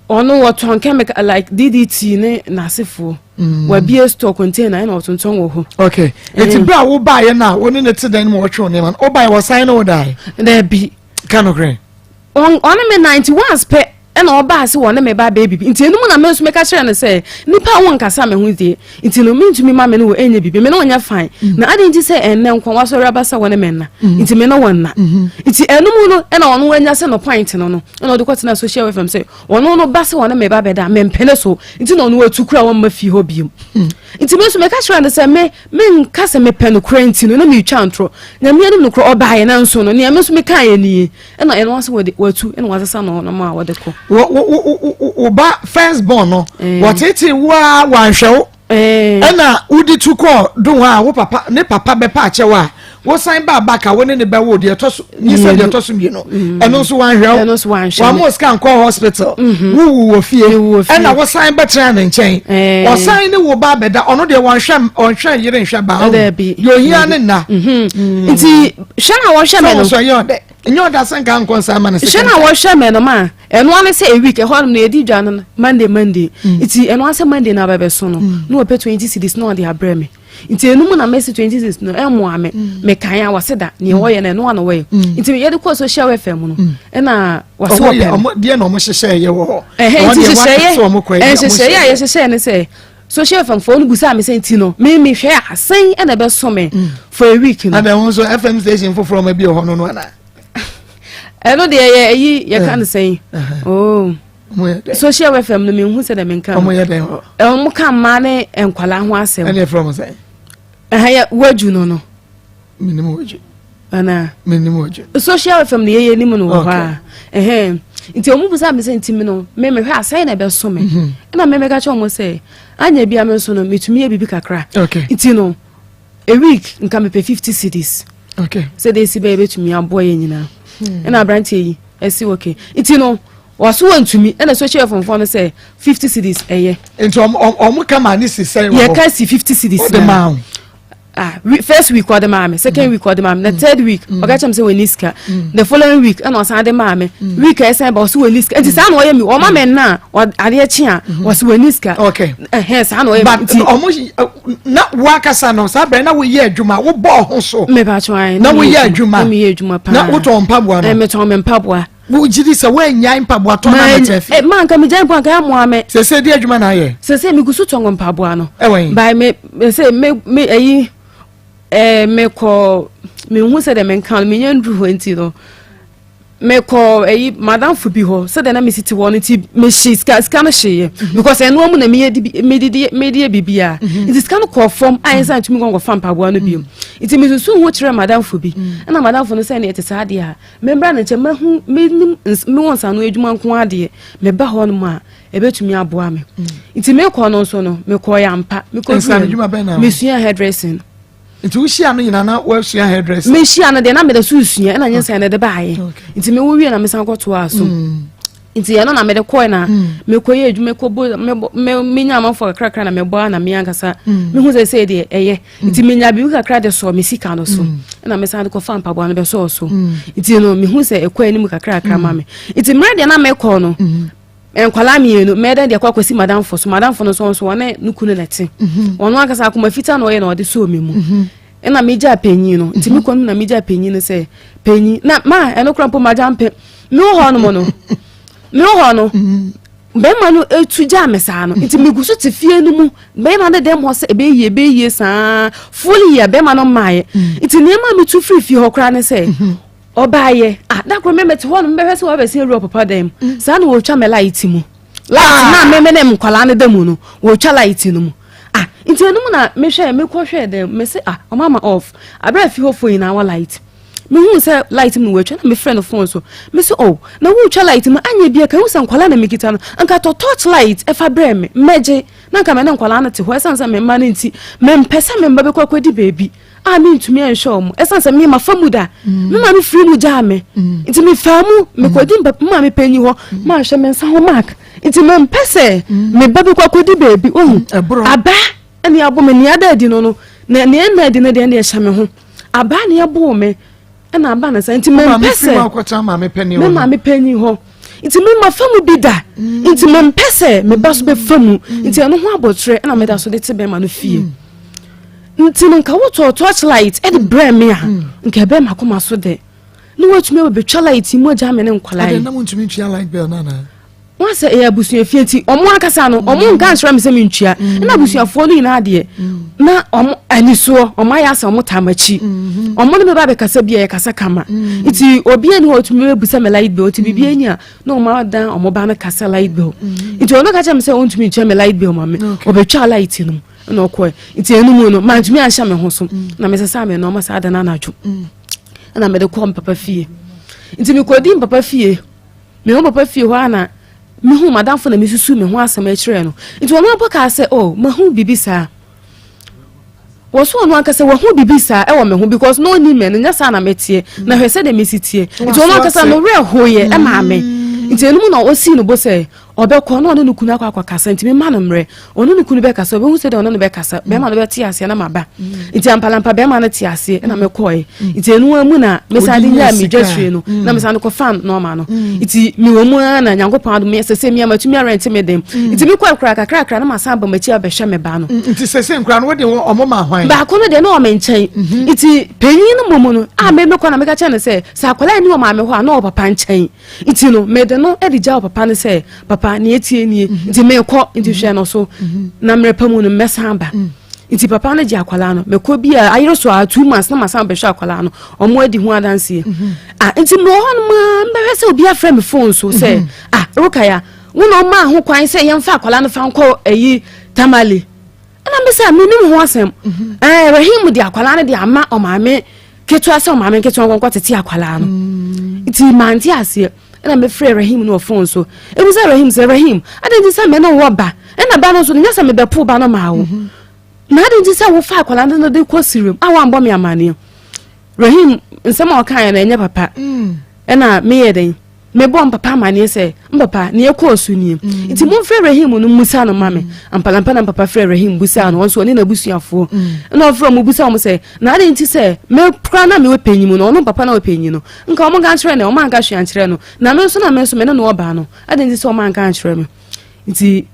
Ɔno wɔtɔn chemical like DDT ne n'asefoɔ. Mm. Wabie store container ɛna ɔtontɔn wɔ hɔ. Okay. Eti bere a wobaeɛ no a wo ne ne te dan no mu wɔtwe nneɛma no wobaeɛ wɔsan ne wo dae? Daabi. Ka nokorɛ. Ɔne me 91 pɛ. Ɛna ɔbaa sɛ wɔne me ba abɛyɛ biribi. Nti ɛno mu na me nso meka kyerɛɛ no sɛ, Nnipa a wonkasa me ho deɛ, nti no mentumi ma me ne wo ɛnyɛ biribi. Me ne wo nyɛ fine. Mm. Na adɛn nti sɛ ɛnnɛ nko wasɔre aba sɛ wo ne me nna? Mm. Nti me ne wo nna. Mm-hmm. Nti ɛno mu no ɛna ɔno anya sɛ no point no no ɛna ɔde kɔtena social welfare sɛ ɔno no ba sɛ wɔne me ba bɛda mempene so. Nti na ɔno watu kura wɔmma fie hɔ biom. Mm. Nti me nso meka kyerɛɛ no sɛ me menka sɛ mepɛ no kora nti no na metwa ntorɔ. Nyame anim nokorɛ ɔbaeɛ nanso no nea me nso mekaeɛ nie. Ɛna ɛno ase wɔde watu ɛna wasesa no ɔnom a wɔde kɔ. Wo wo wo wo ba first born no eh. wɔtete wo a wanhwɛ wo. Eh. Ɛna wodi tu kɔ do hɔ a wo papa ne papa bɛpa akyɛw a wosan ba back a wo ne ne bɛwo deɛ ɛtɔ so nyisa deɛ ɛtɔ so mmienu mm. ɛno nso wanhwɛ wo ɛno nso wanhwɛ wɔn sika nkɔ hospital mm-hmm. wowu wɔ fie ɛna wosan bɛtena ne nkyɛn eh. ɔsan ne wo ba bɛda ɔno deɛ wɔnhwɛ ɔnhwɛ yere nhwɛ ba ɔho deɛ ohia ne nna mm-hmm. mm. nti hwɛ na wɔhwɛ mɛ no sɛ wɔsɔ yɛ Nyɛ ɔda sɛ nka nkɔ nsa ama no sika. Hwɛ na wɔhwɛ me no ma ɛno ano sɛ a week ɛhɔ nom na yɛdi dwa no Monday Monday mm. nti ɛno asɛ Monday na abɛbɛso no mm. na wɔpɛ 20 cedis na ɔde abrɛ me nti ɛno mu na mɛsi 20 cedis no ɛmmoa me mm. mekan a wɔse da nea wɔyɛ no ɛno ano wɔyɛ nti yɛde kɔɔ social welfare mu no ɛna wɔse wɔpɛ no deɛ na ɔmo hyehyɛ yɛ wɔ hɔ ɛhɛ nti hyehyɛeɛ nhyehyɛeɛ a yɛhyehyɛɛ ne sɛ Social FM foɔ no busaa me sɛ nti no me me hwɛ a sɛn ɛna ɛbɛso me mm. for a week no. Ada ho nso FM station foforɔ ma bi wɔ hɔ no no ana. Ɛno deɛ yɛ ɛyi yɛ ka no sɛn. Oh. Social FM no me nhu sɛ dɛ me nka no. Ɔmo yɛ dɛn hɔ. Ɔmo ka mmaa ne nkwalaa ho asɛm. Ɛna efrɛ ɔmo sɛn. Ɛhɛn yɛ waju no no. Menim waju. Ana. Menim waju. Social FM no yɛyɛ nim no wɔ hɔ a. Ɛhɛn. Nti ɔmo busa me sɛ nti me no me mehwɛ asɛn na ɛbɛso me. Mhm. Ɛna me meka kyerɛ ɔmo sɛ anya bia me nso no metumi yɛ biribi kakra. Okay. Nti no a week nka mepɛ 50 cedis. Okay. Sɛ de esi bɛyɛ bɛtumi aboa yɛ nyinaa. Hmm. Ɛna aberanteɛ yi ɛsi okay. Nti no wɔso wɔntumi ɛna social FM foɔ no sɛ 50 cedis ɛyɛ. Nti ɔmo ɔmo kama ne si sɛn wɔ hɔ. Yɛka si 50 cedis. Ɔde maa wo. ah first week ɔde maa me second mm. week ɔde maa me na mm. third week mm. ɔka kyerɛ me sɛ wɔnni sika the following week ɛna ɔsan de maa me week a ɛsan ba ɔsɛ wɔnni sika nti saa na ɔyɛ mi ɔma me nna a adeɛ kye a mm-hmm. ɔsɛ wɔnni sika ɛhɛn saa na ɔyɛ mi nti ɔmo na wakasa no saa bɛrɛ na woyɛ adwuma wobɔ ɔho so mepatwa ayɛ na woyɛ adwuma na meyɛ adwuma paa na wotɔn mpaboa no metɔn me mpaboa Wogye di sɛ woannyae mpaboa tɔn na abɛtena fie? Eh, ma nka megyae mpo anka ɛmmoa me. Sese di adwuma na ayɛ? Sese megu so tɔn mpaboa no. Ɛwɔ yi? By me sɛ me me ayi ɛɛ eh, mekɔ mehu sɛ dɛ menka no menya nduru hɔ nti no mekɔ ayi madamfo bi hɔ sɛdeɛ na mesi te hɔ no nti mehye sika sika no hyeeɛ mhm. because ɛnoa mu na meyɛ di medidi mede yɛ biribiara mhm. nti sika no kɔɔ fam a ɛnsa ntumi nkɔ nkɔfa mpaboa no bio mhm. nti mesusu ho kyerɛ madamfo bi ɛna madamfo no sɛ ne ɛte saa deɛ a Membra no nkyɛn, mahu menim mewɔ nsano adwuma nko ara deɛ, meba hɔ nom a, ɛbɛtumi aboa me. Mm. Nti mekɔ no nso no, mekɔ yɛ ampa. Mekɔ mesua hairdressing. Nti wohyia no nyinaa na woasua hairdressing? Mehyia no deɛ na meda so resua, ɛna nyinsɛn no de baeɛ. Nti mewo wie na mesan kɔtoaa so. Mm. Nti ɛno na mede kɔe na mm. mekɔyɛ adwuma kɔbɔ menya amanfoɔ kakrakra na mebɔ a na me ankasa mehu sɛ sɛ deɛ ɛyɛ. Mm. nti menya biribi kakra de sɔɔ me sika no so mm. ɛna mesan de kɔfa mpaboa no bɛsɔɔ so mm. nti no mehu sɛ ɛkɔ anim kakrakra ma me nti mmerɛ deɛ na mekɔ no nkwalaa mmienu mɛdɛn deɛ kɔ akɔsi madamfo so madamfo no nso nso wɔne ne kunu na ɛte mhm. ɔno ankasa akoma fitaa na ɔyɛ na ɔde sɔɔ me mu mhm. ɛna megya panyin no nti mekɔ no na megya panyin no sɛ panyin na ma ɛno kora mpo magya mpɛ mewɔ hɔ nom no mewɔ hɔ no mhm. Bɛrima no tu gyaa me saa no nti megu so te fie no mu bɛrima no dɛm hɔ sɛ ɛbɛyɛ yie ɛbɛyɛ yie saa full year bɛrima no mmaeɛ mm. nti nneɛma a metu firi fie hɔ koraa ne sɛ mm-hmm. ɔbaayɛ ah da koro mɛmɛ te hɔ no mɛhwɛ sɛ wabɛsi awura papa dan mu mm. saa na wɔtwa me light mu light ah. na mɛmɛ ne nkwadaa no da mu no wɔtwa light no mu ah. Nti ɛno mu na mehwɛ mekɔhwɛɛ dɛm mese ah ɔmo ama off. Aberɛ a fie hɔfoɔ nyinaa wɔ light. Mehuu sɛ light mu na watwa na mefrɛ no phone so. Mese oh na woretwa light mu anyɛ bia ka hu sɛ nkwadaa na mekita no anka tɔ torch light ɛfa brɛ me mɛgye na anka me ne nkwadaa no te hɔ ɛsiane sɛ me mma no nti mempɛ sɛ me mma bɛkɔ akɔdi baabi a mentumi anhwɛ wɔn ɛsiane sɛ me mafa mu da mm. me maame firi mu gyaa me mm. nti mefaa mu mekɔdi me maame panyin hɔ mm. mahwɛ me nsa ho mark nti mempɛ sɛ me ba bɛkɔ akɔdi baabi ohu aba ɛne abɔ me nea ada adi no no na nea ɛna adi no deɛ ɛne ɛhyɛ me ho aba ne ɛboo me ɛna aba ne sa nti mempɛ sɛ me maame panyin hɔ nti me ma fa mu bi da mm. nti mempɛ sɛ me ba so bɛfa mu mm. nti ɛno ho abɔtrɛ ɛna meda so de te bɛrima no fie mm. nti no nka wotɔɔ torch light ɛde brɛ me a nka ɛbɛn makoma so dɛ ne watumi abɛtwa light mu agya me ne nkwadaa yi. Adɛn na montumi ntua light bill no anaa? Wɔn sɛ ɛyɛ abusuafie nti wɔn ankasa no wɔn nka nkyerɛ me sɛ mentua mm. ɛna abusuafoɔ no nyinaa deɛ mm. na wɔn anisoɔ wɔn ayɛ asɛ wɔn taa m'akyi mm-hmm. wɔn ne me ba bɛkasa bi a yɛkasa kama nti obi ani hɔ otumi bɛbusa me light bill nti biribi ani a na wɔn adan wɔn ba no kasa light bill nti wɔn ka kyerɛ me sɛ wɔntumi ntua me light bill ma me ɔbɛtwa light no mu ɛna ɔkɔɛ nti ɛnu mu no mantumi anhyɛ me ho so na mesesa me nneɛma saa da no anadwo ɛna mede kɔɔ mpapa fie nti mekɔdi mpapa fie Mewɔ papa fie hɔ a na mehu m'adamfo na mesusu me ho asɛm kyerɛɛ no. Nti ɔno mpo kaa sɛ, oh, mahu biribi saa. Wɔ so ɔno ankasa wahu biribi saa ɛwɔ me ho because na ɔnim me no nyɛ saa na meteɛ na hwɛ sɛdeɛ mesi teɛ. Nti ɔno ankasa no werɛ hoeɛ ɛmaa me. Nti ɛno mu na ɔsii no bo sɛ ɔbɛkɔ na ɔne ne kunu akɔ akɔkasa nti mema no mmerɛ. Ɔne ne kunu bɛkasa, ɔbɛhu sɛdeɛ ɔne no bɛkasa, bɛrima no bɛte aseɛ na maba. Nti ampalampa bɛrima no te aseɛ na mekɔɛ. Nti ɛno ara mu na mesan de nyaa me dwatire no na mesan de kɔfa nɔɔma no. Nti mewɔ mu ara na Nyankopɔn adom sɛ sɛ mea matumi arɛnte me dan. Nti mekɔɛ koraa kakrakra na masan aba m'akyi abɛhwɛ me ba no. Nti sɛsɛ nkora no wode ɔmo ma hwan? Baako no deɛ na ɔwɔ me nkyɛn. Nti panyin no mmom no a me mekɔ na meka kyerɛ no sɛ sɛ akwadaa ni wɔ maame hɔ a na ɔwɔ papa nkyɛn. Nti no mede no de gya papa no sɛ papa nea etie nie mhm. nti mekɔ nti hwɛ no so mhm. na mmerɛ pa mu no mmɛsan ba mm. nti papa no gye akwadaa no mekɔ bi a ayere so a 2 months na masan bɛhwɛ akwadaa no ɔmo adi ho adanseɛ mhm. ah nti mewɔ hɔ no maa mbɛhwɛ sɛ obi afrɛ me phone so sɛ ah Rukaya wo na ɔmaa ho kwan sɛ yɛmfa akwadaa no fa nkɔ ayi Tamale ɛna mbɛ sɛ menim ho asɛm ɛɛ Rahim de akwadaa no de ama ɔmaame ketewa sɛ ɔmaame nketewa nkɔnkɔ tete akwadaa no mm. nti mante aseɛ ɛna mefrɛ Rahim no wɔ phone so ebi sɛ Rahim sɛ Rahim adɛn nti sɛ me ne wɔ ba ɛna ba no nso no nyɛ sɛ mebɛpo ba no maa wo mhm. na adɛn nti sɛ wofa akwadaa no de kɔ sirem a woambɔ me amanneɛ Rahim nsɛm a ɔkaeɛ no ɛnyɛ papa mm. ɛna meyɛ dɛn Mebɔɔ mpapa amaneɛ sɛ, Mpapa, nea ɛkɔɔ so nie. Mm. Nti momfrɛ Rahim no mmusa no ma me. Mm. Ampalampa na mpapa frɛ Rahim busaa no, ɔno nso ɔne n'abusuafoɔ. Mm. Ɛna ɔfrɛ wɔn busa wɔn sɛ, na adɛn nti sɛ me koraa na mewɔ panyin mu no, ɔno mpapa na ɔwɔ panyin no, nka wɔn nka nkyerɛ no, wɔn anka hwee ankyerɛ no. Na me nso na me nso me ne no ɔbaa no, adɛn nti sɛ wɔn anka ankyerɛ me? Nti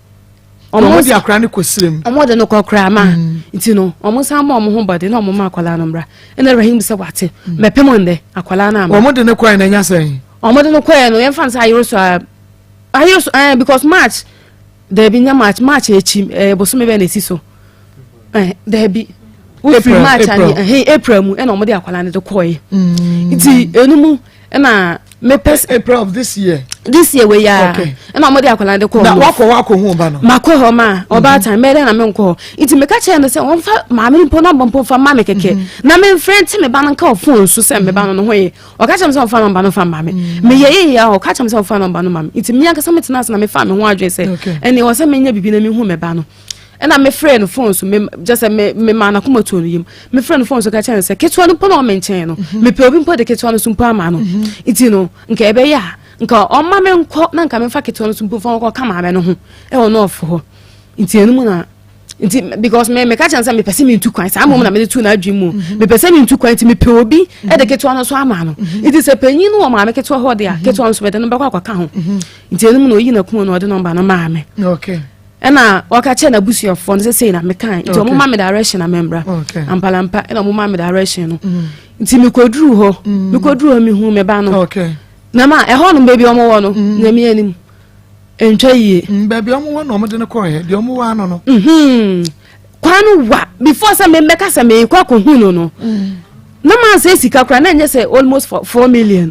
Wɔn de akora no kɔ srem. Wɔn de no kɔ koraa ma. Mm. Nti no, wɔn san ma wɔn ho bɔde na wɔn ma akwadaa no mmra. Ɛna Rahim sɛ wate, mm. mɛpem ndɛ akwadaa no ama. Wɔn de no kɔɛ na ɛnya sɛn? Wɔn de no kɔɛ no, yɛn fa no sɛ ayere so a, ayere so ɛɛ because March, dɛbi nya March, March akyi ɛɛ bosome bɛn na esi so. Ɛɛ dɛbi. Wofiri March ani ɛhɛn April mu ɛna wɔn de akwadaa no de kɔɛ. Mm. Nti enum ɛna mepɛ sɛ. April of this year. This year wei ya. Okay. Ɛna wɔn de akwadaa de kɔ. Na wakɔ wakɔ hu ɔba no. Makɔ hɔ ma ɔbaatan mɛyɛ dɛ na me nkɔ hɔ nti meka kyerɛ no sɛ wɔn fa maame no mpo nɔmba mpo fa ma me kɛkɛ mhm. na me nfrɛ nti me ba no nka wɔ phone so sɛ me ba no no ho yɛ ɔka kyerɛ me sɛ ɔfa nɔmba no fa ma me mhm. meyɛ yɛ yɛ ɔka kyerɛ me sɛ ɔfa nɔmba no ma me nti me ankasa me tena ase na me fa me ho adwene sɛ ɛnna ɛwɔ sɛ menyɛ bibi na me hu me ba no ɛna mefrɛ no phone so me gyɛ sɛ me me maa n'akoma tuo no yam mefrɛ no phone so ka kyerɛ no sɛ ketewa no mpo na ɔme nkyɛn no mhm. mepɛ obi mpo de ketewa no so mpo ama no mhm. nti no nka ɛbɛyɛ a nka ɔma me nkɔ na nka memfa ketewa no so mpo fa nkɔ ka maame no ho ɛwɔ nɔɔfo hɔ nti ɛno mu na nti because me meka kyerɛ no sɛ mepɛ sɛ mentu kwan saa mmom na mede tu n'adwene mu mhm. mepɛ sɛ mentu kwan nti mepɛ obi ɛde ketewa no so ama no nti sɛ panyin no wɔ maame ketewa hɔ de a ketewa no so mede no bɛkɔ akɔka ho nti ɛno mu na oyi n'akuma na ɔde nɔmba no maa me Ɛna ɔka kyerɛ n'abusuafoɔ no sɛ sei na mekae nti ɔmo ma me direction na membra ampalampa ɛna ɔmo ma me direction no mm. nti mekɔduru hɔ mm. mekɔduru hɔ mehu me ba no na ma ɛhɔ nom baabi ɔmo wɔ no mm. nyame anim ntwa yie baabi ɔmo wɔ na ɔmo de no kɔɛ deɛ ɔmo wɔ ano no mhm. kwan no wa before sɛ membɛka sɛ meekɔ akɔhu no no. Na mansɛe sika koraa na ɛnyɛ sɛ almost 4 million.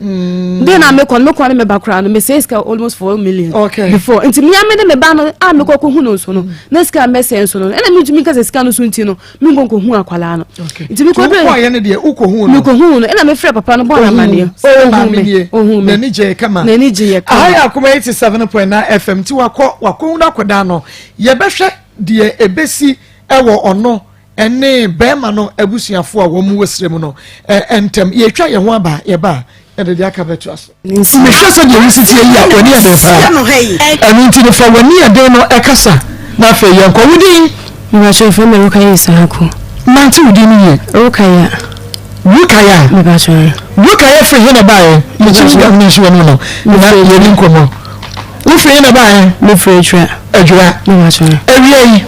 De na mekɔ no, mekɔ ne meba koraa no, mesɛe sika almost 4 million before. Nti mea mede me ba no a mekɔ kɔhu no nso no, na sika a mɛsɛe nso no, ɛna mentumi nka sɛ sika no so nti no menkɔ nkɔhu akwadaa no. Nti mekɔ dɛ wokɔyɛ no deɛ, wokɔhu no? Mekɔhu no, ɛna mefrɛ papa no bɔ no amanneɛ. Ɔhu me, ɔhu me. N'ani gye kama. N'ani gye yɛ kama. Aha yɛ Akoma 87.9 FM. Nti wakɔhu no akɔdaa no, yɛbɛhwɛ deɛ ɛbɛsi ɛwɔ ɔno ɛne bɛrima no abusuafoɔ a wɔn wɔ srɛ mu no ntɛm. Yɛtwa yɛn ho aba, yɛba a, yɛde deɛ aka bɛtoa so. Mehwɛ sɛ deɛ wosi tie yi a, w'ani yɛ den paa, ɛno nti no fa w'ani yɛ den no ɛkasa na afei yɛnkɔ. Wo din? Mepakyɛ, yɛfrɛ me Rukaya Isahaku. Mante wo din no yie. Rukaya. Rukaya. Mepakyɛ. Rukaya firi he na baeɛ? Mekyim gam ne nsuo no na yɛni nkɔmmɔ. Wofiri he na baeɛ? Mefiri Adwira. Adwira. Mepakyɛ. Awia yi?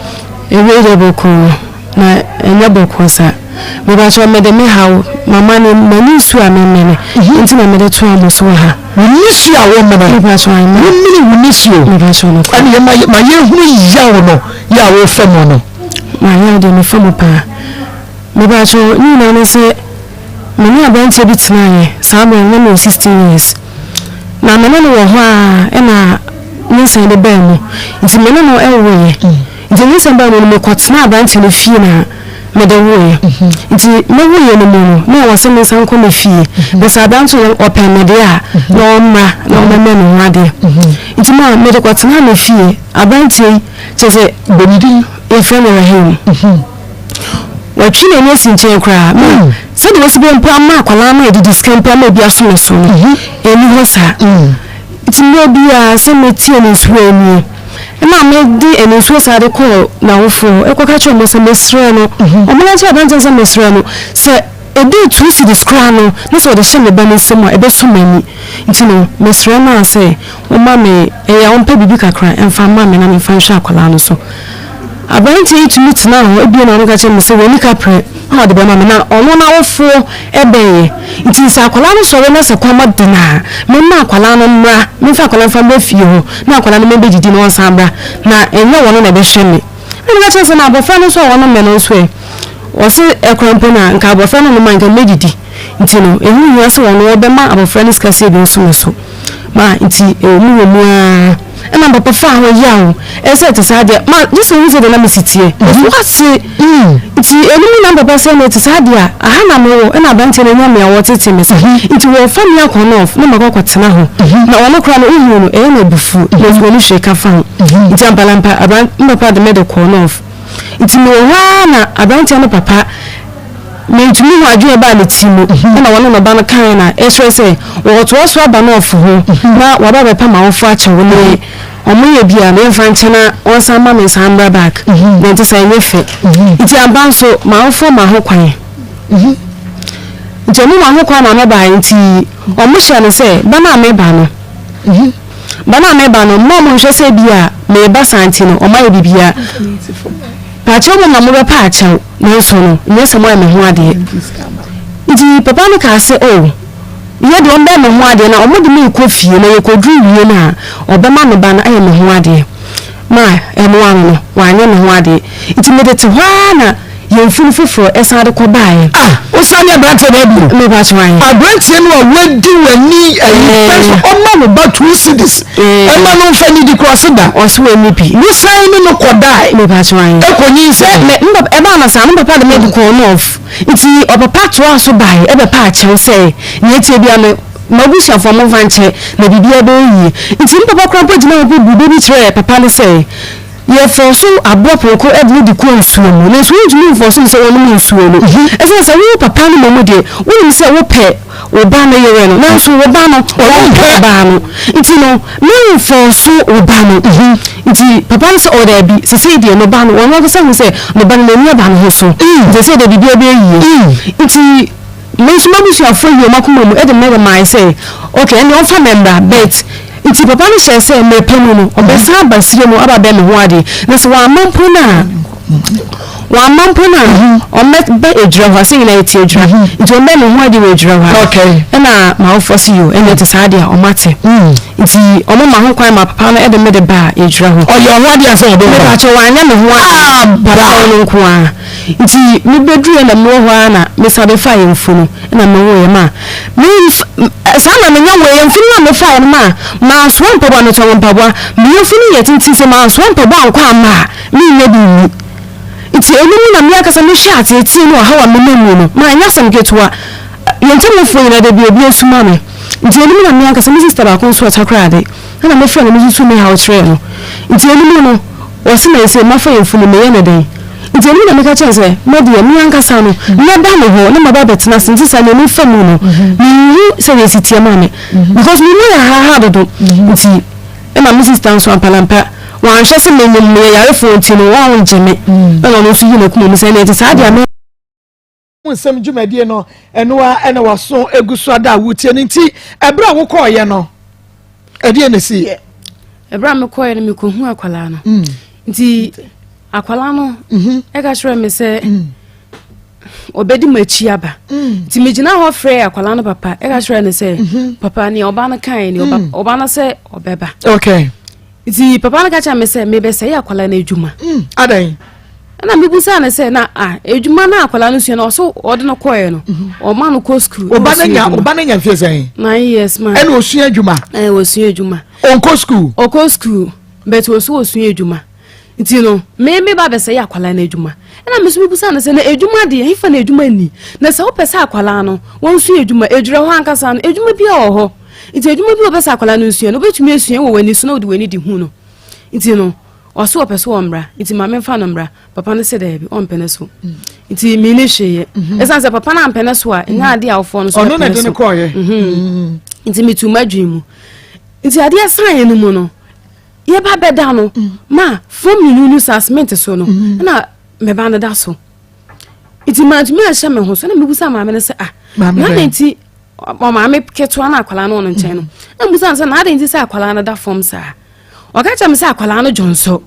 Awia yi deɛ bɔkɔɔ, na ɛnyɛ bɔkɔɔ saa. Mepakyɛ, mede me haw, m'amane, m'ani nsuo a memene nti na mede toa mo so wɔ ha. Wo nisuo a womene. Mepakyɛ, amen. Womene wo nisuo. Mepakyɛ, nokorɛ. Ɛne ma yɛhunu yaw no yɛ a wofa mu no. Ma yaw deɛ mefa mu paa. Mepakyɛ, ne nyinaa ne sɛ me ne aberanteɛ bi tenaeɛ, saa berɛ no na mewɔ 16 years. Na me ne no wɔ hɔ ara ɛna nyinsɛn de baa mu. Nti me ne no woeɛ. Nti nyinsɛn baa mu no, mekɔtenaa aberanteɛ no fie na mede woeɛ. Nti mewoeɛ no mu no, na ɛwɔ sɛ mensan nkɔ me fie. Na sɛ aberanteɛ no ɔpɛ me deɛ a, na ɔmmra na ɔmmɛmɛ me ho adeɛ. Nti ma mede kɔtenaa me fie. Aberanteɛ yi, kyerɛ sɛ. Bɔ ne din. Yɛfrɛ no Rahim. Watwi n'ani asi nkyɛn koraa. Ma sɛdeɛ wasi bɛ mpo ama akwadaa no adidi sika mpo ama ebi aso ne so no, ɛnni hɔ saa. Nti mmerɛ biara sɛ metie ne nsuo anie. Ɛna mede anisuo saa de kɔɔ n'awofoɔ hɔ ɛkɔka kyerɛ wɔn sɛ mesrɛ no. Wɔn ka kyerɛ aberanteɛ no sɛ mesrɛ no sɛ ɛduru 2 cedis koraa no na sɛ ɔde hyɛ me ba no nsam a, ɛbɛsɔ m'ani. Nti no mesrɛ no a sɛ ɔmma me, ɛyɛ a ɔmpɛ biribi kakra mfa mma me na memfa nhwɛ akwadaa no so. Aberanteɛ yi tumi tenaa hɔ ebien na ɔno ka kyerɛɛ me sɛ w'ani kaprɛ a ɔde bɛma me na ɔno n'awofoɔ bɛnyɛ nti sɛ akwadaa no sɔre na sɛ kɔm de no a, memma akwadaa no mmra, memfa akwadaa no mfa mmra fie hɔ na akwadaa no mmɛdidi na ɔnsan mmra na ɛnyɛ wɔn na ɛbɛhwɛ me. Ɛna meka kyerɛɛ no sɛ na abɔfra no nso a ɔnom me no nso ɛ? Ɔse ɛkora mpo no a nka abɔfra no nom a nka mɛdidi nti no ɛho nhia sɛ ɔno ɔbɛma abɔfra no sika sɛ ebi nso me so. Ma nti ɛwɔ mu wɔ mu ara ɛna papa faa hɔ yaw ɛsɛ ɛte saa deɛ ma gye sɛ ohu sɛ deɛ na mesi teɛ ɛso ase nti ɛno mu na papa sɛ na ɛte saa deɛ a aha na mewɔ ɛna aberanteɛ no anya me a wɔtete me sa nti wɔfa me akɔ nɔf na makɔ akɔtena hɔ na ɔno koraa no wohu no ɛyɛ no abufuo na ɔfiri ɔno hwee ka fa ho nti ampalampa abran papa de me de kɔɔ nɔf nti mewɔ hɔ ara na aberanteɛ no papa Mintumi hu adwene a ɛbaa ne ti mu na wɔne ne ba no kae na ɛkyerɛ sɛ wɔretoa so aba Nɔɔfo ho na wɔaba abɛpɛ m'awofo akyɛw ne wɔn yɛ bi a memfa nkyɛ na wɔnsan mma me nsan mmra back na ɛnte saa, ɛnyɛ fɛ. Nti ampa nso m'awofoɔ maa ho kwan. Nti wɔn maa ho kwan ma mebaeɛ nti wɔhyɛɛ no sɛ ba no a meba no ba no a meba no mma wɔn nhwɛ sɛ bi a meba saa nti no wɔayɛ biribiara. Paakyɛw mo na mobɛpa akyɛw, nanso no, nyɛ sɛ moayɛ me ho adeɛ. Nti papa no kaa sɛ, Oh, yɛ deɛ ɔmbɛyɛ me ho adeɛ na wɔde me rekɔ fie na yɛkɔduru wie no a, ɔbɛma me ba no ayɛ me ho adeɛ. Ma ɛno ano no, wanyɛ me ho adeɛ. Nti mede te hɔ ara na yɛn funu foforɔ san de kɔbaeɛ. Ah, wosan ne aberanteɛ no abio? Mepakyɛw ahe? Aberanteɛ no a wadi w'ani ayi pɛ so ɔma wo ba 2 cedis ɛma no nfa nidi kora ɔse da. Ɔse w'ani bi. Wosan ne no kɔdae. Mepakyɛw ahe? Ɛkɔ nyinsɛn. Me me papa ɛbaa no saa no papa de me de kɔɔ north nti ɔpapa toaa so bae ɛbɛpa akyɛw sɛ nea ɛteɛ biara no m'abusuafoɔ momfa nkyɛ na biribiara bɛyɛ yie nti me papa koraa mpo gyinaa hɔ buu bɛ bi kyerɛɛ papa no sɛ Yɛfɔɔso aboa prɛko de no de kɔ nsuo mu, nanso wontumi mfɔɔso no sɛ ɔnom nsuo no. Ɛsiane sɛ wo papa no mmom deɛ, wonim sɛ wopɛ wo ba no yere no, nanso wo ba no, ɔmpɛ ɔbaa no. Nti no, memfɔɔso wo ba no. Nti papa no sɛ, ɔ daabi, sesei deɛ ne ba no, ɔno ankasa hu sɛ ne ba no n'ani aba ne ho so. Nti sesei deɛ biribiara bɛyɛ yie. Nti me nso m'abusuafoɔ yii wɔn akoma mu de me de mae sɛ, okay, ɛnneɛ ɔmfa me mmra, but Nti papa no hyɛɛ sɛ mmerɛ pa mu no ɔbɛsan aba serɛ mu aba abɛyɛ me ho adeɛ, na sɛ wamma mpo no a, wamma mpo no a, ɔmmɛba adwira hɔ a, sɛ nyinaa yɛte adwira, nti ɔmmɛyɛ me ho adeɛ wɔ adwira hɔ a. Ɛna m'awofoɔ se yoo, ɛnneɛ ɛte saa deɛ a, ɔmate. Nti ɔmo ma ho kwan ma papa no de me de baa adwira hɔ. Ɔyɛ wo ho adeɛ ansa na ɔde wo ba? Mepakyɛw, wanyɛ me ho adeɛ, papa no nko ara. Nti mebɛduruiɛ na mewɔ hɔ ara na mesan bɛfaa yamfunu na mewoeɛ ma memf saa na menya woeɛ yamfunu no a mefaeɛ no ma mansoa mpaboa metɔn mpaboa me yamfunu yɛ tenten sɛ mansoa mpaboa ankɔ amma a mennya bi nni. Nti ɛno mu na me ankasa mehwɛ ateetee ne ɔhaw a menam mu no ma ɛnyɛ asɛm ketewa. Yɛn ntamufoɔ nyinaa da bi obi asuma me. Nti ɛno mu na me ankasa me sista baako nso ɔtakoradi ɛna mefrɛ no mesusu me haw kyerɛɛ no. Nti ɛno mu no ɔse na ɛsei mafa yafunu meyɛ no dɛn? Nti ɛno mu na meka kyerɛɛ no sɛ me deɛ me ankasa no mɛba ne hɔ na maba abɛtena ase nti saa nea mefa mu no menhu sɛdeɛ ɛsi teɛ ma me because me mu yɛ haahaa dodo nti Ɛna me sista nso ampalampa wanhwɛ sɛ menyim meyɛ yarefoɔ nti no wangye me ɛna ɔno nso yi n'akoma mu sɛ ɛneɛ nti saa deɛ me Nsɛm dwumadie no ɛno ara ɛna waso egu so ada a wotie no nti ɛberɛ a wokɔɔyɛ no ɛdeɛ na ɛsiiɛ? Ɛberɛ a mekɔɔyɛ no mekɔhu akwadaa no mm. nti akwadaa no mhm. ɛka kyerɛ me sɛ mm. ɔbɛdi m'akyi aba mm. nti megyina hɔ frɛ akwadaa no papa ɛka kyerɛ no sɛ mhm. papa nea ɔba no kae ne mm. ɔba no sɛ ɔbɛba okay. nti papa no ka kyerɛ me sɛ mebɛsɛe akwadaa no adwuma mm. adɛn ɛna mebusaa no sɛ na ah, adwuma no akwadaa no sua no ɔso ɔde no kɔɛ no mhm. ɔma no kɔ sukuu ɔba no nya ɔba no nya mfie sɛn 9 years ma ɛna ɔsua adwuma ɛna ɔsua adwuma ɔnkɔ sukuu ɔkɔ sukuu but ɔso ɔsua adwuma Nti no, me meba abɛsɛe akwadaa no adwuma. Ɛna me nso mebusaa no sɛ, na adwuma deɛ, hefa na adwuma nni? Na sɛ wopɛ sɛ akwadaa no, wɔnsua adwuma, adwira hɔ ankasa no, adwuma biara wɔ hɔ. Nti adwuma bi a wɔpɛ sɛ akwadaa no nsua no, wobɛtumi asua wɔ w'ani so na wode w'ani de hu no. Nti no, ɔse ɔpɛ sɛ ɔmmra, nti ma memfa no mmra. Papa no se daabi, ɔmpene so. Nti menni hwee yɛ. Ɛsiane sɛ papa no ampene so a, ɛnyɛ adeɛ a awofoɔ no so Ɔno na bɛpene ɛde so. no kɔɔyɛ. Nti metuu m'adwene mu. Nti adeɛ saeɛ no mu no, Yɛba bɛda no ma fam nununu saa cement so no na me ba no da so nti mantumi anhyɛ me ho so na mebusa maame no sɛ ah na adɛn nti ɔmaame ketewa no akwadaa no wɔ no nkyɛn no na mebusa no sɛ na adɛn nti sɛ akwadaa no da fam saa ɔka kyerɛ me sɛ akwadaa no dwonsɔ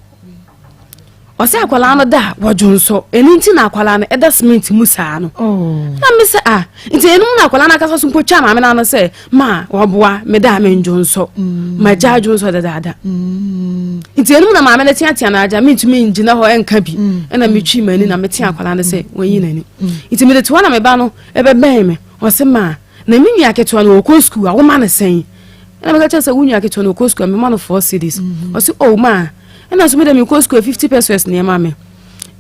Ɔsɛ akwadaa no da a wɔdwonsɔ ɛno nti na akwadaa no ɛda cement mu saa no oh. Na me sɛ ah nti ɛno mu na akwadaa no akasa so mpo twa maame no ano sɛ ma wɔboa me da a mendwonsɔ mm. ma gya dwonsɔ dadaada mm. nti ɛno mu na maame no teatea no agya mentumi ngyina hɔ ɛnka bi mm. ɛna metwi m'ani na mete akwadaa no sɛ wɔnyi n'ani nti mede toa na meba no ɛbɛbɛn me ɔsɛ ma na me nua ketewa no ɔkɔ sukuu a woma no sɛn ɛna meka kyerɛ sɛ wo nua ketewa no ɔkɔ sukuu a mema no four cedis ɔsɛ oh ma Ɛna nso me de mekɔ sukuu 50 pesos na ɛma me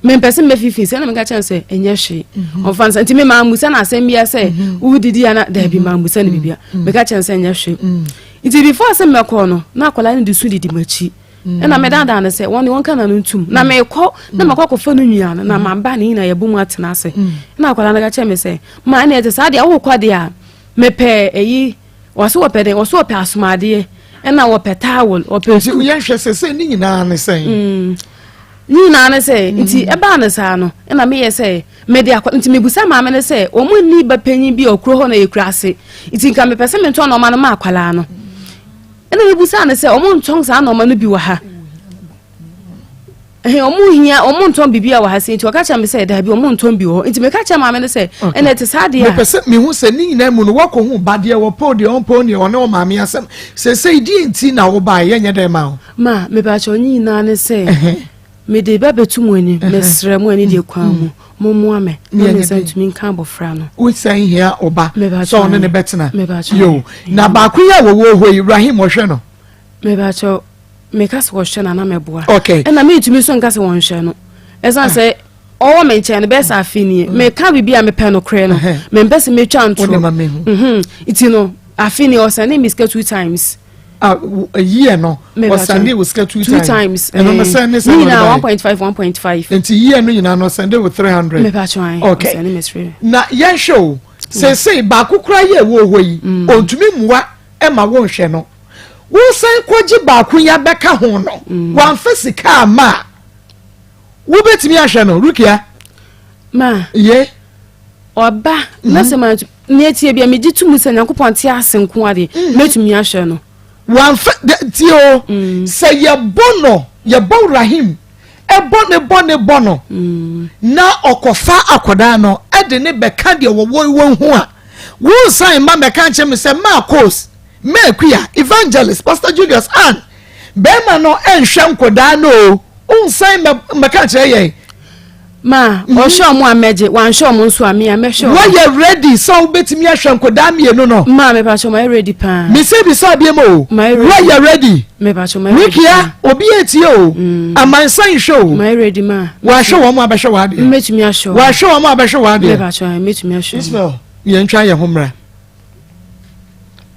mempɛ sɛ mɛfifi sɛ na meka kyerɛ sɛ ɛnyɛ hwee mhm. ɔmfa nsa nti me mammusa no asɛm bia sɛ mhm. wodidi ana daabi mhm. mammusa no biribia meka kyerɛ sɛ ɛnyɛ hwee nti before sɛ mɛkɔ no na akwadaa no de su didi m'akyi ɛna medaadaa no sɛ wɔne wɔnka na no ntum na mekɔ na makɔ akɔfa no nua no na maba ne nyina yɛbɔ mu atena ase ɛna akwadaa no ka kyerɛ me sɛ ma ɛne ɛte saa deɛ wokɔ deɛ a mepɛ ɛyi Wɔse wɔpɛ dɛn? Wɔse wɔpɛ asomadeɛ ɛna wɔpɛ towel, wɔpɛ. Nti yɛnhwɛ sɛ sɛ ne nyinaa ne sɛn? Mm. Ne nyinaa ne sɛ mm. nti ɛbaa no saa no ɛna meyɛ sɛ mede akɔ nti mebusa maame no sɛ wɔn nni ba panyin bi a ɔkuro hɔ na yɛkura ase nti nka mepɛ sɛ mentɔn nɔɔma no ma akwadaa no ɛna mebusa no sɛ wɔn ntɔn saa nɔɔma no bi wɔ ha. Ɛhɛn, ɔmo hia, ɔmo ntɔn biribi a wɔ ha sei, nti ɔka kyerɛ me sɛ daabi ɔmo ntɔn bi wɔ hɔ, nti meka kyerɛ maame no sɛ ɛna ɛte saa deɛ a. Mepɛ sɛ mehu sɛ ne nyinaa mu no woakɔhu ba deɛ wɔpɛ o deɛ ɔmpɛ o neɛ ɔne wo maame asɛm seesei deɛ nti na wobaeɛ yɛnyɛ dɛn ma wo? Ma, mepakyɛw ne nyinaa ne sɛ mede ba bɛto mo anim, mesrɛ mo anidie kwan mu, mommoa me na me nsa ntumi nka abɔfra no. Wosan hia wo ba sɛ ɔne ne bɛtena? Yoo, na baako yi a wɔwɔ hɔ yi, Rahim ɔhwɛ no? Mepakyɛw, meka sɛ wɔhwɛ no a na mɛboa. Okay. Ɛna mentumi nso nka sɛ wɔnhwɛ no. Ɛsan sɛ ɔwɔ me nkyɛn no bɛyɛ sɛ afe nie. Mm. Meka biribi a mepɛ no korɛ no. Mempɛ sɛ metwa ntoro. Mhm. Nti no, afe nie ɔsɛne me sika two times. Ah, yie no ɔsɛnde wo sika two times. Two times. Ɛno no sɛn ne sɛn na ɔde baayɛ. 1.5 1.5. Nti yie no nyinaa no ɔsɛnde wo 300. Mepatwa Okay. Ɔsɛnde me three. Na yɛnhwɛ o, seesei baako koraa yɛ ɛwɔ hɔ yi, mm. ɔntumi mmoa ma wonhwɛ no. Wosan kɔgye baako yi abɛka ho no, mm. wamfa sika ama a, wobɛtumi ahwɛ no, Rukia? Ma. Ye. Ɔba, na mhm. sɛ ma nea tie bia megye to mu sɛ Nyankopɔn te ase nko ade, mhm. mɛtumi ahwɛ no. Wamfa, tie o, mm. sɛ yɛbɔ no, yɛbɔ Rahim, ɛbɔ ne bɔ ne bɔ no, mm. na ɔkɔfa akwadaa no, ɛde ne bɛka deɛ wɔwɔ wɔn ho a, wonsan mma mmɛka nkyerɛ me sɛ maa kos Mɛkua, Evangelist, Pastor Julius, Ann, bɛrima no nhwɛ nkɔdaa no o, wonsan mmɛka nkyerɛ yɛn. Ma, ɔhwɛ ɔmo a mɛgye, wanhwɛ ɔmo nso a me a mɛhwɛ ɔmo. Woayɛ ready sɛ wobɛtumi ahwɛ nkɔdaa mmienu no? Ma, mepakyɛ mayɛ ready paa. Mese bisa biom o, Mayɛ ready. Woayɛ ready? Mepakyɛ mayɛ ready Rikia, paa. obi etie o, amansan nhwɛ o. Mayɛ ready ma. Wahwɛ wɔn a bɛhwɛ w'adeɛ. Mɛtumi ahwɛ ɔmo. Wahwɛ wɔn a bɛhwɛ w'adeɛ. Mepakyɛ mɛtumi ahwɛ ɔmo. Ismael, yɛntwa yɛn ho mmra.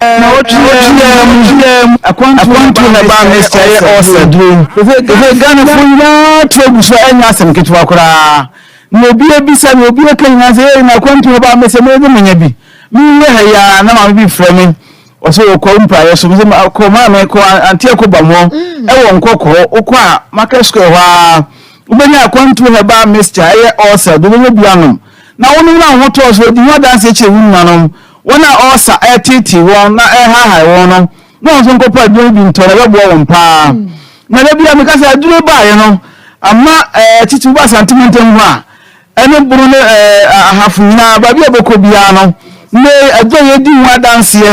Na wɔtweam akwantuo na ɛbaa mixture yɛ ɔɔsa duro. Ɛfɛ Ghanafoɔ nyinaa to agu so a ɛnyɛ asɛm ketewa koraa. Na obi abisa na obi aka nyinaa sɛ ei na akwantuo na ɛbaa mixture mɛyɛ dɛ manya bi. Mewura ha yi ara na maame bi frɛ me ɔsɛ ɔkɔ mpraeɛ so. Mesɛ kɔ maame kɔ ante ɛkɔ bamoɔ ɛwɔ nkɔkɔɔ wokɔ a market square hɔ ara wobɛnya akwantuo herbal mixture ɛyɛ ɔɔsa duro wobɛnya bi anom. Na wonom na wo ho tɔ wo so di ho adanseɛ kyerɛ wo nuanom. Wɔn a ɔresa reteetee wɔn na ɛrehaahae wɔn no, na wɔn nso nkɔpɛ aduro no bi ntɔ na ɛbɛboa wɔn paa. Na da biara meka sɛ aduro yi baeɛ no, ama ɛɛ titiriw ba Asante mantam hɔ a, ɛne Bono ne ɛɛ Ahafo nyinaa, baabi a wobɛkɔ biara no, nnɛ yi aduro a yɛdi ho adanseɛ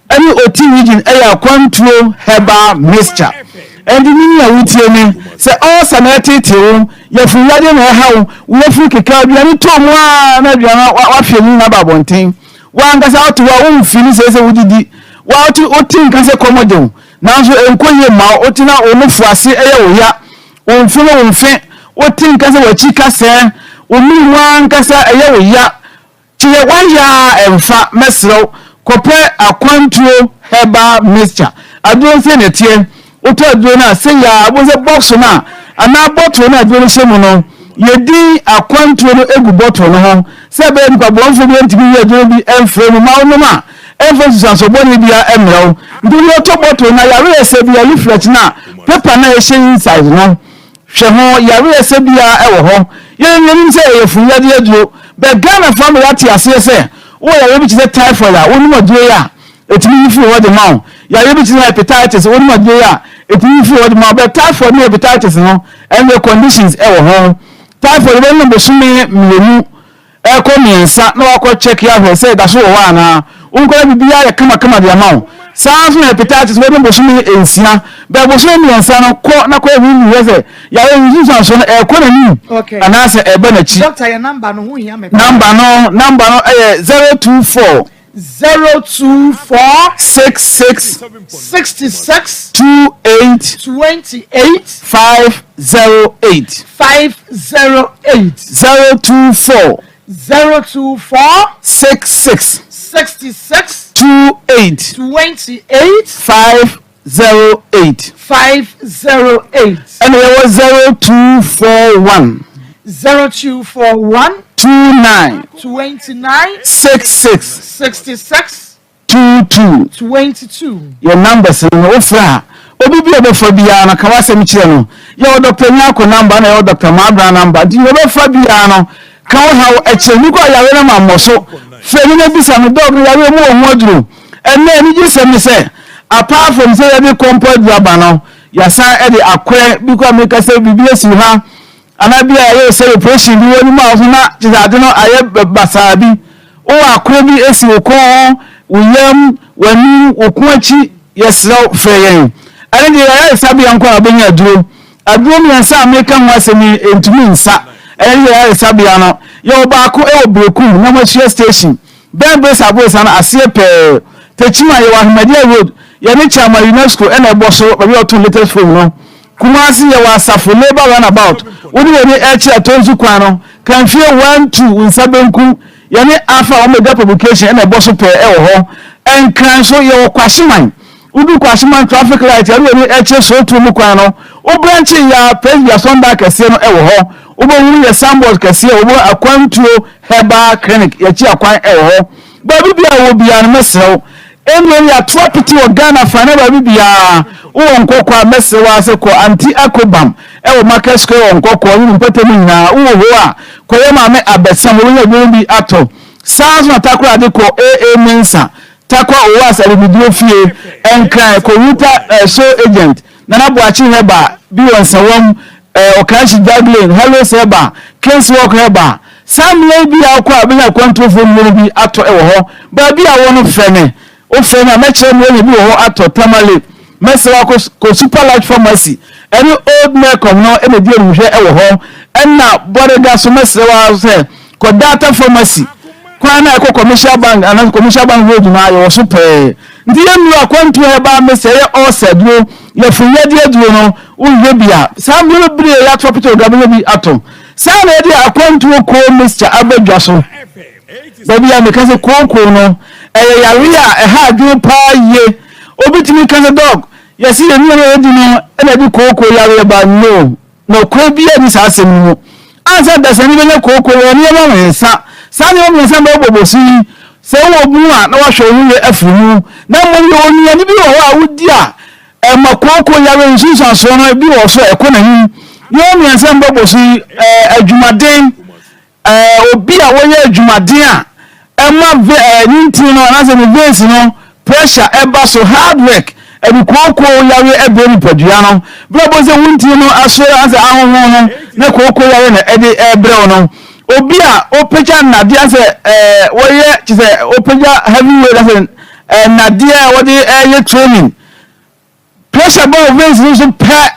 ɛne Oti region ɛyɛ akwantuo herbal mixture. Ɛnti ne nea wotie me, sɛ ɔresa na ɛreteetee wo, yafunu yadeɛ na ɛha wo, wo yafunu keka, aduane tɔ mu ara na aduane no wahwɛ mu na aba abɔnten. W'ankasa wote hɔ a womfili sɛ sɛ wodidi. Wote wote nka sɛ kɔm de wo, nanso ɛnkɔ yie mma wo. Wote na wo nufu ase yɛ wo ya, wo mfe ne wo mfe. Wote nka sɛ w'akyi ka sɛɛ, wo mene mu ankasa ɛyɛ wo ya. Kyerɛ wayɛ a ɛmfa, mɛsrɛ wo kɔpɛ akwantuo herbal mixture. Aduro no sei na ɛteɛ, wotɔ aduro no a sei a wobɛhu sɛ box no a anaa bottle no a aduro no hyɛ mu no yɛdi akwantuo no gu bottle no ho sɛ ɛbɛyɛ nipa bɔnfoɔ bi ntumi nyi aduro no bi mfrɛ mu ma wonom a ɛmfa nsusuansoɔ bɔne biara mmrɛ wo. Nti wode ɔtɔ bottle no a yareɛ sɛ bi a leaflet no a paper no a ɛhyɛ inside no Hwɛ ho yareɛ sɛ biara wɔ hɔ. Yɛn yɛnim sɛ ɛyɛ funyadeɛ aduro but Ghanafoɔ ama yɛate aseɛ sɛ wowɔ yareɛ bi te sɛ typhoid a wonom aduro yi a ɛtumi yi firi hɔ de ma wo. Yareɛ bi te sɛ hepatitis wonom aduro yi a ɛtumi yi firi hɔ de ma wo but typhoid ne hepatitis no ɛndeɛ conditions wɔ ho. Typhoid wobɛnom bosome mmienu Ɛkɔ miensa na wakɔ check ahwɛ sɛ ɛdaso wɔ hɔ anaa. Wonkɔ na biribiara ayɛ kamakama de ama wo. Saa ara nso na hepatitis wobɛnom bosome nsia. Bɛ bosome miensa no kɔ na kɔyɛ ho nhwehwɛ sɛ yareɛ no nsunsuansoɔ no ɛrekɔ n'anim anaasɛ ɛreba n'akyi. Doctor yɛ number no ho hia me paa. Number no number no ɛyɛ 024. 024. 66. 66. 28. 28. 508. 508. 024. 024. 66. 66. 28. 28. 508. 508. Ɛna yɛwɔ 0241. 0241. 29. 29. 66. 66. 22. 22. Yɛn numbers no no wofrɛ a obi bi a ɔbɛfa biara no ka w'asɛm kyerɛ no. Yɛwɔ Doctor Nyarko number na yɛwɔ Doctor Maabra number nti nea ɔbɛfa biara no ka wo haw kyerɛ no. Bi koraa yare no ma mmɔ so frɛ no na bisa no dɔg no yareɛ mu wɔ ho aduro. Ɛnnɛ anigyesɛm ne sɛ apart from sɛ yɛde kɔmpɔ aduro aba no yɛasan de akorɛ bi koraa meka sɛ biribi asi wo ha Anaa bi a yɛyɛ sɛ operation bi wɔ ne mu a ɔso na kyerɛ sɛ ade no ayɛ basaa bi. Wowɔ akoro bi esi wo kɔn ho, wo yam, w'anim, wo ko akyi, yɛsrɛ wo frɛ yɛn. Ɛno deɛ yɛn ayaresabea nko a wobɛnya aduro. Aduro mmiɛnsa a meka ho asɛm yi ɛntumi nsa. Ɛno deɛ yɛn ayaresabea no, yɛwɔ baako wɔ Berekum, Nyamasua station, bɛn Bresa Bresa no aseɛ pɛɛ. Techiman yɛwɔ Ahmadiyya road, yɛne Kyama UNESCO na ɛbɔ so, baabi a wɔtɔn latest phone no. Kumasi yɛwɔ Asafo labour run about wo ne w'ani ɛrekyerɛ Atonsu kwan no Kanfie one two wo nsa benkum yɛne Alpha Omega publication ɛna ɛbɔ so pɛɛ ɛwɔ hɔ Nkran nso yɛwɔ Kwahyeman wodu Kwahyeman traffic light yɛne w'ani ɛrekyerɛ Sootuo mu kwan no wo branche yi ara Presby asɔndan kɛseɛ no ɛwɔ hɔ wobɛhunu yɛ signboard kɛseɛ wobɛhu Akwantuo Herbal Clinic yɛakyi akwan ɛwɔ hɔ Baabi biara a wowɔ biara no mɛsrɛ wo Mmom yɛato apete wɔ Ghana fa na baabi biara wowɔ nkɔkɔɔ a mɛsrɛ wo ara sɛ kɔ Auntie Akobam wɔ Market Square wɔ nkɔkɔɔ ne ne mpɔtam nyinaa. Wowɔ hoo a kɔyɛ Maame Abɛsam wobɛnya aduro no bi atɔ. Saa ara nso na Takoradi kɔ AA Mensah, Tarkwa Owas Abibiduro Fie, Nkran kɔ Ruta Soul Agent, Nana Boakye Herbal bi wɔ Nsawam, Okankyi Drug Lane, Hellos Herbal, Kings Walk Herbal. Saa mmea yi bi a wokɔ a wobɛnya akwantuofoɔ nnuro no bi atɔ wɔ hɔ. Baabi a wɔ no frɛ me. Wofrɛ me a mɛkyerɛ me woanya bi wɔ hɔ atɔ. Tamale, mɛsrɛ wo akɔ kɔ Super Light Pharmacy ɛne Old Melcom no na ɛdi animhwɛ wɔ hɔ. Ɛna Bɔrega so mɛsrɛ wo ara sɛ kɔ Data Pharmacy kwan no a ɛkɔ Commercial Bank anaasɛ Commercial Bank Road no a yɛwɔ so pɛɛ. Nti yɛn nnuro akwantuo herbal mixture ɛyɛ ulcer aduro, yafunyadeɛ aduro no wohwehwɛ bi a saa mmerɛ bebree yɛato apete wɔ dwa bɛnya bi ato. Saa na yɛde akwantuo coal mixture aba dwa so. Baabi a meka sɛ kookoo no ɛyɛ yareɛ a ɛha adwene paa yie. Obi tumi ka sɛ dɔk yɛse yɛn nnuane a yɛdi no na ɛde kookoo yareɛ ba no. Nokorɛ biara nni saa asɛm no mu. Ansa na dasani bɛnya kooko no, ɛyɛ nneɛma mmiɛnsa. Saa nneɛma mmiɛnsa a mɛbobɔ so yi, sɛ wowɔ mu a, na woahwɛ wo ho yie afiri mu. Na mmom yɛwɔ nnuane bi wɔ hɔ a wodi a, ɛma kooko yareɛ nsunsuansoɔ no bi wɔ so a ɛkɔ n'anim. Nneɛma mmiɛnsa a mɛbobɔ so yi, adwumaden, Obi a ɔyɛ adwumaden a ɛma ve ɛɛ ne ntini no anaasɛ ne veins no pressure ɛba so, hard work, ɛde kooko yareɛ ɛbrɛ nipadua no. Berɛ a wobɛhu sɛ wo ntini no asoɛ anaasɛ ahohon no na kooko yareɛ na ɛde ɛrebrɛ wo no. Obi a ɔpagya nnadeɛ anaasɛ ɛɛ wɔyɛ kyerɛ sɛ ɔpagya heavy weight anaasɛ ɛɛ nnadeɛ a wɔde ɛyɛ training. Pressure ba wo veins no so pɛ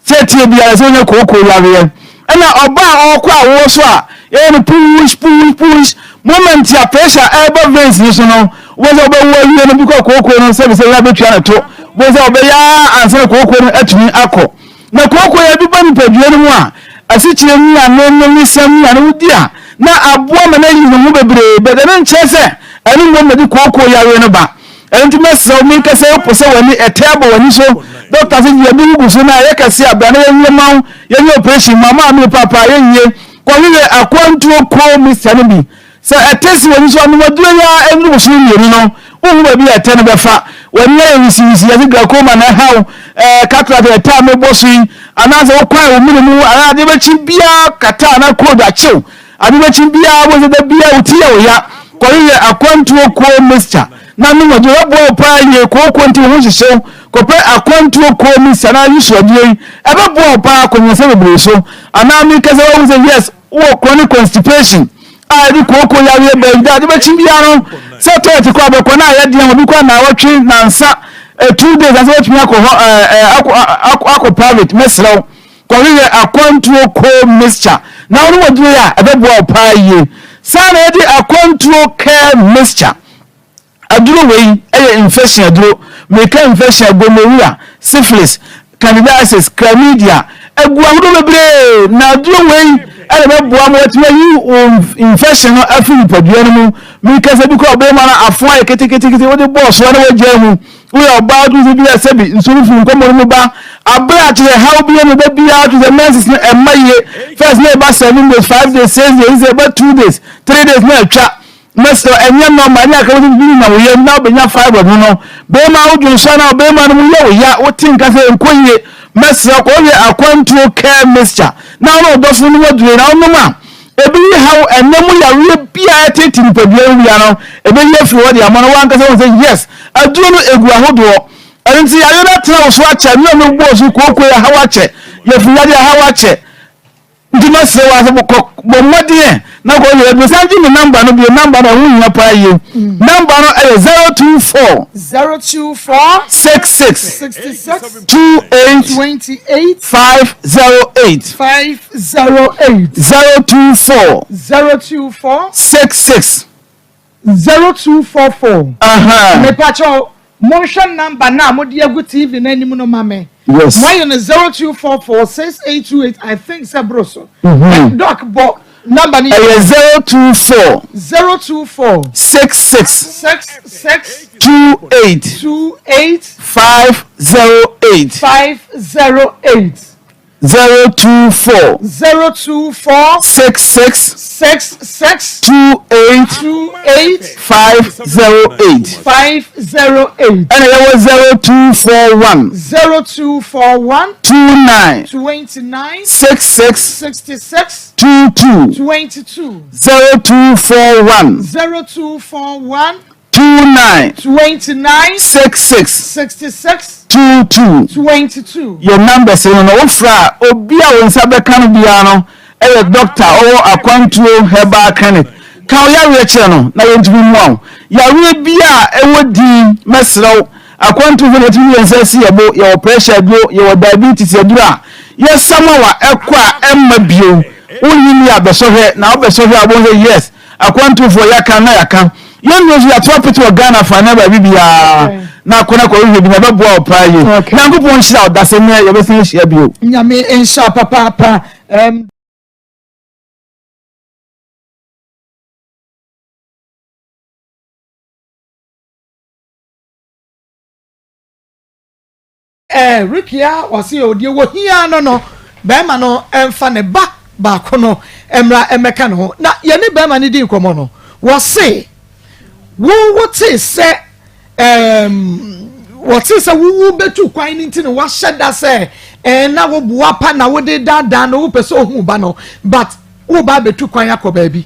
sɛ ɛteɛ biara sɛ wonya kooko yareɛ. Ɛna ɔbaa a ɔrekɔ awoɔ so a yɛyɛ no push push push moment a pressure ɛreba veins no so no wobɛhu sɛ wobɛwo awie no bi kɔ kooko no sɛbi sɛ yɛ abɛtua ne to wobɛhu sɛ ɔbɛyɛ ara ansa na kooko no atumi akɔ. Na kooko yɛ bi ba nipadua no mu a asikyire nnuane ne nsam nnuane wodi a na aboa ma no ayi ne ho bebree but ɛno nkyerɛ sɛ ɛno mmom na ɛde kooko yareɛ no ba. Ɛno nti mɛsrɛ wo, menka sɛ wopo sɛ w'ani ɛtɛ abɔ w'ani so, dɔkta se gye ade gu so na ɛyɛ kɛse a, bra na yɛnyɛ mma wo, yɛnyɛ operation mma wo, maame o papa yɛnyie, kɔhwehwɛ akwantuo koo mixture no bi, sɛ ɛtɛ si w'ani so a, nom aduro yi ara ɛnnuru bosome mmienu no, wonhu baabi a ɛtɛ no bɛfa, w'ani ayɛ wisiwisi, yɛse glaucoma na ɛha wo, ɛɛ cataract ɛtɛ a mebɔ so yi, anaasɛ wokwan wo mene mu, anaa adeɛ bɛkye biara kata anaa cold akyew, Ade bɛkye biara wobɛhu sɛ da biara wo ti yɛ wo ya. Kɔhwehwɛ akwantuo kuo mixture na nom aduro. Ɛbɛboa wo paa yie. Kooko nti wo ho hyehye wo. Kɔpɛ akwantuo kuo mixture na use aduro yi. Ɛbɛboa wo paa akɔneasa bebree so. Anaa meka sɛ woahu sɛ yes wowɔ chronic constipation a ɛde kooko yareɛ ba yi. Da ade bɛkye biara no sɛ toilet koraa bɛkɔ na ayɛ den ama bi koraa naawɔtwe, nansa, 2 days ansa woatumi akɔ hɔ akɔ akɔ private. Mɛsrɛ wo. Kɔhwehwɛ akwantuo coal mixture na wonom aduro yi a ɛbɛboa wo paa yie. Saa na yɛde akwantuo care mixture aduro wei yɛ infection aduro. Meka infection a gonorrhea, syphilis, candidiasis, chlamydia, agu ahodoɔ bebree na aduro wei ɛna ɛbɛboa ma watumi ayi wo infection no afiri nipadua no mu. Meka sɛ bi kɔ ɔbɛrima no afo ayɛ ketekete wode bɔɔ soa na wagyaa mu. Woyɛ ɔbaa wotumi sɛ bi a sɛbi nsuo no firi nkɔmmɔ no mu ba abere a kyerɛ haw bi ɛna ɛba biara kyerɛ sɛ menses no ɛmma yie first na ɛba 7 days, 5 days, 6 days, sɛ ɛba 2 days, 3 days na atwa. Mɛsrɛ, ɛnyɛ normal. Ɛnyɛ akra wotumi bi nya wo yam na wobɛnya fibroid no no bɛrima wodwo nso na bɛrima no mu yɛ wo ya, wote nka sɛ ɛnkɔ yie. Mɛsrɛ, kɔhwɛ akwantuo care mixture na wo ne ɔdɔfo no waduro na wonom a Ebeyi haw ɛnna mu yareɛ biara a ɛtete nipadua no wia no, ebeyi afiri hɔ de ama no. W'ankasa wohu sɛ yes, aduro no egu ahodoɔ. Ɛno nti yareɛ no atena wo so akyɛ, ɛno a mebobɔɔ so kooko yi ahaw akyɛ, yafunu yadeɛ ahaw akyɛ. Nti mɛsrɛ wo ara sɛ kɔ bɔ mmɔden ɛ na kɔ yɛ aduro. San gye me number no bio, number no ɛho hia paa yie. Number no ɛyɛ 024 024 66 66 28 28 508. 508. 024 024 66 0244. Aha. Mepakyɛw, monhwɛ number no a mode agu TV no anim no ma me. Yes. Moayɛ no 0244 6828, I think sɛ boro so. Doc, bɔ number no yie. Ɛyɛ 024 024 66 66 28 28 508. 508. 024 024 66 66 28 28 508. 508. Ɛna yɛwɔ 0241 0241 29 29 66 66 22. 22. 0241 0241 29 29 66 66 22. 22. Yɛ numbers no no wofrɛ a obi a wo nsa bɛka no biara no yɛ doctor a ɔwɔ Akwantuo Herbal Clinic. Ka wo yareɛ kyerɛ no na yɛntumi mmoa wo. Yareɛ biara a ɛwɔ din mɛsrɛ wo Akwantuo fo na yɛtumi de yɛn nsa asi yɛn bo. Yɛwɔ pressure aduro, yɛwɔ diabetes aduro a yɛsa ma wo a ɛkɔ a ɛmma bio. Wonnye nni a, bɛsɔ hwɛ, na wobɛsɔ hwɛ a wobɛhu sɛ yes, akwantufoɔ yɛaka na yɛaka. Yɛn nua nso yɛato apete wɔ Ghana fa ne baabi biara na akɔ na kɔhwehwɛ bi na ɛbɛboa wo paa yie. Nyankopɔn nhyira wo, dasɛ nnɛ yɛbɛsan ahyia bio. Nyame nhyira papaapa. Um. Eh, Ricky a ɔse o deɛ wɔhia no no bɛrima no ɛmfa ne ba baako no mmra mmɛka ne ho na yɛne bɛrima no di nkɔmmɔ no wɔse wo wotee sɛ um, wɔte sɛ wowu bɛtu kwan no nti no wahyɛ da sɛ eh, na woboa pa na wode daadaa no wopɛ sɛ ohu ba no but woba bɛtu kwan akɔ baabi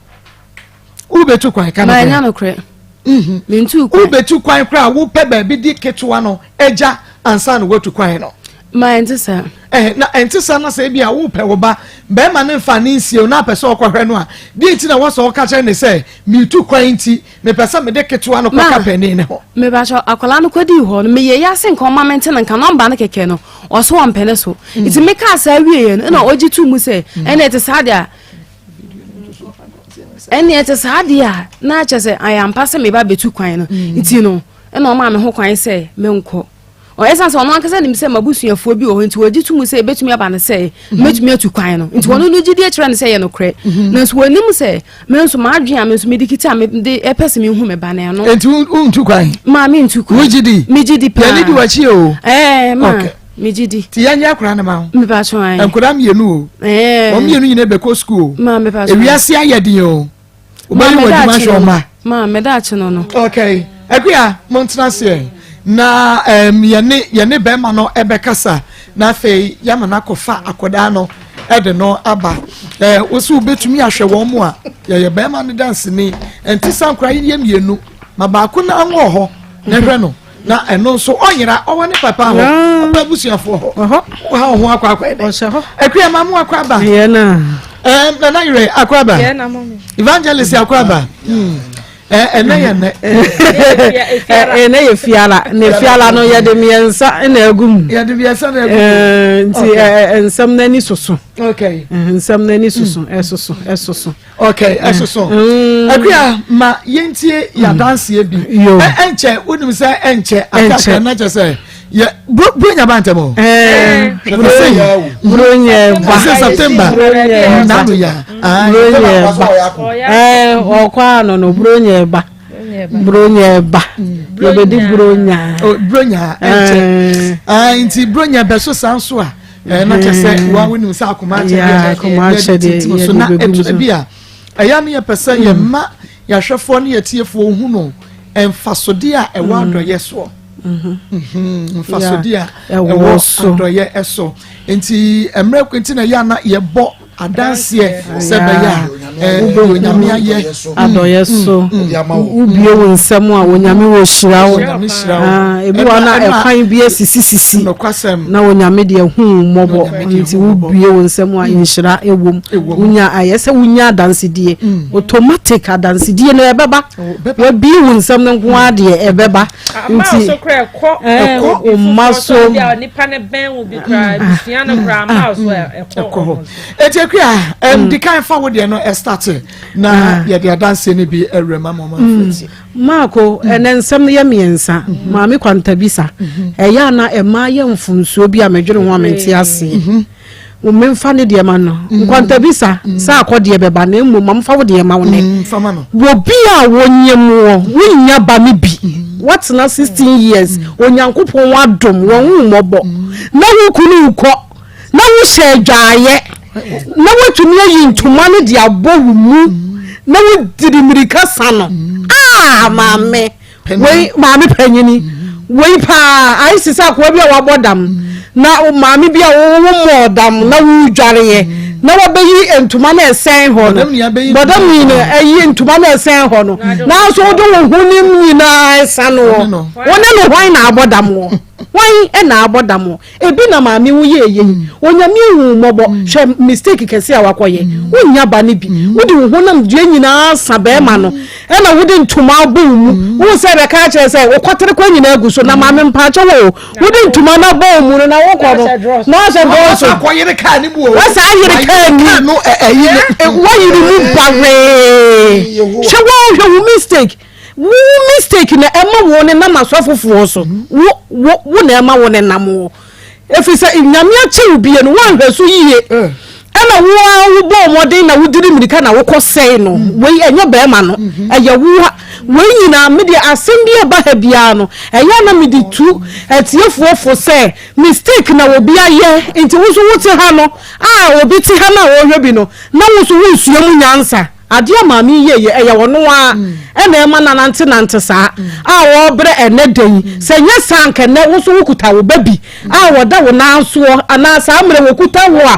wobɛtu kwan ka nokorɛ mhm. mentu kwan wobɛtu kwan koraa wopɛ baabi di ketewa no agya ansa na woatu kwan no ma ɛnte saa eh, na ɛnte saa na sɛ ebi a wopɛ wo ba bɛrima ne nfa ne nsie na apɛ sɛ ɔkɔhwɛ no a deɛ nti na wɔsɛ ɔka kyerɛ ne sɛ metu kwan nti mepɛ sɛ mede ketewa no kɔka panin ne ho mebakyɛ akwadaa no kɔdii hɔ no meyɛ yɛ ase nka ɔma mente no nka nɔmba no kɛkɛ no ɔso ɔmpene so mm. nti mekaa saa wieɛ no ɛna ɔgye to mu sɛ mm. ɛna ɛte saa deɛ a Ɛnneɛ ɛte saa deɛ a, na kyerɛ sɛ ayɛ ampa sɛ meba bɛtu kwan no mm. nti no ɛna ɔmaa me ho kwan sɛ menkɔ. Ɛsiane sɛ ɔno ankasa nim sɛ m'abusuafoɔ bi wɔ hɔ nti wɔgye to mu sɛ ɛbɛtumi aba no sɛ mhm. mɛtumi atu kwan no nti mhm. ɔno no gyidie kyerɛ no sɛ yɛ nokorɛ mhm. nanso wɔnim sɛ me nso m'adwene a me nso mede kita a mede ɛpɛ sɛ mehu me ba no ɛno nti wontu kwan maa mentu kwan wogye di megye di paa yɛne di w'akyi o ɛɛ ma Megye di. Ti yɛnyɛ akora no ma wo. Mepa so ayi. Nkora mmienu o. Ɛɛ. Wɔn mmienu nyinaa bɛkɔ sukuu o. Ma mepa so. Ewiase ayɛ den o. Wobɛyi wɔ adwuma hwɛ ɔma. Ma meda akyi no no. Okay. Akuya mo ntena aseɛ na um, yɛne yɛne bɛrima no ɛbɛkasa na afei yɛama no akɔfa akwadaa no ɛde no aba ɛɛ wosi wobɛtumi ahwɛ wɔn mu a yɛyɛ bɛrima no danseni ɛnte sa nkora yɛ mmienu ma baako na anwɔ hɔ na ɛhwɛ no. na ɛno nso ɔnyera ɔwɔ ne papa hɔ ɔpɛ abusuafoɔ hɔ woha wo ho akɔ akɔ ɛdɛ akua ma mo akɔ aba ɛm nana yerɛ akɔ aba evangelist akɔ aba hmm. ɛnɛ yɛ nɛ ɛnɛ yɛ fiala na fiala no yɛde mmiɛnsa na agu mu yɛde mmiɛnsa na agu mu nti nsɛm n'ani soso nsɛm n'ani soso ɛsoso ɛsoso okay eh. ɛsoso mm. akua ma yɛntie yɛadanseɛ bi ɛnkyɛ wonim sɛ ɛnkyɛ akaka na kyɛ sɛ yɛ buronya ba ntɛm o buronya ba sɛ september nanu ya buronya ba ɔkɔ ano no buronya ba buronya ba yɛbɛdi buronya buronya ɛnkyɛ nti buronya bɛ so san so a. ɛɛ na kyɛ sɛ wa wonim sɛ akoma akyɛdeɛ yɛde tintim so na ɛtu bi a ɛyɛ ne yɛpɛ sɛ mm. yɛma yɛahwɛfoɔ ne yɛtiefoɔ hu no mfasodeɛ a ɛwɔ mm. adɔyɛ soɔ mm-hmm. Mm-hmm. mfasodeɛ a ɛwɔ adɔyɛ so nti mmerɛ nti na ɛyɛ ana yɛbɔ adanseɛ sɛ bɛyɛ a ɛɛ onyame ayɛ adɔyɛ so wobie wo nsɛm a onyame wɔ hyira wo ah, ebi wɔ na ɛkwan bi asisisisi na onyame deɛ hu mmɔbɔ nti wobie wo nsɛm a nhyira ɛwom wonya ayɛ sɛ wonya adansedie mm. automatic adansedie no ɛbɛba wabie wo nsɛm no nko ara deɛ ɛbɛba nti ɛkɔ mma so ɛkɔ hɔ eti akua ɛm di kan fa wo deɛ no ɛstate na ah. yɛde adanseɛ no bi ɛwura ma mɔmɔ afɛti. Mm. maako mm. ɛnɛ nsɛm no yɛ mmiɛnsa mm-hmm. maame kwantabisa mm-hmm. ɛyɛ ana ɛmaa yɛ mfomsoɔ bi a mɛdwene ho a mente aseɛ mm-hmm. Memfa ne deɛ ma no. Mm. Nkwantabisa mm. sɛ akɔ deɛ bɛba na mmom ma mfa wo deɛ ma wo nɛ. Mm, Wɔ bi a wɔnyɛ mu wɔ wonya ba no bi. Watena 16 years. Onyankopɔn adom wɔn ho mmɔbɔ. Na wo kunu kɔ na wohyɛ adwaayɛ na woatumi ayi ntoma no de abɔ wo mu na wodiri mmirika sa no. Ah, maame. Wei maame panyini wei paa ayɛ te sɛ akoa bi a wabɔ dam na maame bi a wo mmɔɔ dam na wodwareɛ na wabɛyi ntoma no ɛsɛn hɔ no bɔdam yi no ɛyi ntoma no ɛsɛn hɔ no nanso wode wo ho nim nyinaa ɛsa no wɔ wo ne no hwan na abɔ dam wɔ. Hwan na abɔ dam? Ebi na maame wo yɛɛyɛ yi. Onyame ahu wo mmɔbɔ. Hwɛ mistake kɛse a wakɔyɛ. Wonnya ba no bi. Wode wo honam dua nyinaa sa bɛɛma no. Ɛna wode ntoma abɔ wo mu. Wohu sɛ bɛka akyerɛ sɛ wo kɔterekwa nyinaa gu so. Na maame mpaakyɛw o, wode ntoma no abɔ wo mu no na wokɔ no na wahyɛ drɔso. Wasa ayere kaa ni. Wayere mu bawee. Hwɛ woahwɛ wo mistake. Wo mistake na ɛma wo ne nam asɔfofoɔ so. Wo wo wo na ɛma wo ne nam wo. Ɛfiri sɛ Nyame akyɛ wo bie no woanhwɛ so yie. Ɛna wo ara wo bɔɔ mmɔden na wodiri mmirika na wokɔ sɛe no. Wei ɛnyɛ bɛrima no. Ɛyɛ wo a. Wei nyinaa me deɛ asɛm bi a ɛba ha biara no ɛyɛ a na mede tu atiefoɔ fo sɛ mistake na obi ayɛ nti wo nso wote ha no a obi te ha no a ɔrehwɛ bi no na wo nso wonsua mu nyansa. Adeɛ a maame yi yɛeɛ, ɛyɛ ɔno ara na ɛma no anantenante saa a ɔrebrɛ ɛnnɛ da yi. Sɛ ɛnyɛ saa anka ɛnnɛ wo nso wokuta wo ba bi a ɔda wo nan soɔ anaa saa mmerɛ wɔkuta wo a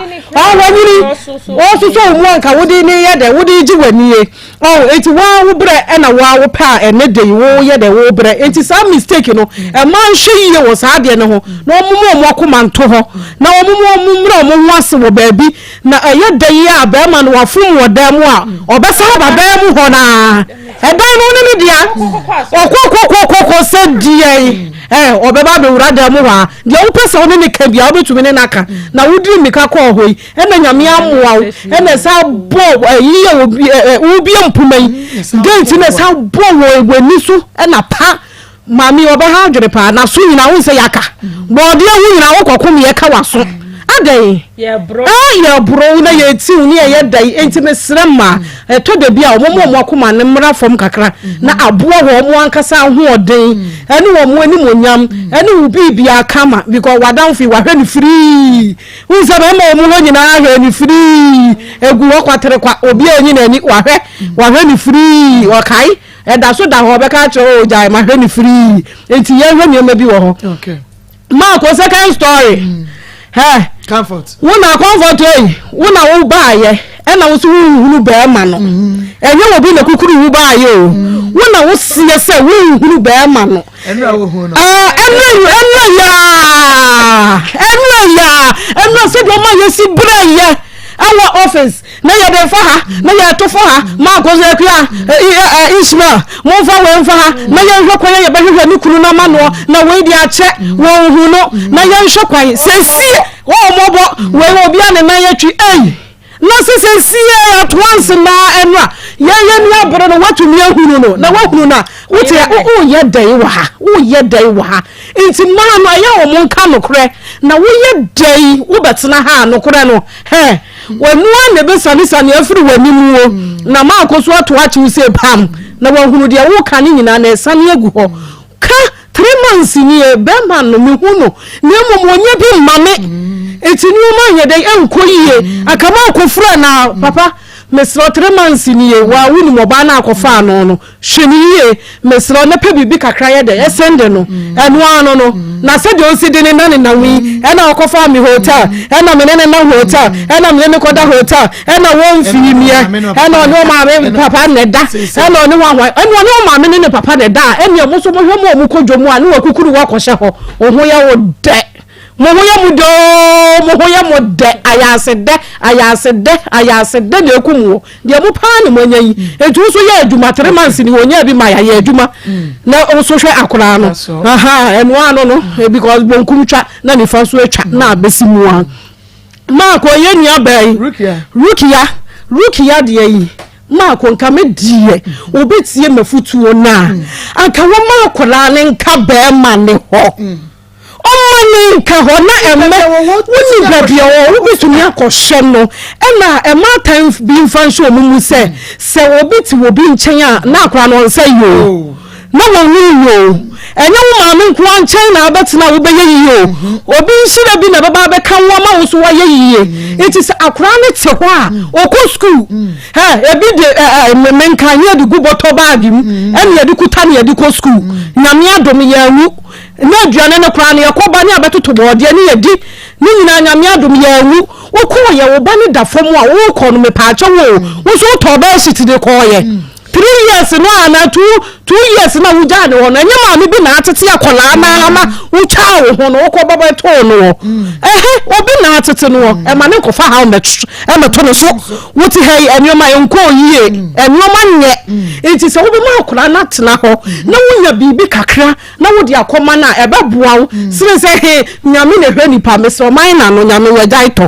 wanyini ɔresosɔ wo mu anka wode ne yɛ dɛ wode regye w'anie. Ɔho enti wo ara wo brɛ ɛna wo ara wopɛ a ɛnnɛ da yi woyɛ dɛ wobrɛ. Enti saa mistake no mmaa nhwɛ yie wɔ saa adeɛ no ho na wɔmma wɔn akoma nto hɔ na wɔmma wɔn mmrɛ wɔn ho ase wɔ baabi Na ɛyɛ dɛ yi a barima no wafom wɔ dan mu a, ɔbɛsan aba dan mu hɔ no ara. Ɛdan no ne ne dea. Ɔkɔkɔkɔkɔkɔ sɛ deɛn? Ɛ, ɔbɛba abɛwura dan mu hɔ a, deɛ wopɛ sɛ wo ne no ka biara, wobɛtumi ne no aka. Na wodiri mmirika kɔɔ hɔ yi, ɛna Nyame amoa wo, ɛna ɛsan bɔ ɛyi a obi ɛ ɛ wobie mpoma yi, gate na ɛsan bɔ wɔ w'ani so, ɛna pa. Maame yi ɔbɛha adwene paa naso nyinaa wohu sɛ yaka bɔɔdeɛ ho nyinaa wokɔ kom yɛka waso adɛn eh yɛboro wo na yɛti wo ne yɛyɛ da yi enti mesrɛ ma ɛtɔ da bi a wɔn wɔn akoma no mmra fam kakra na aboa wɔn wɔn ankasa ahoɔden ɛne wɔn animonyam ɛne wo biribiara kama because wadamfo yi wahwɛ no firii wohu sɛ bɛrima wɔn hɔ nyinaa hwɛ no firii egu hɔ kwaterekwa obi a enyi n'ani wahwɛ wahwɛ no firii ɔkae Ɛda so da hɔ, ɔbɛka akyerɛ wo, gyae ma hwɛ no firii. Nti yɛnhwɛ nneɛma bi wɔ hɔ. Okay. Mark, o second story. Hɛ. Comfort. Wo na comfort ei, wo na wo baayɛ, ɛna wo so wo nhunu bɛrima no. Ɛnyɛ wɔ bi na kukuru wo baayɛ o. Wo na wo seɛ sɛ wo nhunu bɛrima no. Ɛnura wo hu no. Ɛnura ɛnura yaa, ɛnura yaa, ɛnura sɛdeɛ ɔma yɛsi brɛ yɛ ɛwɔ office. Na yɛde fa ha, na yɛto fa ha, Marko sɛ akua, Ismael, momfa wei mfa ha, na yɛnhwɛ kwan a yɛbɛhwehwɛ ne kunu no ama noɔ, na wei deɛ akyɛ, wɔnhu no, na yɛnhwɛ kwan, sɛsie, wɔmmɔbɔ, wei obi a ne nan atwi, ei, na sɛ sɛsie atoa nsenaa ɛno a, yɛn yɛn ni abere no, woatumi ahunu no, na woahunu no a, wote woyɛ dɛn wɔ ha, woyɛ dɛn wɔ ha, nti mmaa no ɛyɛ wɔn nka nokorɛ, na woyɛ dɛn wobɛtena ha a nokorɛ no, hɛ. W'anu ara na ɛbɛsianesiane afiri w'anim o, na maakɔ so ato akye wo sei pam, na wahunu deɛ woka no nyinaa na ɛsane agu hɔ. Ka, 3 months nie, bɛrima no mehu no, na mmom ɔnyɛ bi mma me. Enti nneɛma nyɛ dɛn ɛnkɔ yie. Anka maakɔfiri anaa? Papa, mesrɛ wo, 3 months nie, waa wonim ɔbaa no a akɔfaa no no. Hwɛ no yie, mesrɛ wo, na pɛ biribi kakra yɛ dɛ, sɛnde no. Ɛno ara no no, na sɛdeɛ ɔsi de ne na nenam yi, ɛna ɔkɔfaa me hotel, ɛna me ne no nam hotel, ɛna me ne no kɔda hotel, ɛna wɔmfii meɛ, ɛna ɔne ɔmaame papa na ɛda, ɛna ɔne hwan ɛna ɔne ɔmaame ne ne papa na ɛda a, ɛnneɛ mo nso mohwɛ mo a mokɔ dwom a, ne wakukuru wakɔhyɛ hɔ, wo ho yɛ wo dɛ. Mo ho yɛ mo dɛ oo, mo ho yɛ mo dɛ, ayaase dɛ, ayaase dɛ, ayaase dɛ na ekum wo. Deɛ mo paa na mo anya yi. Enti wo nso yɛ adwuma, 3 months ni wɔnyaa bi ma yɛayɛ adwuma. Na wo nso hwɛ akoraa no. Aha, ɛno ano no, because bonkum twa na nifa nso atwa na abɛsi mu a. Maako yɛ nua baa yi. Rukia, Rukia deɛ yi. Maako nka me deɛ obetie m'afutuo no a, anka wɔma akwadaa no nka bɛrima ne hɔ. Ɔmma no nka hɔ na ɛmɛ wonim baabi a ɔwɔ wobɛtumi akɔhwɛ no. Ɛna mmaatan bi mfa nhyɛ wɔn mu sɛ sɛ obi te obi nkyɛn a na akwadaa no ɔnsɛ yie o, na wɔnwo yie o. Ɛnyɛ wo maame nko ara nkyɛn na abɛtena a wobɛyɛ yie o. Obi nhyira bi na ɛbɛba abɛka wo ama wo nso woayɛ yie. Nti sɛ akwadaa no te hɔ a ɔkɔ sukuu, ɛ ebi de ɛ ɛ menka yɛde gu bɔtɔ baage mu ɛna yɛde kuta na yɛde kɔ sukuu. Nyame adom yɛanwu. Na aduane no koraa no yɛkɔ ba ne abɛtoto bɔɔdeɛ ne yɛdi ne nyinaa Nyame adom yɛanwu. Wokɔɔyɛ wo ba no da fam a wokɔ no mepaakyɛw o wo nso wotɔɔ bɛɛhyit de kɔɔyɛ 3 years no anaa 2 2 years na wogyaa ne hɔ no, ɛnyɛ maame bi na atete akwadaa na ama wotwaa wo ho no wokɔ bɛbɛtoo no wɔ ɛhɛ, obi na atete no wɔ ɛma ne nkɔfa ha ɛmɛto ne so. Wote ha yi, nneɛma nkɔɔ yie, nneɛma nyɛ, nti sɛ wobɛma akwadaa no atena hɔ na wonya biribi kakra na wode akɔma no a, ɛbɛboa wo sene sɛ he Nyame na ɛhwɛ nipa. Mesɛ ɔman na no Nyame yɛgyae tɔ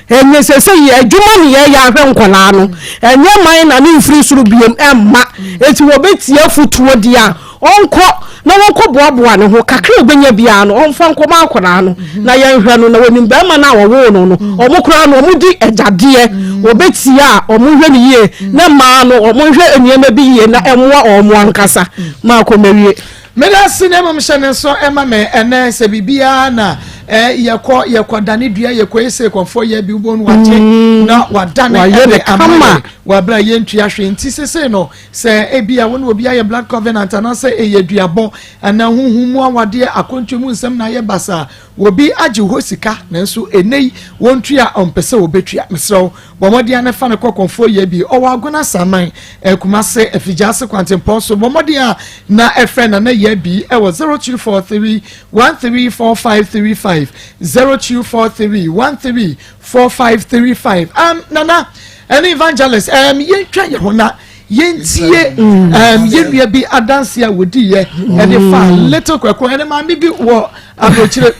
ɛnyɛ sɛ sɛ yɛ adwuma ne yɛyɛ ahwɛ nkɔlaa no, ɛnyɛ man na ne mfiri soro biem ɛmma. Enti wɔbɛtie afotuo deɛ a, ɔnkɔ na wɔnkɔ boaboa ne ho kakra a ɔbɛnya biara no, ɔmfa nkɔma akwadaa no na yɛnhwɛ no na wɔnim bɛrima no a wɔwoo no no, ɔmo koraa no ɔmo di agyadeɛ. Wɔbɛtie a, ɔmo nhwɛ no yie na mmaa no ɔmo nhwɛ nneɛma bi yie na ɛmmoa ɔmo ankasa maakɔ mawie. Meda ase na mmom hyɛ ne nso ɛma me ɛnɛ sɛ biribiara na yɛkɔ yɛkɔ dane dua, yɛkɔ ese kɔnfoɔ yɛ bi wobɔ no wagye na wadane ɛde ama yɛ wabra yɛntua hwee. Nti sesei no sɛ ebi a wo ne obi ayɛ blood covenant anaasɛ ɛyɛ duabɔ anaa huhu mu awadeɛ, akwantuo mu nsɛm na ayɛ basaa, obi agye hɔ sika nanso ɛnɛ yi wɔntua, ɔmpɛ sɛ wɔbɛtua, mesrɛ wo, bɔ mmɔden a ne fa no kɔ kɔnfoɔ yɛ bi. Ɔwɔ Agona Saman, Kumase Afigya kwantempɔn so. Bɔ mmɔden a na ɛfrɛ Nana yɛ bi ɛwɔ 0243 134535, 0243 134535. Nana ɛne Evangelist, yɛntwa yɛn ho na yɛntie yɛn nua bi adanse a wɔdiiɛ ɛde fa Little Kwaku. Ɛne maame bi wɔ aburokyire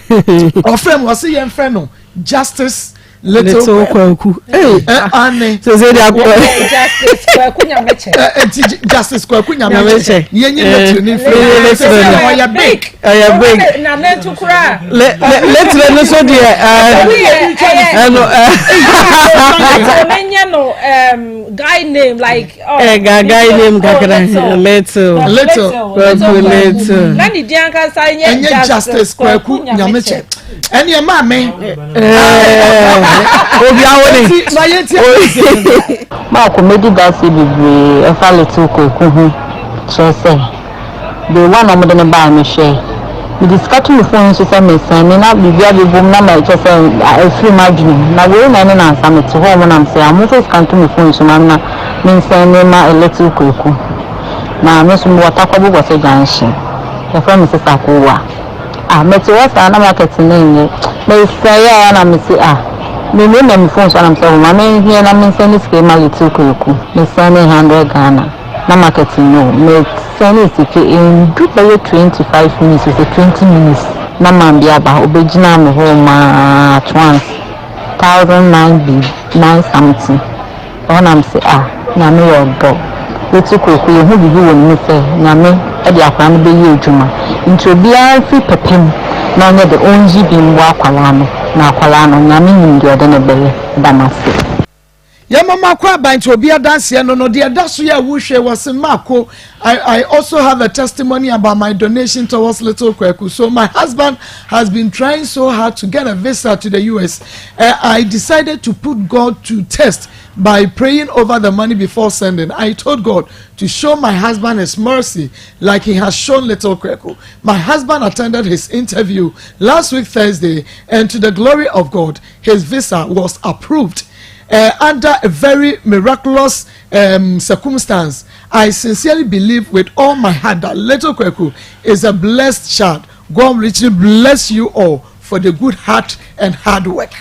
ɔfrɛ mu, ɔse yɛmfrɛ no Justice Little Kwaku. Ane sese de akɔ. Justice Kwaku Nyamekyɛ. Nti Justice Kwaku Nyamekyɛ, yɛnyi Little ne firi sese ɔyɛ big. Ɛyɛ big. Na ne nto koraa. Little no so deɛ ɛno. Ɔno nyɛ no guy name like. Oh, ɛ ga guy name kakra, Little. Little. Kwaku Little. Na ne di ankasa nyɛ. Ɛnyɛ Justice Kwaku Nyamekyɛ ɛne ɛmaa me. Obi awo ne. Ma yɛntie. Maako medi dase bebree ɛfa Little Kwaku ho, kyerɛ sɛ day one a wɔde ne baa, mehwɛ mede sika to me phone so sɛ mesɛn ne na biribi abɛbom na ma kyerɛ sɛ afiri m'adwene mu na wei na ɛne nansa mete hɔ ɔmo nam sɛ amomfa sika nto me phone so ma na mensɛn ne ma Little Kwaku. Na me nso mewɔ Tarkwa Bobɔsɛ Junction, yɛfrɛ me Sisa Kowa. Ah, mete hɔ saa na market no nyɛ. Mesɛe a na mese ah, memiamia me phone so a na mesɛ ma menhwɛ na mensɛn ne sika yi ma Little Kwaku. Mesɛn ne 100 Ghana na market nyɛ o. Mesɛn ne sika ɛndu bɛyɛ 25 minutes o sɛ 20 minutes na man bi aba, ɔbɛgyinaa me hɔ maa at once thousand nine bi nine something. Ɛhɔ na mese ah, Nyame yɛ ɔdɔ. Little Kwaku, yɛhu biribi wɔ ne mu sɛ Nyame de akwadaa no bɛyɛ adwuma. Nti obiara mfiri pɛpɛ mu na ɔnyɛ de ɔnyi bi mmoa akwadaa no, na akwadaa no, Nyame nim deɛ ɔde no bɛyɛ. Da mo ase. Yɛma mako aba nti obi adanseɛ no no deɛ ɛda so yɛ a wohwɛ wɔ se mako. I also have a testimony about my donation towards Little Kweku. So my husband has been trying so hard to get a visa to the US. I decided to put God to test by praying over the money before sending. I told God to show my husband his mercy like he has shown Little Kweku. My husband attended his interview last week Thursday, and to the glory of God, his visa was approved under a very miraculous circumstance. I sincerely believe with all my heart that Little Kweku is a blessed child. God richly bless you all for the good heart and hard work.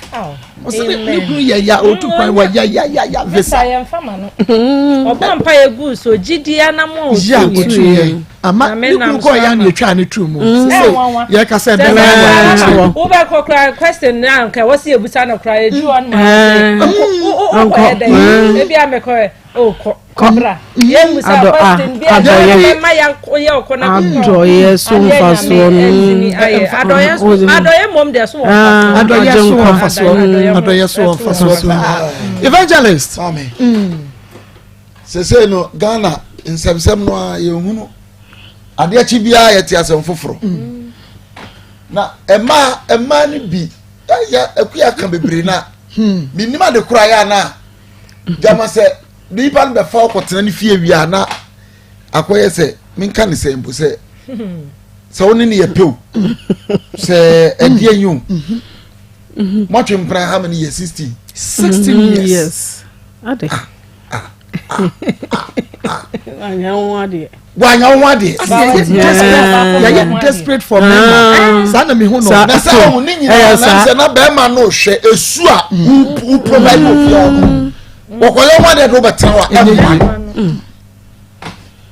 Ɔsɛ ne kunu yɛ ya otu kwan wɔ ya ya ya ya visa. Yɛn fama no. Ɔbɔ mpa yɛ gu so gyidi anam otu yɛ. Otu yɛ ama ne kunu kɔ ya na etwa ne tu mu. Sise yɛ kasa ɛbɛn na wɔ akyire. Wobɛkɔ kora question na nka wɔsi ebusa no kora edu hɔ no ma wokɔ yɛ dɛ ebi a mekɔ yɛ o kɔ kɔbra yɛn musa question bi a bɛma yɛ yɛ ɔkɔ na kɔ. Adɔyɛ so mfasoɔ no. Adɔyɛ so adɔyɛ mom deɛ so wɔ mfasoɔ. Adɔyɛ so wɔ mfasoɔ, adɔyɛ so wɔ mfasoɔ paa, Evangelist. Sese no Ghana nsɛmsɛm no a yɛhunu adeɛ kyi biara yɛte asɛm foforɔ na mmaa mmaa no bi ɛyɛ akuya ka bebree na menim ade kora yɛ ana gyama sɛ nipa no bɛfa ɔkɔtena ne fie wie a na akɔyɛ sɛ menka ne sɛ mpo sɛ sɛ wo ne ne yɛ pew sɛ ɛdeɛ yi o, moatwe mpena how many years? 16 16 years. Ade. Ah, ah, ah. Wanya wo ho adeɛ. Wanya wo ho adeɛ. Yɛyɛ desperate for mmarima. Saa na mehu no. Na sɛ ɔho ne nyinaa na sɛ na bɛrima no hwɛ esu a wo provide wɔ fie hɔ no. Wɔkɔyɛ ho adeɛ de wobɛtena hɔ a ɛmmoa.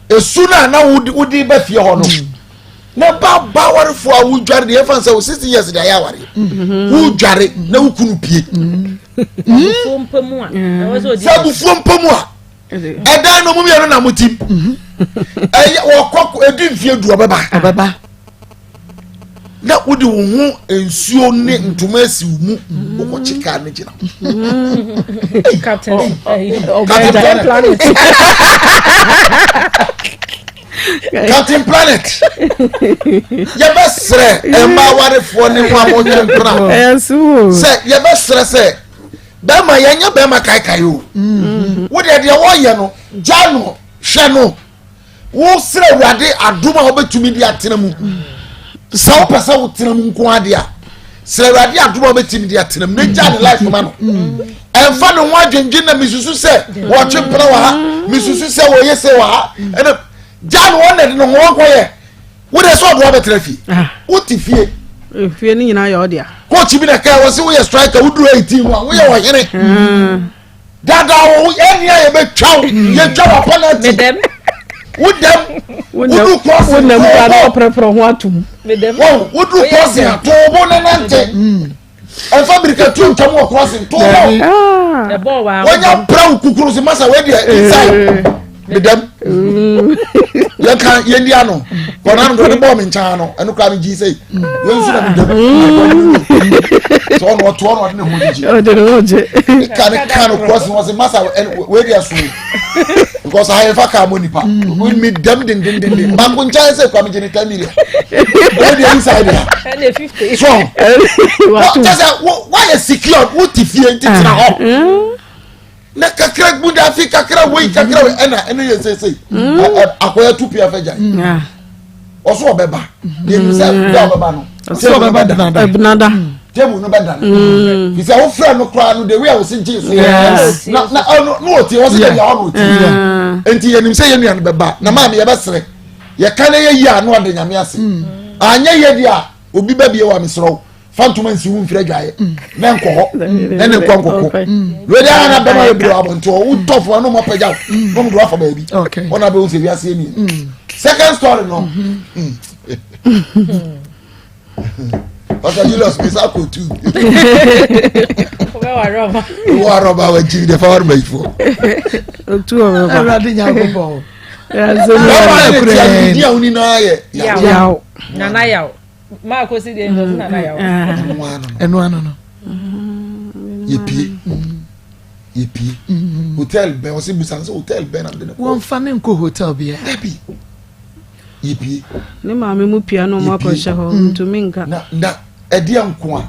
Esu no a na wode ba fie hɔ no. Na ba ba awarefoɔ a wodware deɛ ɛfa sɛ wo 60 years de ayɛ awareɛ. Wodware na wo kunu pie. Sɛ abufuo mpo mu a ɛdan no mu mmienu na mo tim. Ɛyɛ wɔkɔ edi mfie du ɔbɛba. Ɔbɛba. Na wode wo ho nsuo ne ntoma asi wo mu wokɔkye kaa no gyina. Captain Planet. Captain Planet. Yɛbɛsrɛ mmaa awarefoɔ ne ho a wɔtwe mpena sɛ yɛbɛsrɛ sɛ bɛrima yɛnyɛ bɛrima kaekae o. Wo deɛ deɛ wɔyɛ no gya no hwɛ no. Wosrɛ Awurade adom a wobɛtumi de atena mu. Sɛ wopɛ sɛ wotena mu nko adeɛ a, srɛ Awurade adom a wobɛtumi de atena mu na gya ne life ma no. Ɛmfa ne ho adwendwen na mesusu sɛ wɔtwe mpena wɔ ha, mesusu sɛ wɔyɛ sɛ wɔ ha. Ɛna gya no wɔn na de ne ho akɔyɛ. Wode sɛ ɔde wabɛtena fie. Ah. Wote fie. Fie no nyinaa yɛ ɔdea. Coach bi na kaa wɔ sɛ woyɛ striker woduru 18 mu a woyɛ ɔhene. Hmm. Dada wo ɛni a yɛbɛtwa wo yɛtwa wɔ penalty. Wo dɛm wodu crossing wo nam kura na ɔpɛrɛpɛrɛ ho atum. Wɔn wodu crossing a toobo ne nante. Ɛnfa mirika tu ntɛm wɔ crossing toobo. Wɔnya pra wo kukuru si masa wei deɛ inside. Medɛm. Yɛka yɛndi ano. Kɔnɔ ano de bɔɔ mi nkyɛn ano ɛno kura mi gyi sɛ wei nso na medɛm. Sɛ ɔno ɔtoɔ no ɔde ne ho gyegye. Ɔde ne ho gye. Ka ne ka no crossing wɔ se masa wei deɛ so. Because ayɛ fa kaa mo nipa. Mi dɛm dendendenden. Baako nkyɛn sɛ kura mi gye ne 10 million. Wei deɛ inside ya. So kyɛ sɛ woayɛ secure wote fie nti tena hɔ. Na kakra gudafi kakra wei kakra wei ɛna ɛno yɛ seesei akɔyɛ tu pia fɛ gya ɔso ɔbɛba yɛnim sɛ bɛ ɔbɛba no sɛ ɔbɛba da ɛbnada table no bɛda no fi sɛ wofrɛ no koraa no the way a wɔsi gye so na na ɔno no ɔtie wɔsi dɛ yɛ ɔno ɔtie nti yɛnim sɛ yɛn nua no bɛba na maame yɛbɛsrɛ yɛka ne yɛ yie a no ɔde nyame ase anyɛ yɛ deɛ a obi bɛbie wɔ mesrɛ wo fa ntoma nsi wo mfiri adwaeɛ na nkɔ hɔ na ne nkɔ nkɔko wei ara na bɛma bebree wɔ abɔnten hɔ wotɔ fo ɛno mɔpɛgya wo na ɔmo de wafa baabi wɔn abɛhu sɛ wiase yɛ mmienu second story no Pastor Julius mi sa kò tu. Wọ́n arọ́bà wà jí de fáwọn ọmọ ìfọ̀. Otu ọmọ bá. Ẹ̀rọ nyankopɔn. Bẹ́ẹ̀ni ẹ̀ tí a ní di àwọn nínú ayẹ. Yaw. Nana yaw. Maa kosi deɛ nso nana yaw. Ɛno ano no. Yɛpie. Yɛpie. Hotel bɛn ɔsɛ busa sɛ hotel bɛn na mede ne kɔ. Wɔmfa ne nkɔ hotel bia. Dabi. Yɛpie. Ne maame mu pia na ɔmo akɔhyɛ hɔ ntumi nka. Na na ɛdeɛ nko a.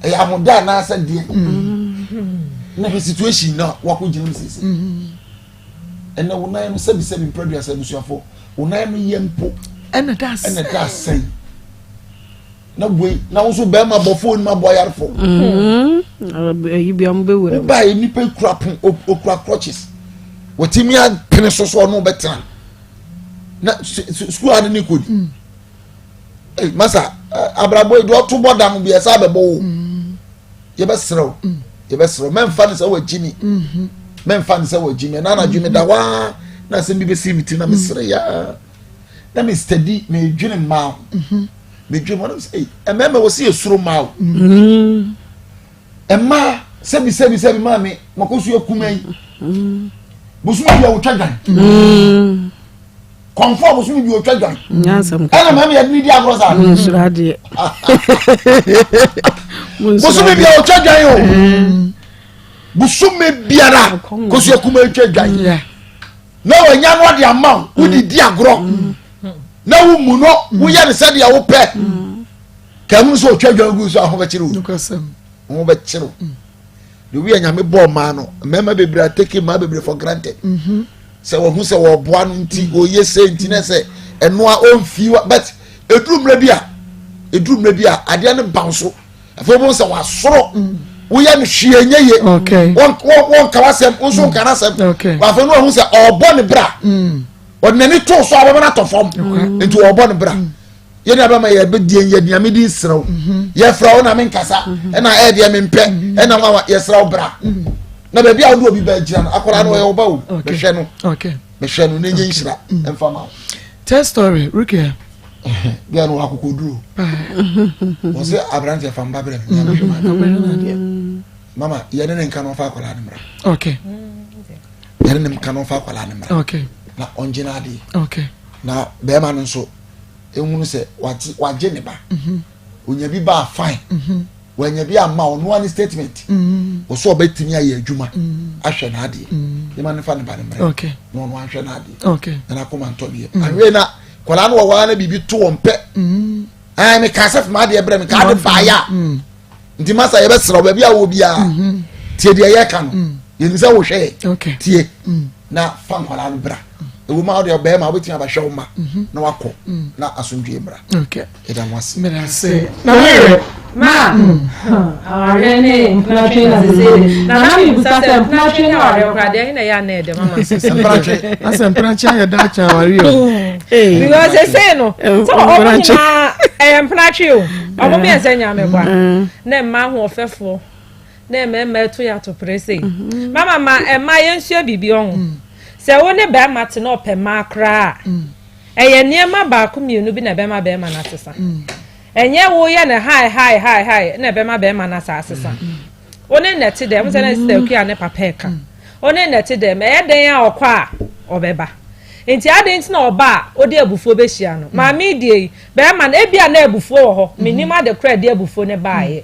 Ɛyɛ ahoda anaasɛ deɛ. Na hwɛ situation na wakɔ gyina mu sisi. Ɛnɛ wo nan no sɛbisɛbi mprɛduasa abusuafo wo nan no yɛ mpo. Ɛna da asɛn. Ɛna da asɛn. Na wei na wo nso bɛrima bɔ fon ma bɔ ayarefo. Ɛyi bi ɔmo bɛ wura. Wo ba yɛ nipa ekura pon okura crutches. Wɔtumi apene so so ɔno bɛtena. Na sukuu ade ne kɔ di. Ee masa abrabɔ yi deɛ ɔto bɔ dam bi ɛsɛ abɛbɔ wo. Yɛbɛsrɛ wo yɛbɛsrɛ wo mɛnfa ne sɛ wɔ gyi mi. Mɛnfa ne sɛ wɔ gyi mi ɛna anadwo mi da waa na asɛm bi bɛsi mi ti na mesrɛ yaa na me steady me dwene mmaa ho me dwene mmaa ho sɛ mmarima wɔ si esoro mmaa o mmaa sɛbi sɛbi sɛbi maa mi mako so ekuma yi bosomi bi a wotwa dwan kɔnfɔ bosomi bi otwa dwan ɛna mmaa mi yɛ de di agorɔ saa bosomi bi a wotwa dwan o bosomi biara koso ekuma etwa dwan. na wanya no ɔde ama wo wode di agorɔ na womu no woyɛ no sɛdeɛ wopɛ ka mu sɛ ɔtwa dwan gu so a ho bɛkyere wo ho bɛkyere wo de wia nyame bɔɔ maa no mmarima bebree atake mmaa bebree for granted sɛ wɔhu sɛ wɔboa no nti ɔyɛ sɛ nti na sɛ ɛnoa ɔmfii wa but ɛduru mmerɛ bi a ɛduru mmerɛ bi a adeɛ no ba so afei wobɛhu sɛ wasoro. Woyɛ no hwee nyɛ ye. Wɔnka w'asɛm, wo nso nka n'asɛm. Afei no wahu sɛ ɔrebɔ ne bra. Mm. Ɔde n'ani too so a wɔbɛma no atɔ fam. Nti ɔrebɔ ne bra. Mm. Yɛn abɛma yɛ bɛ die yɛ nea medi nsrɛ wo. Mm-hmm. Yɛfrɛ wo na menkasa. Mm-hmm. Ɛna ɛyɛ deɛ mempɛ. Mm-hmm. Ɛna wawa yɛsrɛ wo bra. Na baabi a wode obi ba gyina no akwadaa no ɔyɛ wo ba o. Bɛhwɛ no. Bɛhwɛ no na ɛnyɛ nhyira ɛmfa ma wo. Tell story, Rukia. Bia no akokoduro. Wọ́n sɛ aberanteɛ fa mba brɛ mi na mehwɛ ma. Mama yɛne ne nka no ɔfa akwadaa no mmra. Okay. Yɛne ne nka no ɔfa akwadaa no mmra. Okay. Na ɔngye n'adeɛ. Okay. Na bɛrima no nso ehunu sɛ wagye wagye ne ba. Mhm. Onya bi ba fine. Mhm. Wanya bi ama ɔno ani statement. Mhm. Ɔsɛ ɔbɛtumi ayɛ adwuma ahwɛ n'adeɛ. Yɛma ne fa ne ba no mmra. Okay. Na ɔno ahwɛ n'adeɛ. Okay. Na n'akoma ntɔ ne yam. Anwee na kwadaa no wɔ hɔ ara na biribi to wɔn pɛ. Ɛɛ meka sɛ fama adeɛ brɛ me ka ade baayɛ a. Nti masa yɛbɛsrɛ wo baabi a wɔ biara mhm. tie deɛ yɛka no mm. yɛnim sɛ wohwɛ tie mm. na fa nkwadaa no bra ɛwɔ mu a wode bɛrima wobɛtumi abɛhwɛ wo ma mhm. na wakɔ mm. na asomdwoe mmra yɛda mo ase ma awareɛ ne mpenatwe na sese na na mebusa sɛ mpenatwe ne awareɛ koraa deɛ ɛhe na ɛyɛ ana ɛdɛ mama mpenatwe asɛ mpenatwe ayɛ da akyɛ awareɛ o because sese no sɛ ɔmo nyinaa ɛyɛ mpenatwe o ɔmo mmiɛnsa nyinaa mɛboa mm. na mmaa ahoɔfɛfoɔ na mmarima ɛto yɛ atopere sei mm-hmm. mama ma mmaa yɛnsua biribi ɔho mm. sɛ wo ne bɛrima te na ɔpɛ mmaa koraa mm. ɛyɛ nneɛma baako mmienu bi na ɛbɛma bɛrima no asesa ɛnyɛ woyɛ no hi hi hi hi na ɛbɛma bɛrima no asa asesa wo ne nnɛte dɛm sɛ na sista akua ne papa ɛka wo ne nnɛte dɛm ɛyɛ dɛn a ɔkɔ a ɔbɛba nti adɛn nti na ɔba a ɔde abufuo bɛhyia no maame die yi Bɛrima no, ebia na abufuo wɔ hɔ, mennim ade korɔ a ɛde abufuo no baeɛ.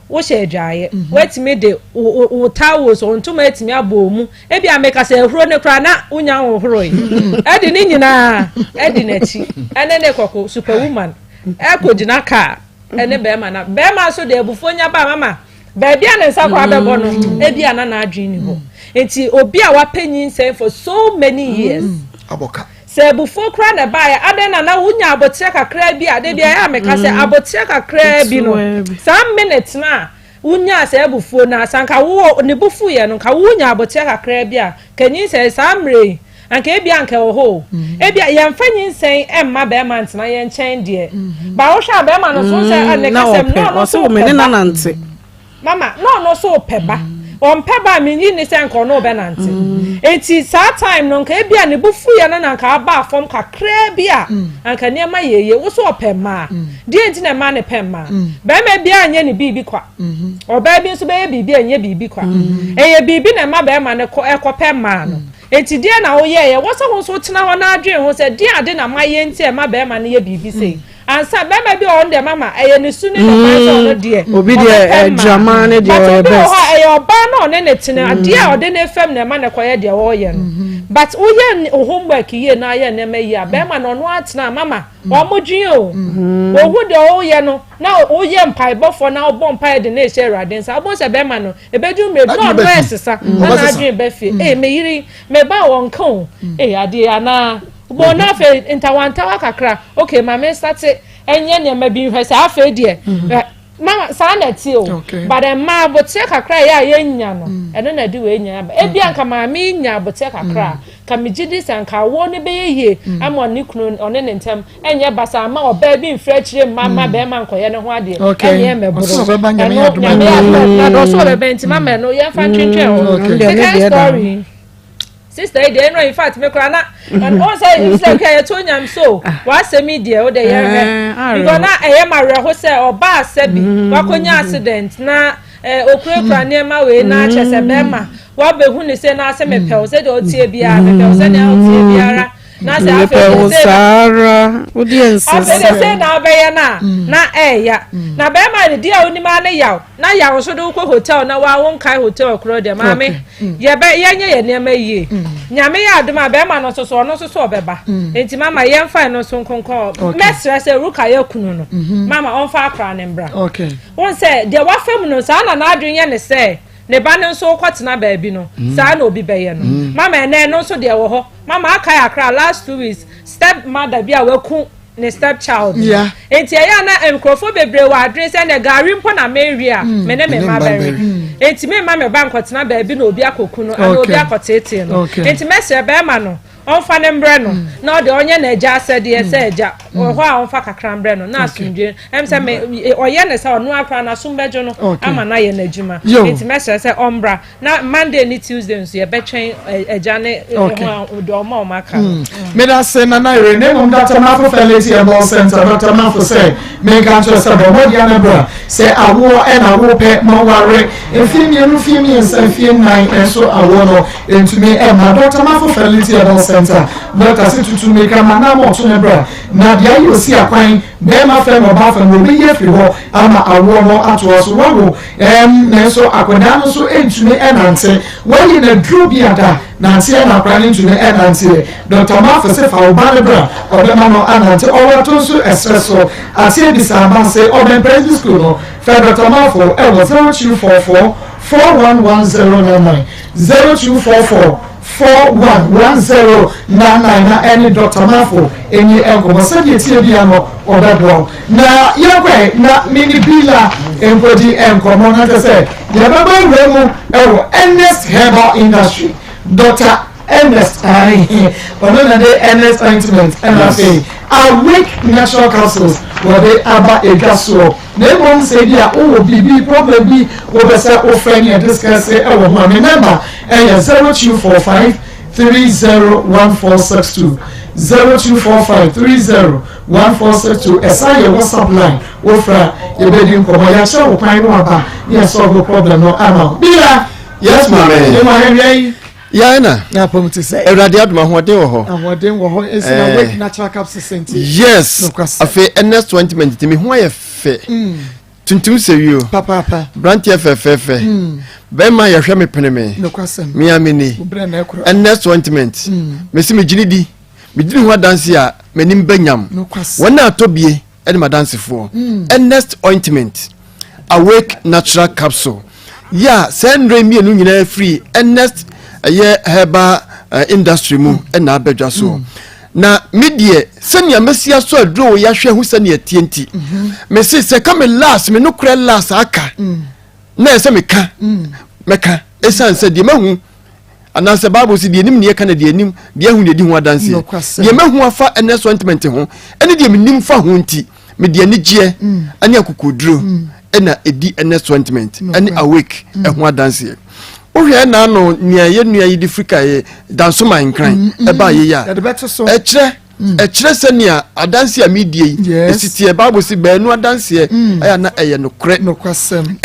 Wohyɛ adwaeɛ, woatumi de wo wo towels, wo ntoma atumi abɔ wo mu. Ebia meka sɛ ahuro no koraa na wonya nhohoroe. Ɛde ne nyinaa adi n'akyi, ɛne ne kɔko, superwoman, ɛkɔgyina kaa ɛne bɛrima no. Bɛrima nso de abufuo nya ba mama Baabi a ne nsa koraa bɛbɔ no, mm. ebi a na n'adwene ni hɔ. Mm. Nti obi a wapɛ nyinsɛn for so many mm. years. Abɔka. Sɛ abufuo koraa na ɛbaeɛ, adɛn na na wonya aboteɛ kakraa bi a, de bi ayɛ a meka sɛ mm. aboteɛ kakraa bi no, saa minute no a wonyaa saa abufuo no a, sɛ anka wo ne bo fuiɛ no, nka wonya aboteɛ kakraa bi a, ka nyinsɛn saa mmerɛ yi, Anka ebia anka ɛwɔ hɔ o. Mm. Ebia yɛmfa nyinsɛn mma bɛrima ntena yɛn nkyɛn deɛ. Mm-hmm. Ba wohwɛ a bɛrima no so sɛ mm, ne kasɛm na ɔno so pɛ ba. Mama na ɔno so pɛ ba. Mm. Ɔmpɛ ba a menyi ne sɛ nka ɔno bɛnante. Mm. Enti saa time no nka ebia ne bo fuiɛ no na nka aba fam kakraa bi a anka nneɛma yɛ yie. Wo so ɔpɛ mmaa. Deɛ nti na mmaa ne pɛ mmaa. Bɛrima biara nyɛ ne biribi kwa. Ɔbaa bi nso bɛyɛ biribi a ɛnyɛ biribi kwa. Ɛyɛ biribi na ɛma bɛrima no kɔ ɛkɔpɛ mmaa no. Enti deɛn na woyɛeɛ? Ɛwɔ sɛ wo nso wotena hɔ na adwene ho sɛ, 'Deɛn ade na mayɛ nti a ɛma barima no yɛ biribi sei? Ansa, barima bi wɔ hɔ no deɛ mama ɛyɛ ne su ne ne kwan sɛ ɔno deɛ Obi deɛ ɔbɛpɛ mmaa. adwaman ne deɛ But ɔyɛ obi wɔ best. hɔ a ɛyɛ ɔbaa na ɔne no tena, adeɛ a ɔde no fam na ɛma no kɔyɛ deɛ ɔreyɛ no. But woyɛ ne- wo homework yie na ayɛ nneɛma yie a, barima no ɔno ara tena a, mama wɔdwen o. Ɔhu deɛ ɔreyɛ no na woyɛ mpaebɔfoɔ na wobɔ mpaeɛ de no rehyɛ Awurade nsa. Wobɛhu sɛ barima no, Ebedu mmerɛ bi na ɔno ɛsesa na n'adwene ba fie. Ee me yere me ba wɔn ka o. Ee adeɛ anaa bɔn na afei ntawantawa kakra. Okay ma me nsate ɛnyɛ nneɛma bi nhwɛ sɛ afei deɛ mama saa na ɛte o. But mmaa aboteɛ kakra yɛ a yɛnya no ɛno na ɛde wei nyinaa ba. Ebi anka maame yi nya aboteɛ kakra a ka me gye di sɛ anka awoɔ no bɛyɛ yie ama ɔne kunu ɔne ne ntɛm ɛnyɛ basaa mma ɔbaa bi mfiri akyire mma mma mm. bɛrima nkɔyɛ ne ho adeɛ ɛneɛ mɛboro ɛno nyame adom na dɔ so ɔbɛba nti mama ɛno yɛmfa ntwentwɛn hɔ second story sister yi deɛ ɛno in fact me kora na ɔn sɛ sɛ kɛ yɛto nyam so ah. w'asɛm yi deɛ wo de yɛhwɛ eh, because na ɛyɛ ma werɛho sɛ ɔbaa sɛ bi mm. wakɔnya accident na eh, okurakura nneɛma wei na akyɛ sɛ bɛrima wabɛhu ne sɛ na asɛ mepɛw sɛdeɛ ɔteɛ biara mepɛw sɛdeɛ ɔteɛ biara na sɛ afei de sɛ saa ara wodi nsesa afei de sɛ na abɛyɛ no a mm. na ɛɛya mm. na bɛrima de di a onim ara ne yaw na yaw nso de wokɔ hotel na wa wo nkae hotel korɔ deɛ maame mm. yɛbɛ yɛnyɛ yɛ nneɛma yie nyame yɛ adom a bɛrima no nso so ɔno nso so ɔbɛba nti mama yɛmfa ɛno nso nkonkɔn mɛsrɛ sɛ ruka yɛ kunu no mm-hmm. mama ɔmfa akora ne mbra wɔn sɛ deɛ wafa mu no saa na n'adwene yɛ ne sɛ ne ba no nso kɔtena baabi no mm. saa na obi bɛyɛ no mm. mama ɛnɛ ɛno nso deɛ wɔ hɔ mama akae akra last 2 weeks step mother bi a waku. ne step child no. Nti ɛyɛ a na nkurɔfoɔ bebree wɔ adwene sɛ ɛnɛ gari mpo na merewe a mm. me ne me mma bɛwe. Nti memma me ba nkɔtena baabi na obi akɔku no anaa obi akɔteetee no. Nti mɛsrɛ bɛrima no ɔmfa ne mbrɛ no mm. na ɔde ɔnyɛ n'agya asɛdeɛ sɛ mm. agya wɔ hɔ a ɔmfa kakra mbrɛ no na asomdwe ɛm sɛ me ɔyɛ ne sɛ ɔno akora n'asom bɛdwo no ama no ayɛ n'adwuma. Nti mɛsrɛ sɛ ɔmbra Na Monday ne Tuesday nso yɛbɛtwɛn agya ne ho a deɛ ɔma ɔma aka no. Hmm. Meda se Nana Yere na mmom Dr. Mafo Felity Herbal Center Dr. Mafo sɛ menka nkyerɛ sɛ bɔ mmɔden ana bra sɛ awoɔ ɛna wopɛ ma ware mfie mmienu mfie mmiɛnsa mfie nnan nso awoɔ no ntumi ɛma Dr. Mafo Felity Herbal Center Dr. se tutu mmirika ma nam ɔto ne bra na deɛ ayɛ osi akwan bɛrima fam ɔbaa fam wɔbɛyi afiri hɔ ama awoɔ no atoa so wawo Ɛɛm, nanso akwadaa no nso ntumi nnante. Wɔayi no aduro bi a da, nanteɛ na akwadaa no ntumi nnanteɛ. Dɔkta Marfo se fa wo ba no bra, ɔbɛma no anante. Ɔwɔ ato nso ɛserɛ so. Aseɛ bisa aba se ɔbɛn Presby School no. Frɛ Dɔkta Marfo wɔ 0244 411099, 0244 411099 na ɛne Dɔkta Marfo nni nkɔmmɔ. Sɛdeɛ ɛteɛ biara no, ɔbɛboa wo. Na yɛnkɔ ɛ na me ne Bila nkɔdi nkɔmmɔ na kyerɛ sɛ yɛbɛbɔ awura mu wɔ Ernest Herbal Industry. Dɔkta Ernest, ae, ɔno na de Ernest Ointment ɛna afei Awake Natural Capsules wɔde aba edwa soɔ. Na mmom sɛ ebi a wowɔ biribi problem bi wopɛ sɛ wofrɛ ne yɛ discuss wɔ ho a, me number ɛyɛ 0245 301462 0245 30 1462 ɛsan yɛ WhatsApp line wofrɛ a yɛbɛdi nkɔmmɔ yɛakyerɛ wo kwan no aba ne yɛ solve problem no ama wo. Bila! Yes maame. Ɛmu ahwɛwia yi. Yɛn na. Na apɔm te sɛ. Awurade adom ahoɔden wɔ hɔ. Ahoɔden wɔ hɔ esi na wake natural capsules nti. Yes. Afei Ernest ointment ti mi ho ayɛ fɛ. Mm. Tuntum sɛ wio. Papaapa. Branteɛ fɛfɛɛfɛ. Mm. Bɛrima yɛhwɛ me pene me. Nokwasɛm. Me a me ni. Ernest ointment. Mm. Mesi me gyini di. Me gyini ho adanse a m'anim bɛ nyam. Nokwasɛm. Wɔn a atɔ bie ɛne m'adansefoɔ. Mm. Ernest ointment. Awake natural capsule. Yɛ a saa nnuro mmienu nyinaa firi Ernest ɛyɛ herbal uh, industry mu mm. ɛna abɛdwa soɔ. Mm. Na me deɛ sɛnea mɛsi asɔ aduro wɔ yɛahwɛ ho sɛnea ɛteɛ nti mhm. mese sɛ ka me last me nokorɛ last aka mm. na ɛsɛ meka mm. mɛka ɛsiane sɛ deɛ mahu anaasɛ bible sɛ deɛ nim neɛ ka na deɛ nim deɛ ahu deɛ di ho adanseɛ deɛ mahu afa ɛnɛ so ntiment ho ɛne deɛ menim fa ho nti mede anigyeɛ mm. ɛne akokoduro ɛna ɛdi ɛnɛ so ntiment ɛne awake ɛho adanseɛ wohwɛ ɛna ano nea yɛ nua yi de firi ka yɛ dansoma nkran mm, mm. ɛbaa yɛ yi a ɛkyerɛ mm. ɛkyerɛ sɛnea adanseɛ a medie yi ɛsi teɛ bible si baanu adanseɛ ɛyɛ na ɛyɛ nokorɛ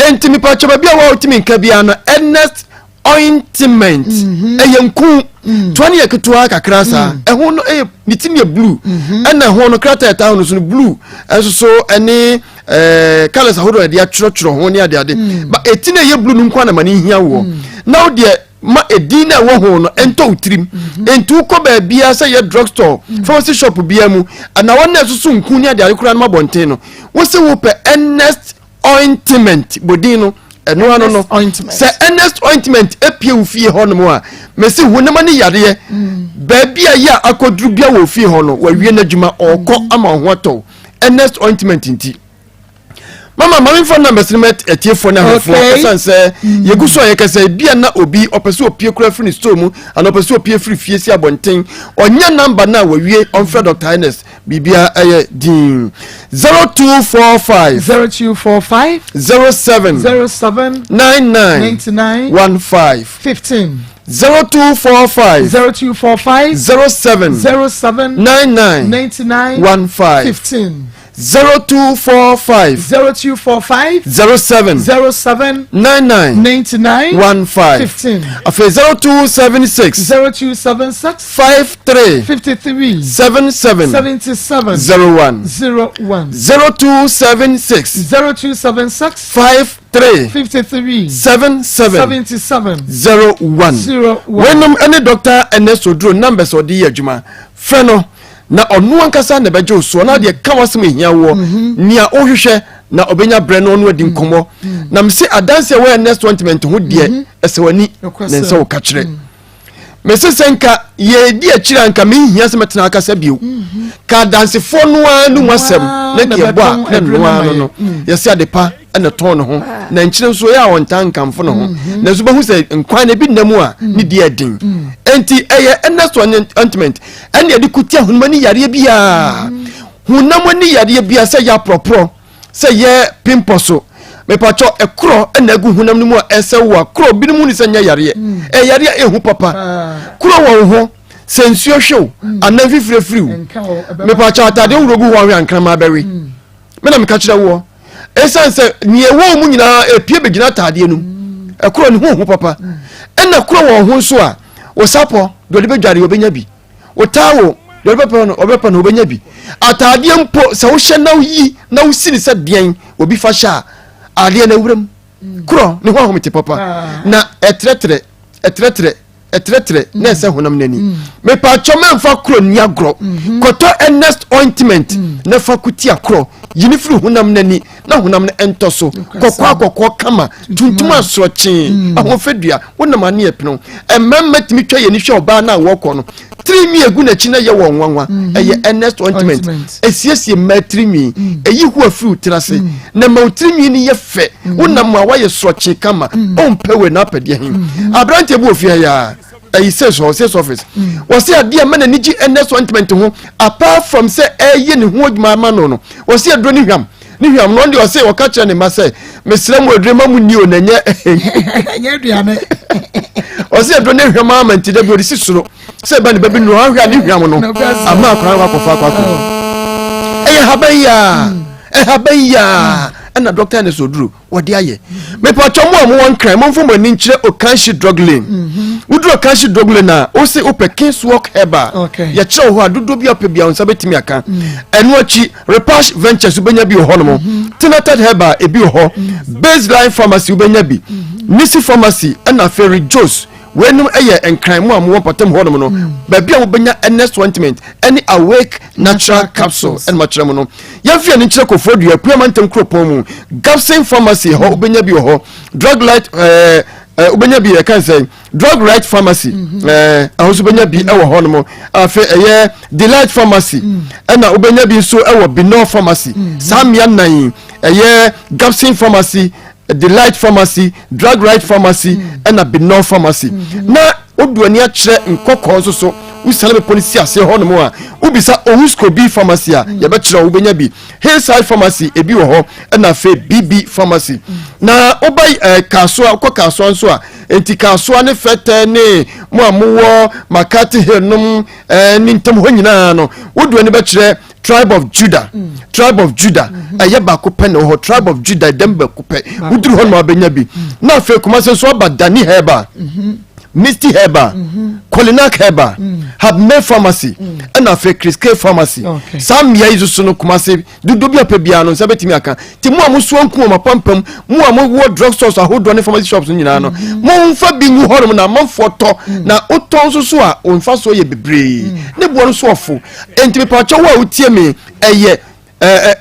enti mepakyɛ baabi a wɔwotumi nka biara no Ernest ointment mhm. ɛyɛ nku mm. toa no yɛ ketewa kakra saa mm. ɛho no ɛyɛ ne ti yɛ blue mhm. ɛna ɛho no krataa ɛta ho no so no blue ɛnso so ɛne ɛɛ colours ahodoɔ yɛde atwerɛtwerɛ ho ne adeade mm. ba eti na ɛyɛ blue no nko anam ne hia woɔ na wo deɛ ma edin na ɛwɔ ho no ɛntɔ wo tirim mhm. nti wokɔ baabiara sɛ yɛ drug store pharmacy shop biara mu ɛna wɔn na ɛsoso nku ne adeade koraa no ma bɔnten no wosɛ wopɛ Ernest ointment bodin no ɛno ano no sɛ Ernest ointment epie wo fie hɔ nom a mesi honam ani yareɛ mm. baabi a yɛ a akɔduru bia wɔ fie hɔ no wawie n'adwuma ɔkɔ mm. ama ho atɔ Ernest ointment nti mama maame nfa numbers no ma atiefoɔ ne ahwɛfoɔ ɛsan sɛ mm. yɛgu so a yɛkasa ebia na obi ɔpɛ sɛ opie kura firi ne store mu anaa ɔpɛ sɛ opie firi fie si abɔnten ɔnyɛ number no a wawie ɔmfrɛ Dr. Ernest Biribiara ɛyɛ din. 0245. 0245. 07. 07. 99. 99. 15. 15. 0245. 0245. 07. 07. 99. 99. 15. 15. 0245. 0245. 07. 07. 99. 99. 15. 15. Afei 0276. 0276. 53. 53. 77. 77. 01. 01. 0276. 0276. 53. 53. 77. 77. 01. 01. Weinom ne Dr. Ernest Oduro numbers a ɔde yɛ adwuma. Frɛ no na ɔno ankasa na ɛbɛgye wo soɔ na deɛ ka w'asɛm ehia woɔ mhm. nea wohwehwɛ na ɔbɛnya berɛ no ɔno adi nkɔmmɔ mhm. na mese adanse a ɛwɔ Ernest ointment ho deɛ mhm. ɛsɛ w'ani na ɛnsɛ wo ka kyerɛ. Mese sɛ nka yɛredi akyiri a nka menhia sɛ mɛtena akasa bio. Mhm. Ka adansefoɔ no ara no mu asɛm na nka yɛbɔ a na ɛno ara no no. Mm. Yɛse adepa na ɛtɔn ne ho ah. na nkyene nso ɛyɛ a ɔntaa nkamfo ne ho. Mhm. Nanso bɛhu sɛ nkwan no ebi nna mu a mm. ne di ɛden. Mm. Enti ɛyɛ earnest ointment ɛne yɛde ko tia honam ani yareɛ biara. Honam ani yareɛ biara sɛ yɛ aporɔporɔ sɛ yɛ pimpɔ so mepatwɔ ɛkorɔ ɛna agu honam no mu a ɛsɛ wo a korɔ binom hu ne sɛ nyɛ yareɛ mm. ɛyɛ yareɛ a ɛhu papa ah. korɔ wɔ wo ho sɛ nsuo hwew mm. anaa mfifire firi wo mepatwɔ atadeɛ wuro gu hɔ ahwɛ ankrama bɛwe mm. me na meka kyerɛ woɔ ɛsiane sɛ neɛ ɛwɔ mu nyinaa ɛpie bɛgyina ataadeɛ no mu ɛkorɔ ne ho hu papa ɛna korɔ wɔ ho nso a wo sapɔ deɛ ɔde bɛdware ɔbɛnya bi Wo towel, deɛ ɔde bɛpɛ no, ɔbɛpɛ no, ɔbɛnya bi. Ataadeɛ mpo, sɛ wohyɛ na woyi na wosi ne sɛ deɛn obi fa hyɛ a, adeɛ no awura mu. Korɔ, ne ho ahomete papa. Ah. Na ɛtrɛtrɛ, ɛtrɛtrɛ, ɛtrɛtrɛ na ɛsɛ honam no ani. Mm. Mepatwɔ mɛmfa korɔ nni agorɔ. Mm-hmm. Kɔtɔ Ernest ointment mm. na fa kutia korɔ. Yi ne firi honam no ani na honam no ɛntɔ so. Kɔkɔɔ akɔkɔɔ kama, tuntum asorɔkyee, mm. ahofadua. Wonam ano yɛ pene. Mmarima tumi twa yɛn ani hwɛ ɔbaa no a wɔkɔ no. Tiri nwi egu n'akyi na ɛyɛ wɔn nwanwa. Mhm. Ɛyɛ Ernest ointment. Esiesie mmaa tiri nwi. Mm. Eyi hu afiri wo tiri ase. Mm. Na ma wo tiri nwi no yɛ fɛ. Mm. Wonam a wayɛ sorɔkye kama. Ɔmpɛ wei na apɛdeɛ he. Mm-hmm. Aberanteɛ bi wɔ fie ha yi a ɛyi sales hɔ sales office. Wɔsi adeɛ ɛma n'ani gye Ernest ointment ho apart from sɛ ɛyɛ ne ho adwuma ama no no. Wɔsi aduro ne hwam. ne hwam no ɔno deɛ ɔse ɔka kyerɛ ne mma sɛ mesrɛ mo aduro ma mo ni o na ɛnyɛ ɛnyɛ aduane ɔse aduro ne hwam ama nti da bi ɔde si soro sɛ ɛba ne ba bi nuro ahwɛ a ne hwam no ama akora no akɔfa akɔ akɔ ɛyɛ haban yi a ɛhaban yi a ɛna dɔkta ne so duro wɔde ayɛ mepatwɔ mo a mowɔ nkran momfa mo ani nkyerɛ Okanshi drug lane mhm. woduru Okanshi drug lane a wose wopɛ Kingswalk herbal yɛkyerɛ wo hɔ a dodoɔ bi a wopɛ bia wo nsa bɛtumi aka mm. ɛno akyi Repash Ventures wobɛnya bi wɔ hɔ nom mhm. Tinated herbal ebi wɔ hɔ mm. Baseline Pharmacy wobɛnya bi mhm. Nisi Pharmacy ɛna afei Rejos weinom yɛ nkran mu a mowɔ mpɔtam hɔnom no mm. baabi a wobɛnya Ernest ointment ɛne Awake natural capsule ɛna makyerɛ mu no yɛmfa yɛn nkyerɛ kofoɔ dua akuama ntam kuropɔn mu Gabson pharmacy hɔ wobɛnya bi wɔ hɔ drug light ɛɛ ɛɛ wobɛnya bi ɛka sɛ drug right pharmacy mhm. ɛɛ ɛhɔ nso wobɛnya bi ɛwɔ hɔ nom afei ɛyɛ delight pharmacy mm. ɛna wobɛnya bi nso ɛwɔ binor pharmacy mm. saa mmea nnan ɛyɛ Gabson pharmacy delight pharmacy drug right pharmacy mm. ɛna binor pharmacy mm-hmm. na wodu ani akyerɛ nkɔkɔɔ nso so wosiane bepɔ no si aseɛ hɔ nom a wobisa owusko bi pharmacy a mm. yɛbɛkyerɛ wo wobɛnya bi hillside pharmacy ebi wɔ hɔ ɛna afei bb pharmacy mm. na woba eh, kasoa wokɔ kasoa nso a enti kasoa ne fɛtɛ ne mo a mowɔ makati hill nom eh, ne ntam hɔ nyinaa no wodu ani bɛkyerɛ tribe of judah mm. tribe of judah mm-hmm. ɛyɛ baako pɛ na ɛwɔ hɔ tribe of judah ɛdɛm baako pɛ woduru hɔ nom abɛnya bi mm. na afei kumase nso aba dani herbal mm-hmm. misty herbal mm-hmm. kolinak herbal mm. habme pharmacy ɛna afei kriske pharmacy saa mmea yi soso no kumase dodo bi apɛ biara no nsa bɛtumi aka nti mo a mosoa nku wɔ mapampam mo a mowɔ drug stores ahodoɔ ne pharmacy shops no nyinaa no momfa bi ngu hɔnom na amanfoɔ tɔ na wotɔ nso so a wo mfasoɔ yɛ bebree ne boɔ no so ɔfo Enti mepaakyɛw wo a wotie me, ɛyɛ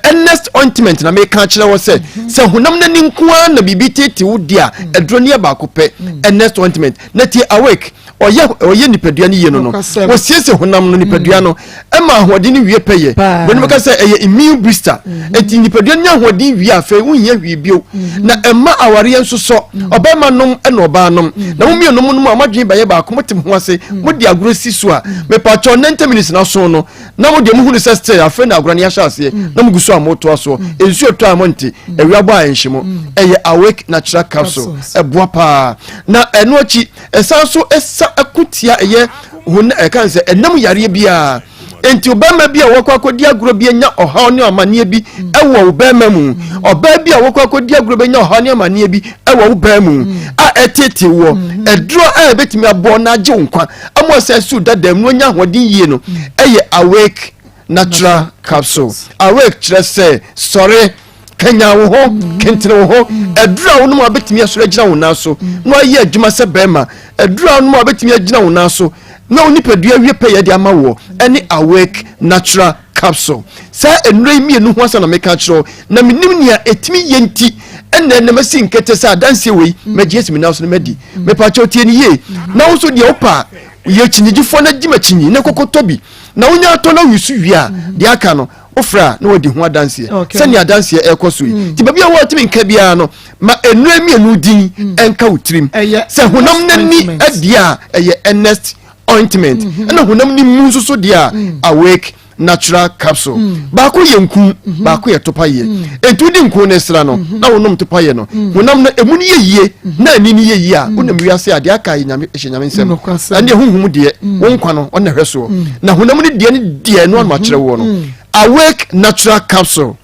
Ernest ointment na meka akyerɛ wɔ sɛ mhm. sɛ honam n'ani nko ara na biribi tete wo di a mm. aduro no yɛ baako pɛ mm. Ernest ointment na tie awake ɔyɛ ɔyɛ nipadua no yie no no wɔsiesie honam no nipadua mm. no ɛma ahoɔden no wie pɛyɛ wɔn bɛka sɛ ɛyɛ immune booster eti nipadua no nya ahoɔden wie afei wohia hwee bio na ɛma awareɛ nso sɔ ɔbɛrima nom ɛna ɔbaa nom na mo mmienu mo nom a mo adwene bɛyɛ baako mo te mo ho ase mo de agorɔ si so a mepatwɔ 90 minutes na so no na mo deɛ mo hunu sɛ still afei na agorɔ no yɛahyɛ aseɛ na mo gu so a mo toa soɔ nsuo tɔ a mo nte awia bɔ a ɛnhye mo ɛyɛ awake natural capsule ɛboa paa na ɛno akyi ɛsan so ɛsa ɛko tia ɛyɛ hon ɛka sɛ ɛnam yareɛ biara Enti ɔbarima bi a wɔkɔ akɔdi agorɔ bi anya ɔhaw ne amanneɛ bi wɔ wo barima mu. Ɔbaa bi a wɔkɔ akɔdi agorɔ bi anya ɔhaw ne amanneɛ bi wɔ wo baa mu a ɛtetee woɔ. Aduro a ɛbɛtumi aboɔ na agye wo nkwa ama ɔsan siw dada mu na ɔnya ahoɔden yie no ɛyɛ Awake Natural Capsule. Awake kyerɛ sɛ sɔre. Kanyan wo ho, kentene wo ho. Aduru a wonom a wobɛtumi asɔre agyina wo nan so na wayɛ adwuma sɛ bɛrima. Aduru a wonom a wobɛtumi agyina wo nan so na wo nipadua awie pɛyɛ de ama woɔ ɛne Awake Natural Capsule. Saa nnuro yi mmienu ho asɛm na meka akyerɛ wo, na menim nea ɛtumi yɛ nti ɛna ɛnam asi nkete sɛ adanseɛ wei magye asi me nan so na madi. Mepakyɛw tie no yie na wo nso deɛ wopɛ a. Yɛ akyinnyegyefoɔ na gye m'akyinyi na kɔkɔtɔ bi. Na wonya atɔ na wosu wie a, deɛ aka no, wofrɛ a na wadi ho adanseɛ sɛnea adanseɛ ɛrekɔ so yi. Nti baabi a wɔtumi nka biara no, ma nnuro mmienu din ɛnka wo tirim. Sɛ honam n'ani deɛ a, ɛyɛ Ernest ointment, ɛna honam ne mu nso so deɛ a, Awake natural capsule. Baako yɛ nku, baako yɛ topayɛ. Nti wodi nku no sra no na wonom topayɛ no, honam no emu no yɛ yie na ani no yɛ yie a, wonam wiase a, deɛ aka yɛ nyame, hyɛ nyame nsɛm. Ɛne honhom deɛ, wo nkwa no ɔna hwɛ soɔ, na honam no deɛ no deɛ no ano akyerɛ woɔ no, Awake natural capsule,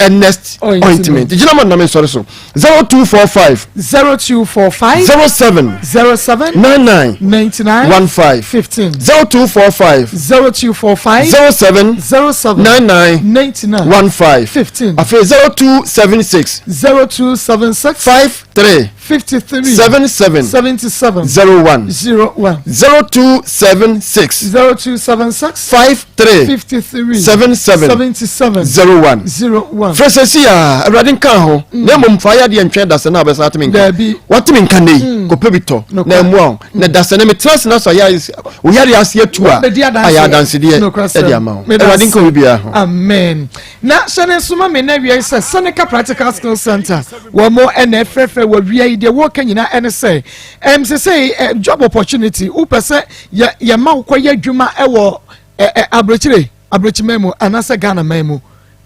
Ernest ointment. Gyina ma nam nsɔre so. 0245. 0245. 07. 07. 99. 99. 15. 15. 0245. 0245. 07. 07. 99. 99. 15. 15. Afei 0276. 0276. 53. 53. 77. 77. 01. 01. 0276. 0276. 53. 53. 77. 77. 01. 01. Frɛ sɛsi a Awurade nka ho, na mmom fa ayɛ adeɛ ntwɛn dasɛ na abɛsa ateme nka. Daabi. Wateme nka nnɛ yi, kɔpɛ bi tɔ na ɛmmoa wo. Na dasɛ na metena ase na sɛ woyare ase atu a, Wabɛdi adanseɛ. ayɛ adansedeɛ Nokorasɛm. ɛde ama wo. Meda Awurade nka ase. wo biara ho. Amen. Na hyɛ ne nso ma me na awia yi sɛ Seneca Practical Skills Center wɔn mo ɛna ɛfrɛfrɛ wɔ awia yi. Deɛ wɔka nyinaa ɛne sɛ ɛm sɛ sɛ job opportunity, wopɛ sɛ yɛ yɛma wo kɔyɛ adwuma ɛwɔ ɛ ɛ aburokyire, aburokyiman mu anaasɛ Ghana man mu.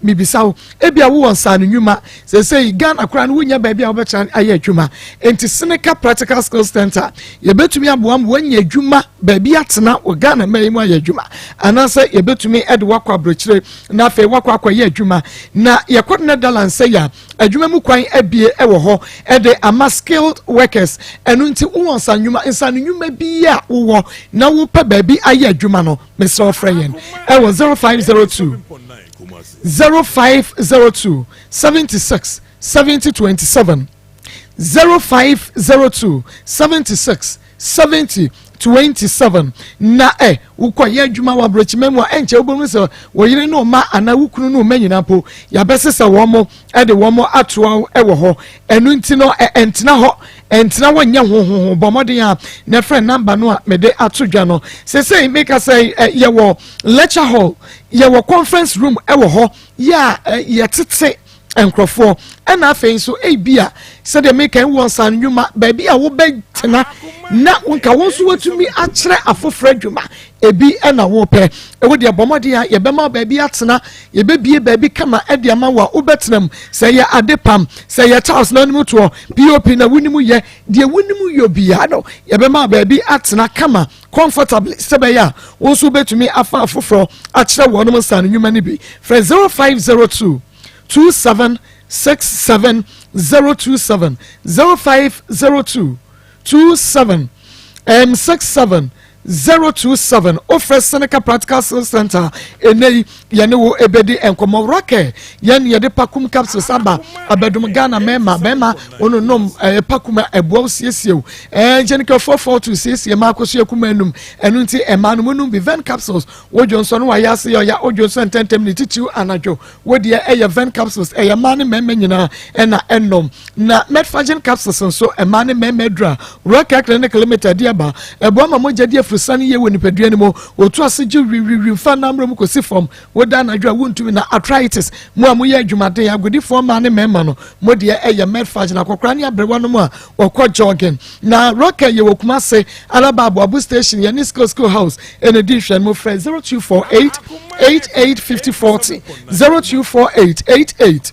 Mibisa wo, ebia wowɔ nsaano nnwuma seesei, Ghana koraa no wonnya baabi a wobɛtra ayɛ adwuma. Enti Seneca Practical Skills Center yɛbɛtumi aboa ma woanya adwuma, baabi atena wɔ Ghana man yi mu ayɛ adwuma, anaasɛ yɛbɛtumi de woakɔ aburokyire na afei woakɔ akɔyɛ adwuma. Na yɛkɔ Netherlands sɛ yɛ a, adwuma mu kwan abie wɔ hɔ de ama skilled workers. Ɛno nti wowɔ nsaano nnwuma, nsaano nnwuma bi a wowɔ na wopɛ baabi ayɛ adwuma no, mesrɛ wo frɛ yɛn ɛwɔ 0502 0502 76 70 27, 0502 76 70 27. Na ɛ wokɔ yɛ adwuma wɔ aburokyima mu a, ɛnkyɛ wobɛhu sɛ wo yere ne ɔma anaa wo kunu ne ɔma nyinaa mpo yɛabɛsesa wɔn mo de wɔn mo atoa wɔ hɔ. Ɛno nti no ɛ ɛntena hɔ, ɛntena hɔ nyɛ hohoho. Bɔ mmɔden a na ɛfrɛ namba no a mede ato dwa no. Sesei meka sɛ yɛwɔ lecture hall, yɛwɔ conference room wɔ hɔ yɛ a yɛtete nkurɔfoɔ. Ɛna afei nso ebi a sɛdeɛ meka yi, wɔ nsa nnwuma, baabi a wobɛtena na nka wo nso watumi akyerɛ afoforɔ adwuma ebi ɛna wopɛ. Ɛwɔ deɛ, bɔ mmɔden a yɛbɛma baabi atena, yɛbɛbie baabi kama ɛde ama wo a wobɛtena mu. Sɛ yɛ ade pam, sɛ yɛ tiles na wonim toɔ, pop na wonim yɛ, deɛ wonim yɛ biara no, yɛbɛma baabi atena kama, comfortably, sɛ bɛyɛ a wo nso wobɛtumi afa afoforɔ akyerɛ wɔnom nsa no nnwuma no bi. Frɛ 0502 27 67 027, 0502 27 67 027. Wofrɛ Seneca Practical Skills Center ɛnɛ yi, yɛne wo ɛbɛdi nkɔmmɔ. Rɔkɛ yɛn yɛde pakum capsules aba abɛdom Ghana mmarima. Bɛrima wononom ɛyɛ pakum a ɛboa wo siesie wo nkyɛn 442 siesie ma akɔ so yɛ kuma anum. Ɛno nti ɛmaa no mu nom bi. Ven capsules, wodwo nsɔ no wayɛ ase yɛ ɔya, wodwo nsɔ ntɛntɛm ne titiw anadwo, wodeɛ ɛyɛ Ven capsules. Ɛyɛ mmaa ne mmarima nyinaa ɛna ɛnom. Na Metfagin capsules nso, mmaa ne mmarima adura Royal Clinic Limited de aba, ɛboa ma mogya di afurusane yie wɔ nipadua no mu, wɔtu ase gye wiwiwi mfa nammerɛ mu kɔsi fam, woda anadwo a wontumi. Na arthritis mu a moyɛ adwumaden, agodifoɔ mmaa ne mmarima no, mo deɛ ɛyɛ Metfagin. Akɔkora ne aberewa no mu a wɔkɔ jogging. Na Royal yɛwɔ Kumase Alaba Aboabo station, yɛne Skill Skill House ɛna di nhwɛ no mu. Frɛ 0248 88 50 40, 0248 88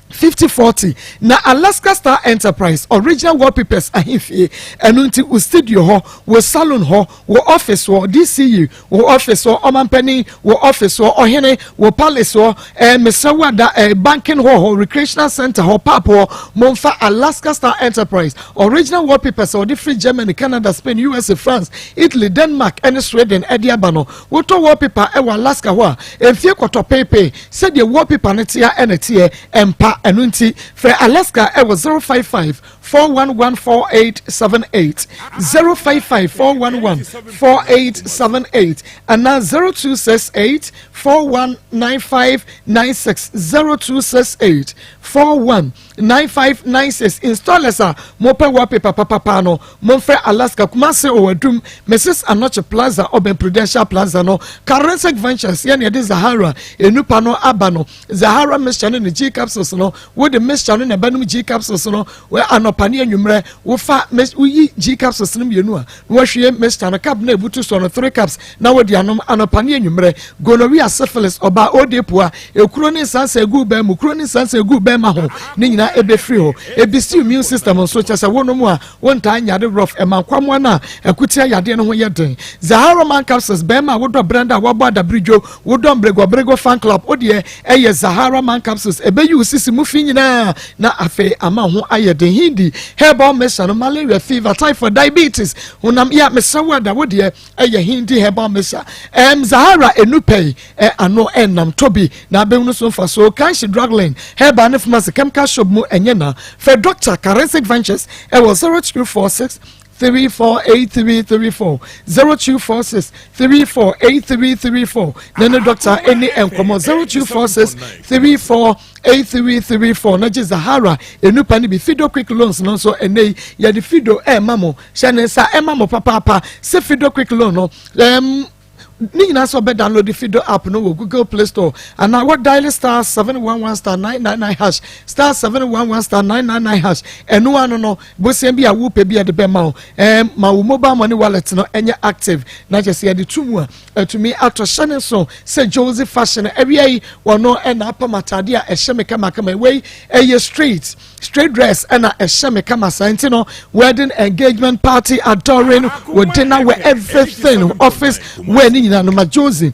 50 40. Na Alaska Star Enterprise, original wallpapers ahemfie. Ɛno nti wo studio hɔ, wo salon hɔ, wo office hɔ, DCE wo office hɔ, ɔmampanin wo office hɔ, ɔhene wo palace hɔ, mesrɛ wo ada banking hall hɔ, recreational center hɔ, pub hɔ, momfa Alaska Star Enterprise original wallpapers a wɔde firi Germany, Canada, Spain, USA, France, Italy, Denmark ɛne Sweden ɛde aba no. Wotɔ wallpaper ɛwɔ Alaska hɔ a, mfie kɔtɔ peepee sɛdeɛ wallpaper no tea ɛna teɛ ɛmpa. Ɛno nti frɛ Alaska ɛwɔ 055. 411 4878, 055 411 4878 anaa 0268 419596, 0268 419596. Installers a mopɛ wallpaper papapa no, momfrɛ Alaska Kumase Owadum, Mrs Anokye Plaza, ɔbɛn Prudential Plaza no. Karensic Ventures yɛne yɛde Zahara enupa no aba no, Zahara mixture no ne G capsules no. Wode mixture no na ɛbɛnom G capsules no wɔ anɔpa ne anwummerɛ. Wofa woyi G capsules no mmienu a, na wahwie mixture no cup na ebutu soɔ no, three cups, na wode anom anɔpa ne anwummerɛ. Gonorrhea, syphilis, ɔbaa ode poa, ekuro ne nsansa egu bɛn mu, kuro ne nsansa egu bɛn ma ho ne nyinaa ebɛfiri hɔ. Ebisi immune system nso kyɛ sɛ wɔnom a wɔntaa nyade rough, ɛma nkwamoa no a ɛkutia yadeɛ no ho yɛ den. Zahara Man capsules, bɛrima a wodɔ brand a wabɔ adabiridwo, wodɔ mbrego fan club, wodeɛ ɛyɛ Zahara Man capsules. Ɛbɛyi wo sisi mu fi nyinaa na afei ama ho ayɛ den. Hindi herbal mixture no, malaria, fever, typhoid, diabetes, honam yɛ mesrɛ wo ada, wodeɛ ɛyɛ Hindi herbal mixture. Zahara enupɛ ɛ ano ɛnam tobi na abɛhunu so mfa so. Kanshi Drug Herbal ne Pharmacy, chemical shop mu ɛnyɛ na fɛ Doctor Karensic Ventures ɛwɔ 0246 348334, 0246 348334, na ne doctor ɛne nkɔmɔ, 0246 348334, na gye Zahara enupa no bi. Fido Quick Loans no nso, ɛnɛ yi yɛde Fido ɛɛma mo, hyɛ ne nsa ɛma mo papaapa sɛ Fido Quick Loan no ne nyinaa sɛ ɔbɛ download Fido app no wɔ Google Play Store anaa wɔ dial *711*999#, *711*999#. Ɛno ano no, bosia bi a wopɛ bi a yɛde bɛma wo, ma wo mobile money wallet no ɛnyɛ active na kyerɛ sɛ yɛde tu mu a atumi atɔ. Hyɛ ne so sɛ Joseph Fashion awia yi wɔno ɛna apam atade a ɛhyɛ me kamakama. Wei ɛyɛ straight dress ɛna ɛhyɛ me kama saa. Nti no, wedding, engagement, party, adoring, wɔ dinner wɔ everything, office wear ne nyinaa no, ma Josie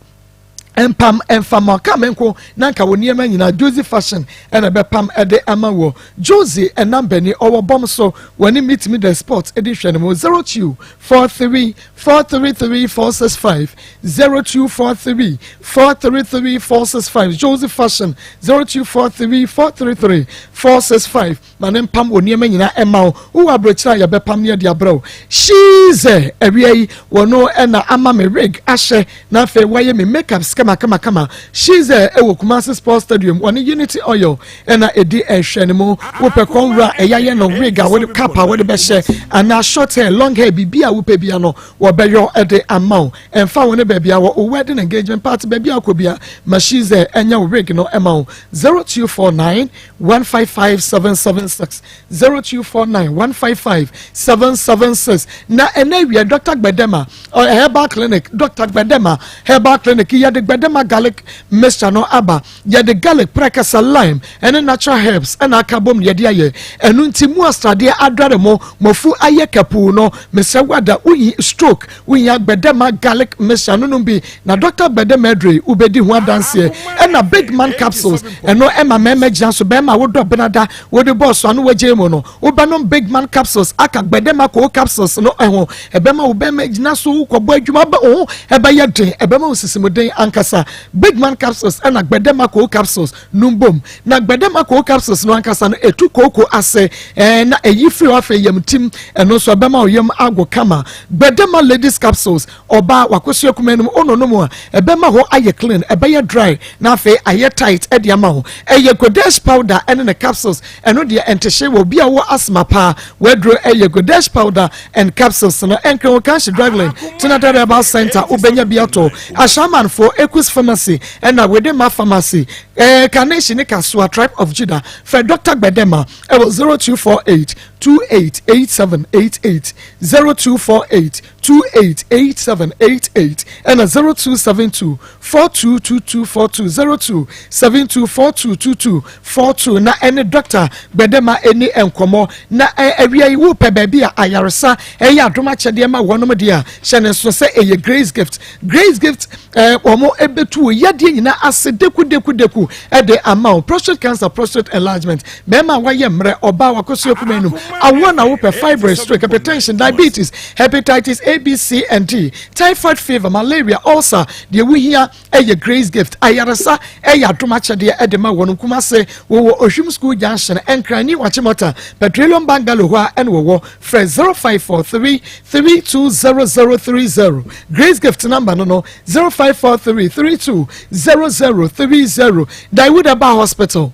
mpam mfama ɔka me nko na nka wɔ nneɛma nyinaa, Josie Fashion ɛna ɛbɛpam ɛde ama wɔ. Josie ɛnam bɛni ɔwɔ bɔm so wɔne Meet Me The Sport ɛde hwɛ ne mu, 0243 433465, 0243 433465. Josie Fashion, 0243 433465. Ma ne mpam wɔ nneɛma nyinaa ɛma wo. Wowɔ aburokyire a, yɛbɛpam ne yɛde abrɛ wo. Shiize awia yi wɔno ɛna ama me rig ahyɛ na afei wɔayɛ me makeup kama kama kama. Shiize ɛwɔ Kumasi Sports Stadium, wɔne Unity Oil ɛna ɛdi ɛhwɛ ne mu. Wopɛ kɔnwura ɛyɛ no wig a wɔde cap a wɔde bɛhyɛ anaa short hair, long hair, biribi a wopɛ bia no, wɔbɛyɔ ɛde ama wo. Ɛmfa wo ne baabi a wɔ o, wedding, engagement, party, baabi a akɔ bia, ma Shiize ɛnyɛ wo wig no ɛma wo. 0249 155 776, 0249 155 776. Na ɛnɛ wia Dr Gbedema Herbal Clinic, Dr Gbedema Herbal Clinic, yɛde Gbedema garlic mixture no aba. Yɛde garlic, prekasa, lime ɛne natural herbs ɛna aka bom yɛde ayɛ. Ɛno nti mu asradeɛ adware mo mɔfu ayɛ kapuu no, mesrɛ wada woyi stroke, wohia Gbedema garlic mixture no nom bi na Dr Gbedema adure wobɛdi ho adanseɛ. Ɛna Big Man capsules, ɛno ɛma mmarima gyina so. Bɛrima wodɔ benada wode bɔɔso ano wagye mu no, wobɛnom Big Man capsules aka Gbedema koo capsules no ɛho, ɛbɛma wo bɛrima gyina so. Wokɔbɔ adwuma bɛ wo ho ɛbɛyɛ den, ɛbɛma wo sisimuden ankasa. Big Man capsules ɛna Gbedema koo capsules num bom. Na Gbedema koo capsules no ankasa no etu kooko ase na ɛyi firi hɔ. Afei yam tim, ɛno nso ɛbɛma wo yam ago kama. Gbedema ladies capsules, ɔbaa wakosua kuma anim ɔno a, ɛbɛma hɔ ayɛ clean, ɛbɛyɛ dry na afei ayɛ tight ɛde ama wo. Ɛyɛ Godesh powder ɛne ne capsules. Ɛno deɛ ɛntehye wɔ obi a wɔ asthma paa. Wɔaduro ɛyɛ Godesh powder and capsules no. Ɛnkɛn wɔ Kanshi Dragline, Tinata Herbal Center, wobɛnya bi atɔ. Ahyɛamanfoɔ, Ecus Pharmacy ɛna Wedema Pharmacy, Kaneshi ne Kasoa, Tribe of Judah. Fɛ Dr Gbedema ɛwɔ 0248 288788, 0248 288788, ɛna 0272 422242, 0272 422242, na ɛne Dr Gbedema ɛni nkɔmɔ. Na awia yi wopɛ baabi a ayaresa ɛyɛ adom akyɛdeɛ ma wɔnom deɛ a, hyɛ ne nso sɛ ɛyɛ Grace Gift. Grace Gift wɔn ɛbɛtu wɔ yadeɛ nyinaa ase deku deku deku ɛde ama wo. Prostate cancer, prostate enlargement, bɛrima a wayɛ mmerɛ, ɔbaa wakɔso akuma enum. Awoɔ na wopɛ, fibroid, stroke, hypertension, diabetes, hepatitis A, B, C and D, typhoid fever, malaria, ulcer, deɛ wohia ɛyɛ Grace Gift. Ayaresa ɛyɛ adom akyɛdeɛ ɛde ma wɔn. Kumase wɔwɔ Ohwim School Junction, Nkran New Achimota, Petroleum Bungalow hɔ a ɛna wɔwɔ. Frɛ 0543 320030. Grace Gift number no 0543 320030. Dawood Aba Hospital.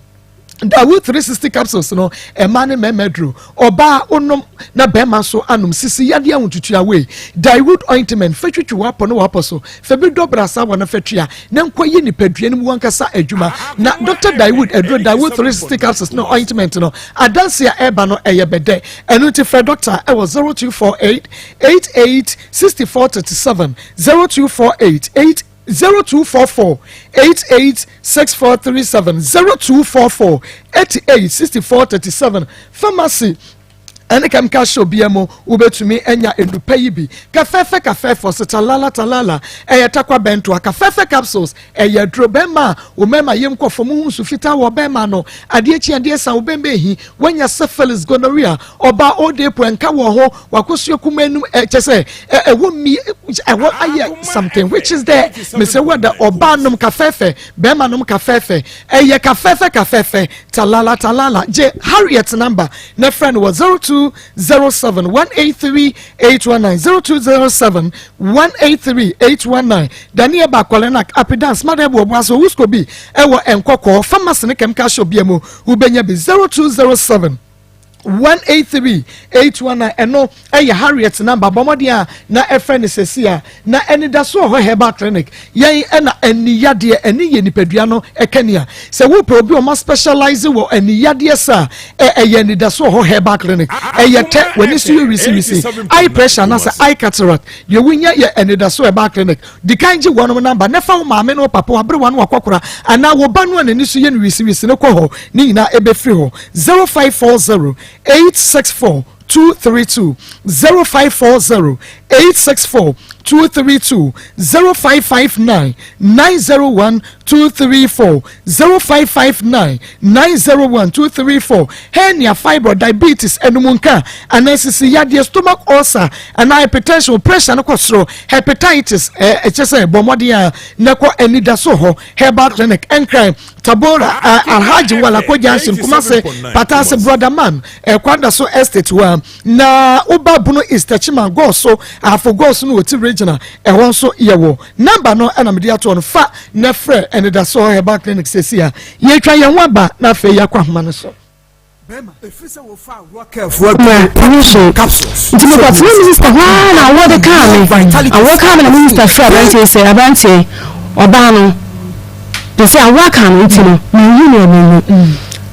Dawood 360 capsules no, ɛma ne mmarima duro, ɔbaa onom na bɛrima nso anom, sisi yadeɛ ahotutu awei. Dawood ointment fɛtwitwi wapɔ no wapɔ so fɛbi dɔ brasa wɔ no fɛtwia na nkɔ yi nipadua no mu wankasa adwuma. Na Dr. Dawood aduro Dawood 360 capsules no, ointment no, adanse a ɛreba no ɛyɛ bɛdɛ. Ɛno nti frɛ doctor ɛwɔ 0248 88 64 37, 0248 8 0244 88 64 37, 0244 88 64 37. Pharmacy ɛne chemical shop bia mu wobɛtumi anya nnupa yi bi. Kafɛfɛ kafɛfɛ ɔsɛ talala talala, ɛyɛ takwa bɛntoa. Kafɛfɛ capsules ɛyɛ aduro bɛrima a wo mmarima yɛ nkɔ fam, ho nsu fitaa wɔ bɛrima no, adeɛ kyi adeɛ sa wo bɛrima ehi, wanya syphilis, gonorrhea, ɔbaa ɔde po ɛnka wɔ ho, wakosua kuma enum, ɛkyɛ sɛ ɛwɔ mi ɛwɔ ayɛ something which is there. Mesɛ wɔ ɔbaa nom kafɛfɛ, bɛrima nom kafɛfɛ, ɛyɛ kafɛfɛ kafɛfɛ talala talala. Gye Harriet number na frɛ no wɔ 0207 183 819, 0207 183 819. Daniel Bakɔlɛnak Apidance Madam wɔ Boaso Wusko bi ɛwɔ Nkɔkɔɔ pharmacy ne chemical shop bi mu wobɛnya bi. 0207 183 819, ɛno ɛyɛ Harriet number. Bɔmmɔden a na ɛfrɛ no sɛsi a na ɛnidaso wɔ hɔ. Herbal clinic yɛn ɛna aniyadeɛ ɛne yɛ nipadua no ɛka nia. Sɛ wopɛ obi a ɔma specialize wɔ aniyadeɛ sa ɛ, ɛyɛ anidaso wɔ hɔ herbal clinic. Ɛyɛ tɛ w'ani so yɛ wisiwisi, eye pressure anaasɛ eye cataract, deɛ wonya yɛ anidaso herbal clinic. Di kan gye wɔnom number ne fa wo maame ne wo papa, waberewa no, wakɔkora anaa wo ba no a n'ani so yɛ no wisiwisi ne kɔ hɔ ne nyinaa ɛbɛfiri hɔ. 0540 864 232, 0540 864 232, 0559 901 234, 0559 901 234. Hernia, fibroid, diabetes, ɛnum anaa sisi yadeɛ, stomach ulcer anaa hypertension, pressure no kɔ soro, hepatitis, ɛkyɛ sɛ bɔ mmɔden a na kɔ anidaso hɔ herbal clinic. Nkran Tabora, Alhaji Walako Junction, Kumase Patase, Brotherman ɛkwanda so estate hɔ a na woba Bono East, Akyima Gɔɔso, Ahafo Gɔɔso no wɔti regional, ɛhɔ nso yɛwɔ. Number no ɛna mede ato no, fa na frɛ anidaso herbal clinic. Sɛsi a yɛtwa yɛn ho aba na afei yɛakɔ ahoma no so. Capsules. Nti mekɔtena me sister hɔ a na awɔ de kaa me, awɔ kaa me, na me sister frɛ aberanteɛ sɛ aberanteɛ ɔbaa no de sɛ awɔ aka no, nti no menhu nea menhu.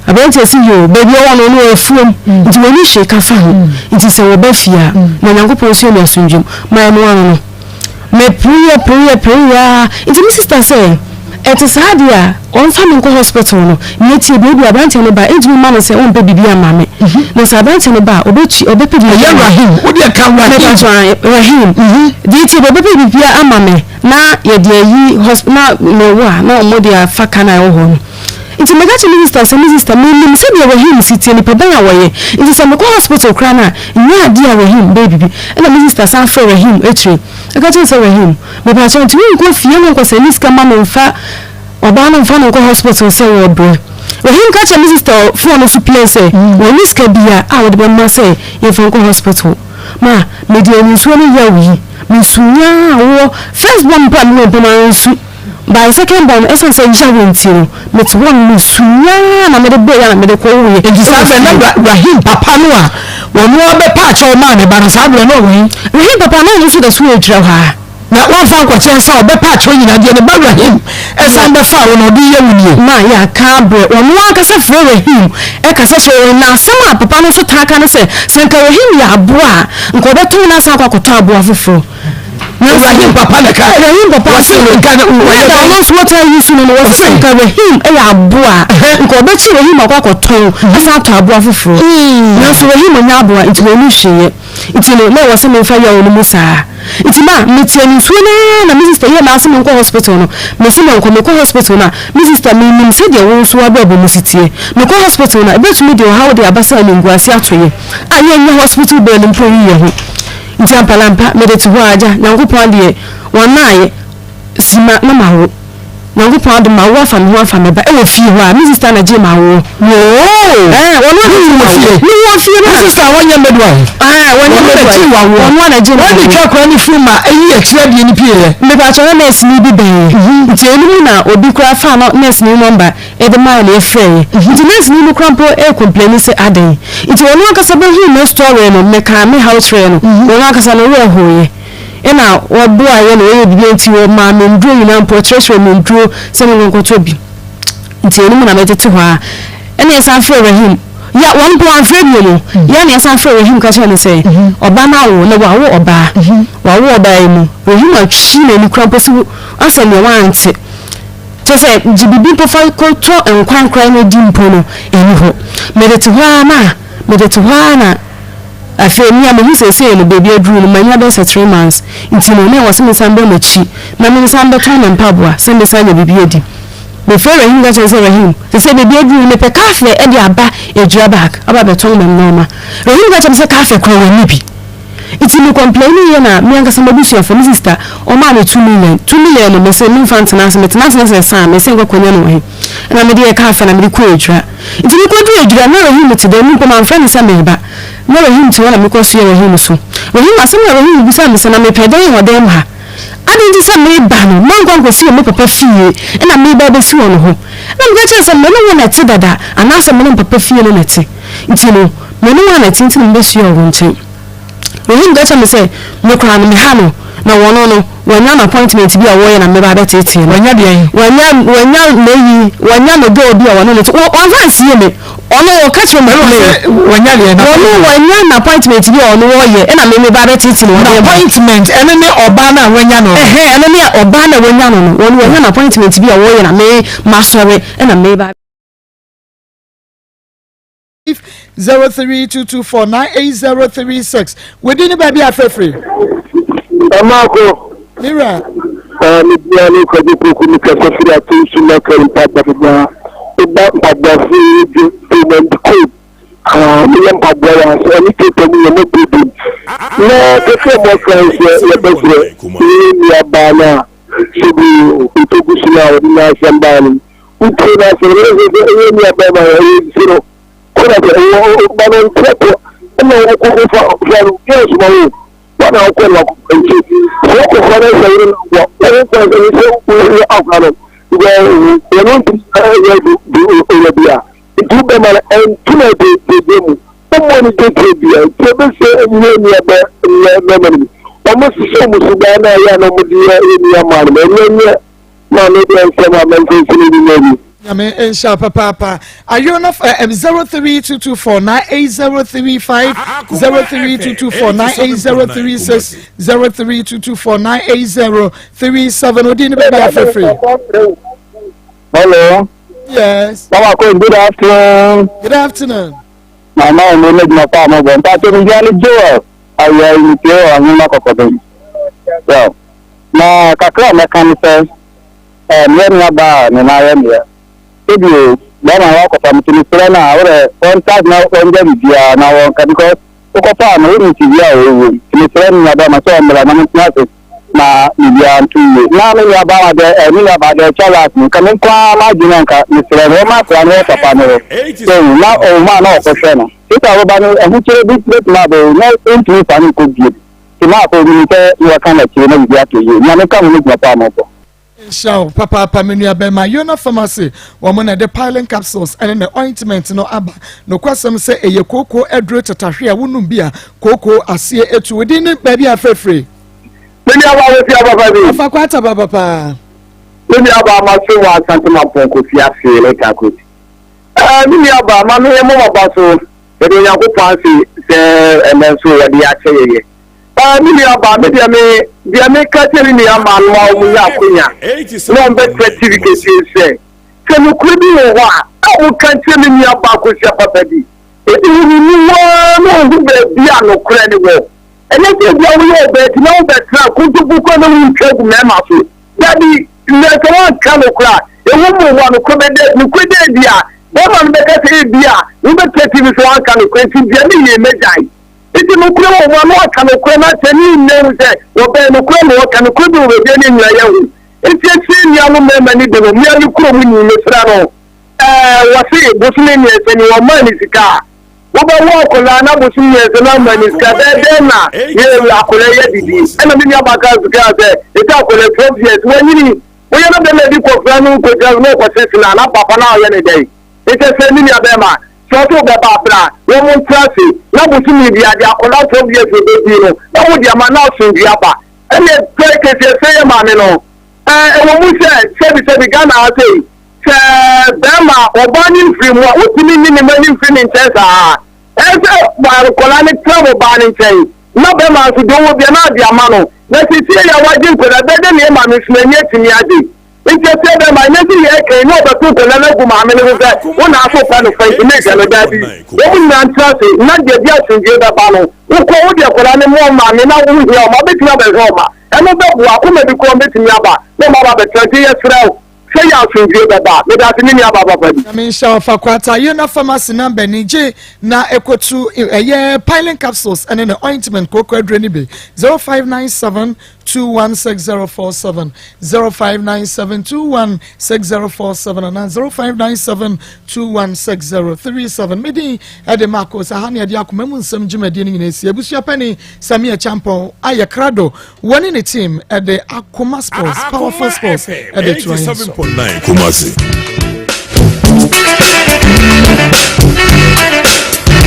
Aberanteɛ sɛ yo, baabi ɔwɔ no ɔno afuom, nti wɔni hwee ka fa ho, nti sɛ wɔba fie a na Nyankopɔn nso yɛ asomdwem ma ɛno ano no. Mepere pere pere a, nti me sister sɛ ɛte saa deɛ a, ɔmfa me nkɔ hospital no na etie baabi aberanteɛ no ba, ɛntumi ma no sɛ ɔmpɛ biribi ama me, na sɛ aberanteɛ no ba a, ɔbɛtui, ɔbɛpɛ biribi. Ɛyɛ Rahim, wode ɛka Rahim. Rahim deɛ tie, ɔbɛpɛ biribi ama me na yɛde ayi hospital na mɛwɔ a na ɔmo de afa ka na ɛwɔ hɔ no. Nti meka kyerɛ me sister sɛ me sister, menim sɛdeɛ Rahim si tie, nipa bɛn a wɔyɛ, nti sɛ mekɔ hospital koraa no a, nyɛ adeɛ a Rahim bɛyɛ biribi. Ɛna me sister san frɛ Rahim akyire ɛka kyerɛ sɛ Rahim, mepakyɛ, nti wonkɔ fie no nkɔsɛ ne sika ma me mfa ɔbaa no mfa no nkɔ hospital sɛ wɔbrɛ. Rahim ka kyerɛ me sister phone no so play sɛ wɔne sika bia a wɔde bɛma sɛ yɛmfa nkɔ hospital. Ma mede anisuo no yaw yi mesunya wɔ first born mpo a mewɔ mpo ma nsu by second born, ɛsiane sɛ yaw nti no mete hɔ no mesunya na mede bɛɛ na mede kɔ woyɛ. Nti saa bɛ na Rahim papa no a wɔn abɛpa akyɛw maa ne ba no, saa bɛrɛ no ɔwɔ yi? Rahim papa na ɔno nso da so wɔ agyina hɔ a. Na wɔmfa nkɔkyɛn sɛ ɔbɛpa akyɛw nyinaa deɛ ne ba Rahim ɛsan bɛfa wo na ɔde yɛ wo nie. Ma yɛaka abrɛ ɔno ankasa frɛ Rahim ɛkasa kyerɛ Rahim, na asɛm a papa no nso taa ka no sɛ nka Rahim yɛ aboa a, nka ɔbɛtɔn no asan akɔ akɔtɔ aboa foforɔ. Rahim papa na ka? Rahim papa. Wɔsi nka wɔyɛ dɛ ɔno nso wɔtaa yi su no, wɔsi nka Rahim yɛ aboa a, nka ɔbɛkyi Rahim akɔ akɔtɔn asan atɔ aboa foforɔ, nanso Rahim nyɛ aboa nti wɔn ani hwee yɛ. Nti no na ɛwɔ sɛ memfa yɛ ɔno mu saa. Nti ma mete anisuo no ara na me sister yɛ m'ase menkɔ hospital no. Mese menkɔ, mekɔ hospital no a, me sister menim sɛdeɛ wo nso w'abrabɔ mu si teɛ. Mekɔ hospital no a, ɛbɛtumi de ɔhaw de aba sɛ animguaseɛ ato yɛ a yɛnnya hospital bill mpo nyi yɛ ho. Nti ampalampa mede te hɔ ara agya, Nyankopɔn adeɛ wanaayɛ sima na mawo. Nyankopɔn adom mawo afa me ho afa me ba ɛwɔ fie hɔ a me sister na gyee m'awoɔ. Woo! Ɛɛ wɔn a Wo wɔ fie? Me wɔ fie Wo sister a wɔnyɛ midwife? Ɛɛ wɔnyɛ Wɔn na midwife. gyee w'awoɔ? Wɔn a na gyee Wɔn de m'awoɔ. twa kwan ne funu ma ɛyi akyire adeɛ no pie yɛ? Mepakyɛ na nurse ni bi bɛn yɛ. Nti ɛno mu na obi koraa faa no nurse ni number ɛde maa yɛ na yɛfrɛ yɛ. Nti nurse ni no koraa mpo ɛcomplaini sɛ adɛn. Nti ɔno ankasa bɛhuu me story no mekaa me haw kyerɛɛ no. Ɔno ankasa ne werɛ hoeɛ. Ɛna wɔboa yɛ na wɔyɛ biribi nti wɔmaa me nduro nyinaa mpo wɔkyerɛkyerɛ me nduro sɛ me nkɔtɔ bi nti ɛno mu na metete hɔ a ɛna yɛsan frɛ Rahim ya wɔn mpo wɔamfrɛ bio mu ya na yɛsan frɛ Rahim ka kyerɛ no sɛ ɔba no awo na wawo ɔbaa wawo ɔbaa yi mu Rahim atwi n'ani kora mpo sɛ asɛ nea wante kyɛ sɛ gye biribi mpo fa kɔtɔ nkwan koraa na di mpo no ɛni hɔ mede te hɔ ara na mede te hɔ ara na Afei me a mehu seesei no baabi aduru no manya bɛyɛ sɛ 3 months nti no na ɛwɔ sɛ mesan ba m'akyi na mensan bɛtɔn me mpaboa sɛ mesan anya biribi adi. Mefrɛɛ Rahim ka kyerɛɛ no sɛ Rahim, seesei baabi aduru no mepɛ car fare de aba Adwira Park aba abɛtɔn me nnoɔma. Rahim ka kyerɛɛ me sɛ car fare koraa wanni bi. Nti me complaini yɛ na me ankasa m'abusuafoɔ, me sister, ɔmaa me 2 million. 2 million no mese memfa ntena ase, metena ase na sɛ ɛsa a mese nkɔ kɔnya no wɔ he? Ɛna mede yɛɛ car fare na mede kɔɔ Adwira. Nti mekɔduruu Adwira na Rahim te dɛm, mpo mamfrɛ no sɛ mereba. Na Rahim te hɔ na mekɔsoɛɛ Rahim so. Rahim, asɛm a Rahim bisaa me sɛ, na mepɛ dɛn wɔ dɛm ha? Adɛn nti sɛ mereba no, mankɔ ankɔsi wɔ me papa fie na mereba abɛsi wɔ ne hɔ? Ɛna meka kyerɛɛ no sɛ, me ne wo na ɛte dada, anaasɛ me ne me papa fie no na ɛte? Nti no, me ne wo na ɛte nti na mebɛsoɛɛ wɔ wo nkyɛn. Rahim ka kyerɛɛ me sɛ, me koraa no, meha no, na wɔno no, wanya no appointment bi a wɔyɛ na meba abɛteetee no. Wanya deɛn? Wanya, wanya n'ayi, wanya ne girl bi a wɔne no te. Wɔ, wamfa ansie me. Ɔno ɔka kyerɛ me Ɛna ɔsɛ wanya deɛ na. Ɔno wanya no appointment bi a ɔno wɔyɛ, ɛna me meba abɛteetee no wɔ Na dɛm hɔ. appointment, ɛno ne ɔbaa no a wanya no no. Ɛhɛn, ɛno ne ɔbaa no a wanya no no. Ɔno wanya no appointment bi a wɔyɛ na me masɔre, ɛna meba. 0322498036 wodi ne baabi afɛfiri. Ɛmaako. Mira. Ɛɛ mi bia ne kwadwo poku mi kasa firi atensu na kari mpaboa bebaa eba mpaboa firi dwo payment code aa mi yɛ mpaboa wɔ ase ɛne paper mu yɛ mo bebim na kɛkɛ mo kan sɛ yɛbɛsrɛ ne nua baa no a sɛbi otogu so no a wɔde n'asɛm baa no Wotie n'asɛm no, ɛsɛ sɛ ɛyɛ nua bɛrima yɛ ɛyɛ nti no, kɔna sɛ ɛwɔ ɔba no nkyerɛ kɔ ɛna wɔkɔ kɔfa fa no yɛ nsoma wo wɔn na wɔkɔ no akɔ nti sɛ wɔkɔ fa no sɛ yɛn wɔ wɔn kwan sɛ sɛ wɔyɛ akora no because wɔn nti ɛyɛ do do ɔyɛ bi a nti bɛrima no ɛntuma de de de mu wɔn no de de bi a nti ɛbɛsɛ ɛnyɛ nua bɛ nua bɛrima no mu wɔn sisɛ wɔn suban na ɛyɛ na wɔn de yɛ nua maa no ɛnyɛ nyɛ. Maame deɛ nsɛm a mɛmfɛnsini bi ma bi. Nyame nhyira papaapa. Ayo no um, 0322498035 0322498036 0322498037 odi ne baabi afrɛfrɛ. Hello. Yes. Mama Queen, good afternoon. Good afternoon. Mama ɔmo ne adwuma pa a mo bɔ. Mpatsɔ mi bia ne Joel ayɛ ntie wɔ ahoma kɔkɔbɛn. Well. Na kakra a mɛka ne sɛ, eh, meyɛ nuabaa a ne nan yɛ meya. Ebio, bɛrima no wakɔfa me nti mesrɛ no a, wodɛ ɔntra ase na ɔngya biribiara na wɔnka because wokɔfaa no wonim tebea a ɔwɔ mu. Nti mesrɛ me nuabɛrima sɛ ɔmmra na mentena ase na biribiara nto yie. Na me nuabaa dɛ, eh, me nuabaa dɛ Charles no, nka me nko ara m'adwene a nka mesrɛ no ɔmma akwadaa no wɔ papa no hɔ. So wohu? Na ɔwɔ mu a na ɔkɔhwɛ no. Sista a ɔbɛba no, ahokyerɛ bi bɛtumi aba o, na ɔntumi mfa no nkɔ bio. Nti na afei menim sɛ mewɔ ka n'akyire na biribi atɔ yie. Nyame nka ho ne dwuma pa a mobɔ. Nhyira wo papaapa me nua bɛrima. Yona Pharmacy wɔn na ɛde piling capsules ɛne ne ointment no aba. Nokwasɛm sɛ ɛyɛ kooko aduro tatahwe a wonom bi a kooko aseɛ etu. Wo din ne baabi a frɛfrɛ. Me nua baa wosi ababa bi. Ɔfa kwata baba paa. Me nua baa ma so wɔ Asante Mampɔn Kofi ase ne Takoti. Ɛɛ me nua baa ma me yɛ mo ba so. Yɛda Onyankopɔn ase sɛ ɛnnɛ nso wɔde akyɛ yɛn. Ɛɛ, me nua baa, me deɛ me, deɛ meka kyerɛ me nua mmaa no ma wɔn nya akonya na wɔn bɛtena TV kɛseɛ sɛ, sɛ nokorɛ bi wɔ hɔ a, na wɔn ka nkyerɛ me nua baa Akosua papa bi. Enti wɔn mu ara na wɔhu baabi a nokorɛ no wɔ. Ɛnyɛ sɛ ebia woyɛ ɔbaa ti na wobɛtena kontompo kwan na woretwa agu mmarima so. Dabi, na sɛ woanka nokorɛ a, ɛwɔ mu wɔ nokorɛ bɛda adi. Nokorɛ da adi a, barima no bɛka sɛ ebia wobɛtena TV so woanka nokorɛ nti deɛ meyɛ yi mɛgyae. Nti nokorɛ wɔ mu a na waka nokorɛ no akyerɛ ne nyinaa hu sɛ wɔbɛn nokorɛ na wɔka nokorɛ bi wɔ baabi a ne nyinaa yɛahu. Nti akyire nnuanom mmarima no binom, me ara me kurom ni, mesrɛ no, ɛɛ wɔse bosome mmiɛnsa ni wɔmmaa ne sika a, Wobɛwo akwadaa na bosom mmiɛnsa na ama ne sika bɛyɛ dɛn na yɛ akwadaa yi adidi? Ɛna me nua baa kaa so kaa sɛ, ɛsɛ akwadaa 12 years wanyini woyɛ na bɛma bi kɔfra no nkɔgyina so na ɔkɔsese no a na papa no a ɔyɛ ne dɛn? Nkyɛ sɛ me nua bɛrima sɛ ɔsɛ wobɛba abra wɔn mo ntra ase na bosome bi ade akwadaa 12 years ɔbɛdi no na wode ama na asomdwe aba. Ɛne pɛ kɛseɛ sɛ yɛ maame no ɛɛ ɛwɔ mu sɛ sɛbisɛbi Ghana ha sei Sɛ bɛrima ɔbaa no mfiri mu a, wotumi nyi ne mma no mfiri ne nkyɛn saa. Ɛyɛ sɛ nkwadaa no tena wɔ baa no nkyɛn, na bɛrima nso deɛ ɔwɔ bia na ade ama no. Na seesei yɛ a wagye nkwadaa, ɛbɛyɛ dɛ na yɛn maame nso n'ani atumi agye. Nti ɛsɛ bɛrima, ɛnyɛ sɛ yɛreka yi na ɔbɛto nkwadaa no agu maame no so sɛ wo na aso pɛ no fa nti mehwɛ no. Daabi, wɔn nyinaa ntena ase na deɛ ɛde asomdwoeɛ bɛba no, wokɔ wode akwadaa no ma wɔn maame na wohia wɔn a, wobɛtumi abɛhwɛ wɔn ma ɛno bɛboa. Akoma bi koraa wɔbɛtumi aba na wɔn aba abɛtena. Nti yɛsrɛ wo. Sɛ yɛ asomdwie bɛba a, meda ase me nua baa papa bi. Nyame nhyira wo fa kwata Yona pharmacy number ni gye na ekotu ɛyɛ piling capsules ɛne ne ointment kooko aduro ni bi 0597 216047 0597 216047 anaa 0597 216037 medin ɛde Marcos aha ne ɛde akoma mu nsɛm dwumadie no nyinaa si abusua pani Samia Champon ayɛ krado Wɔne ne team de Akoma Sports, Powerful Sports de toa yɛn so. Kumasi.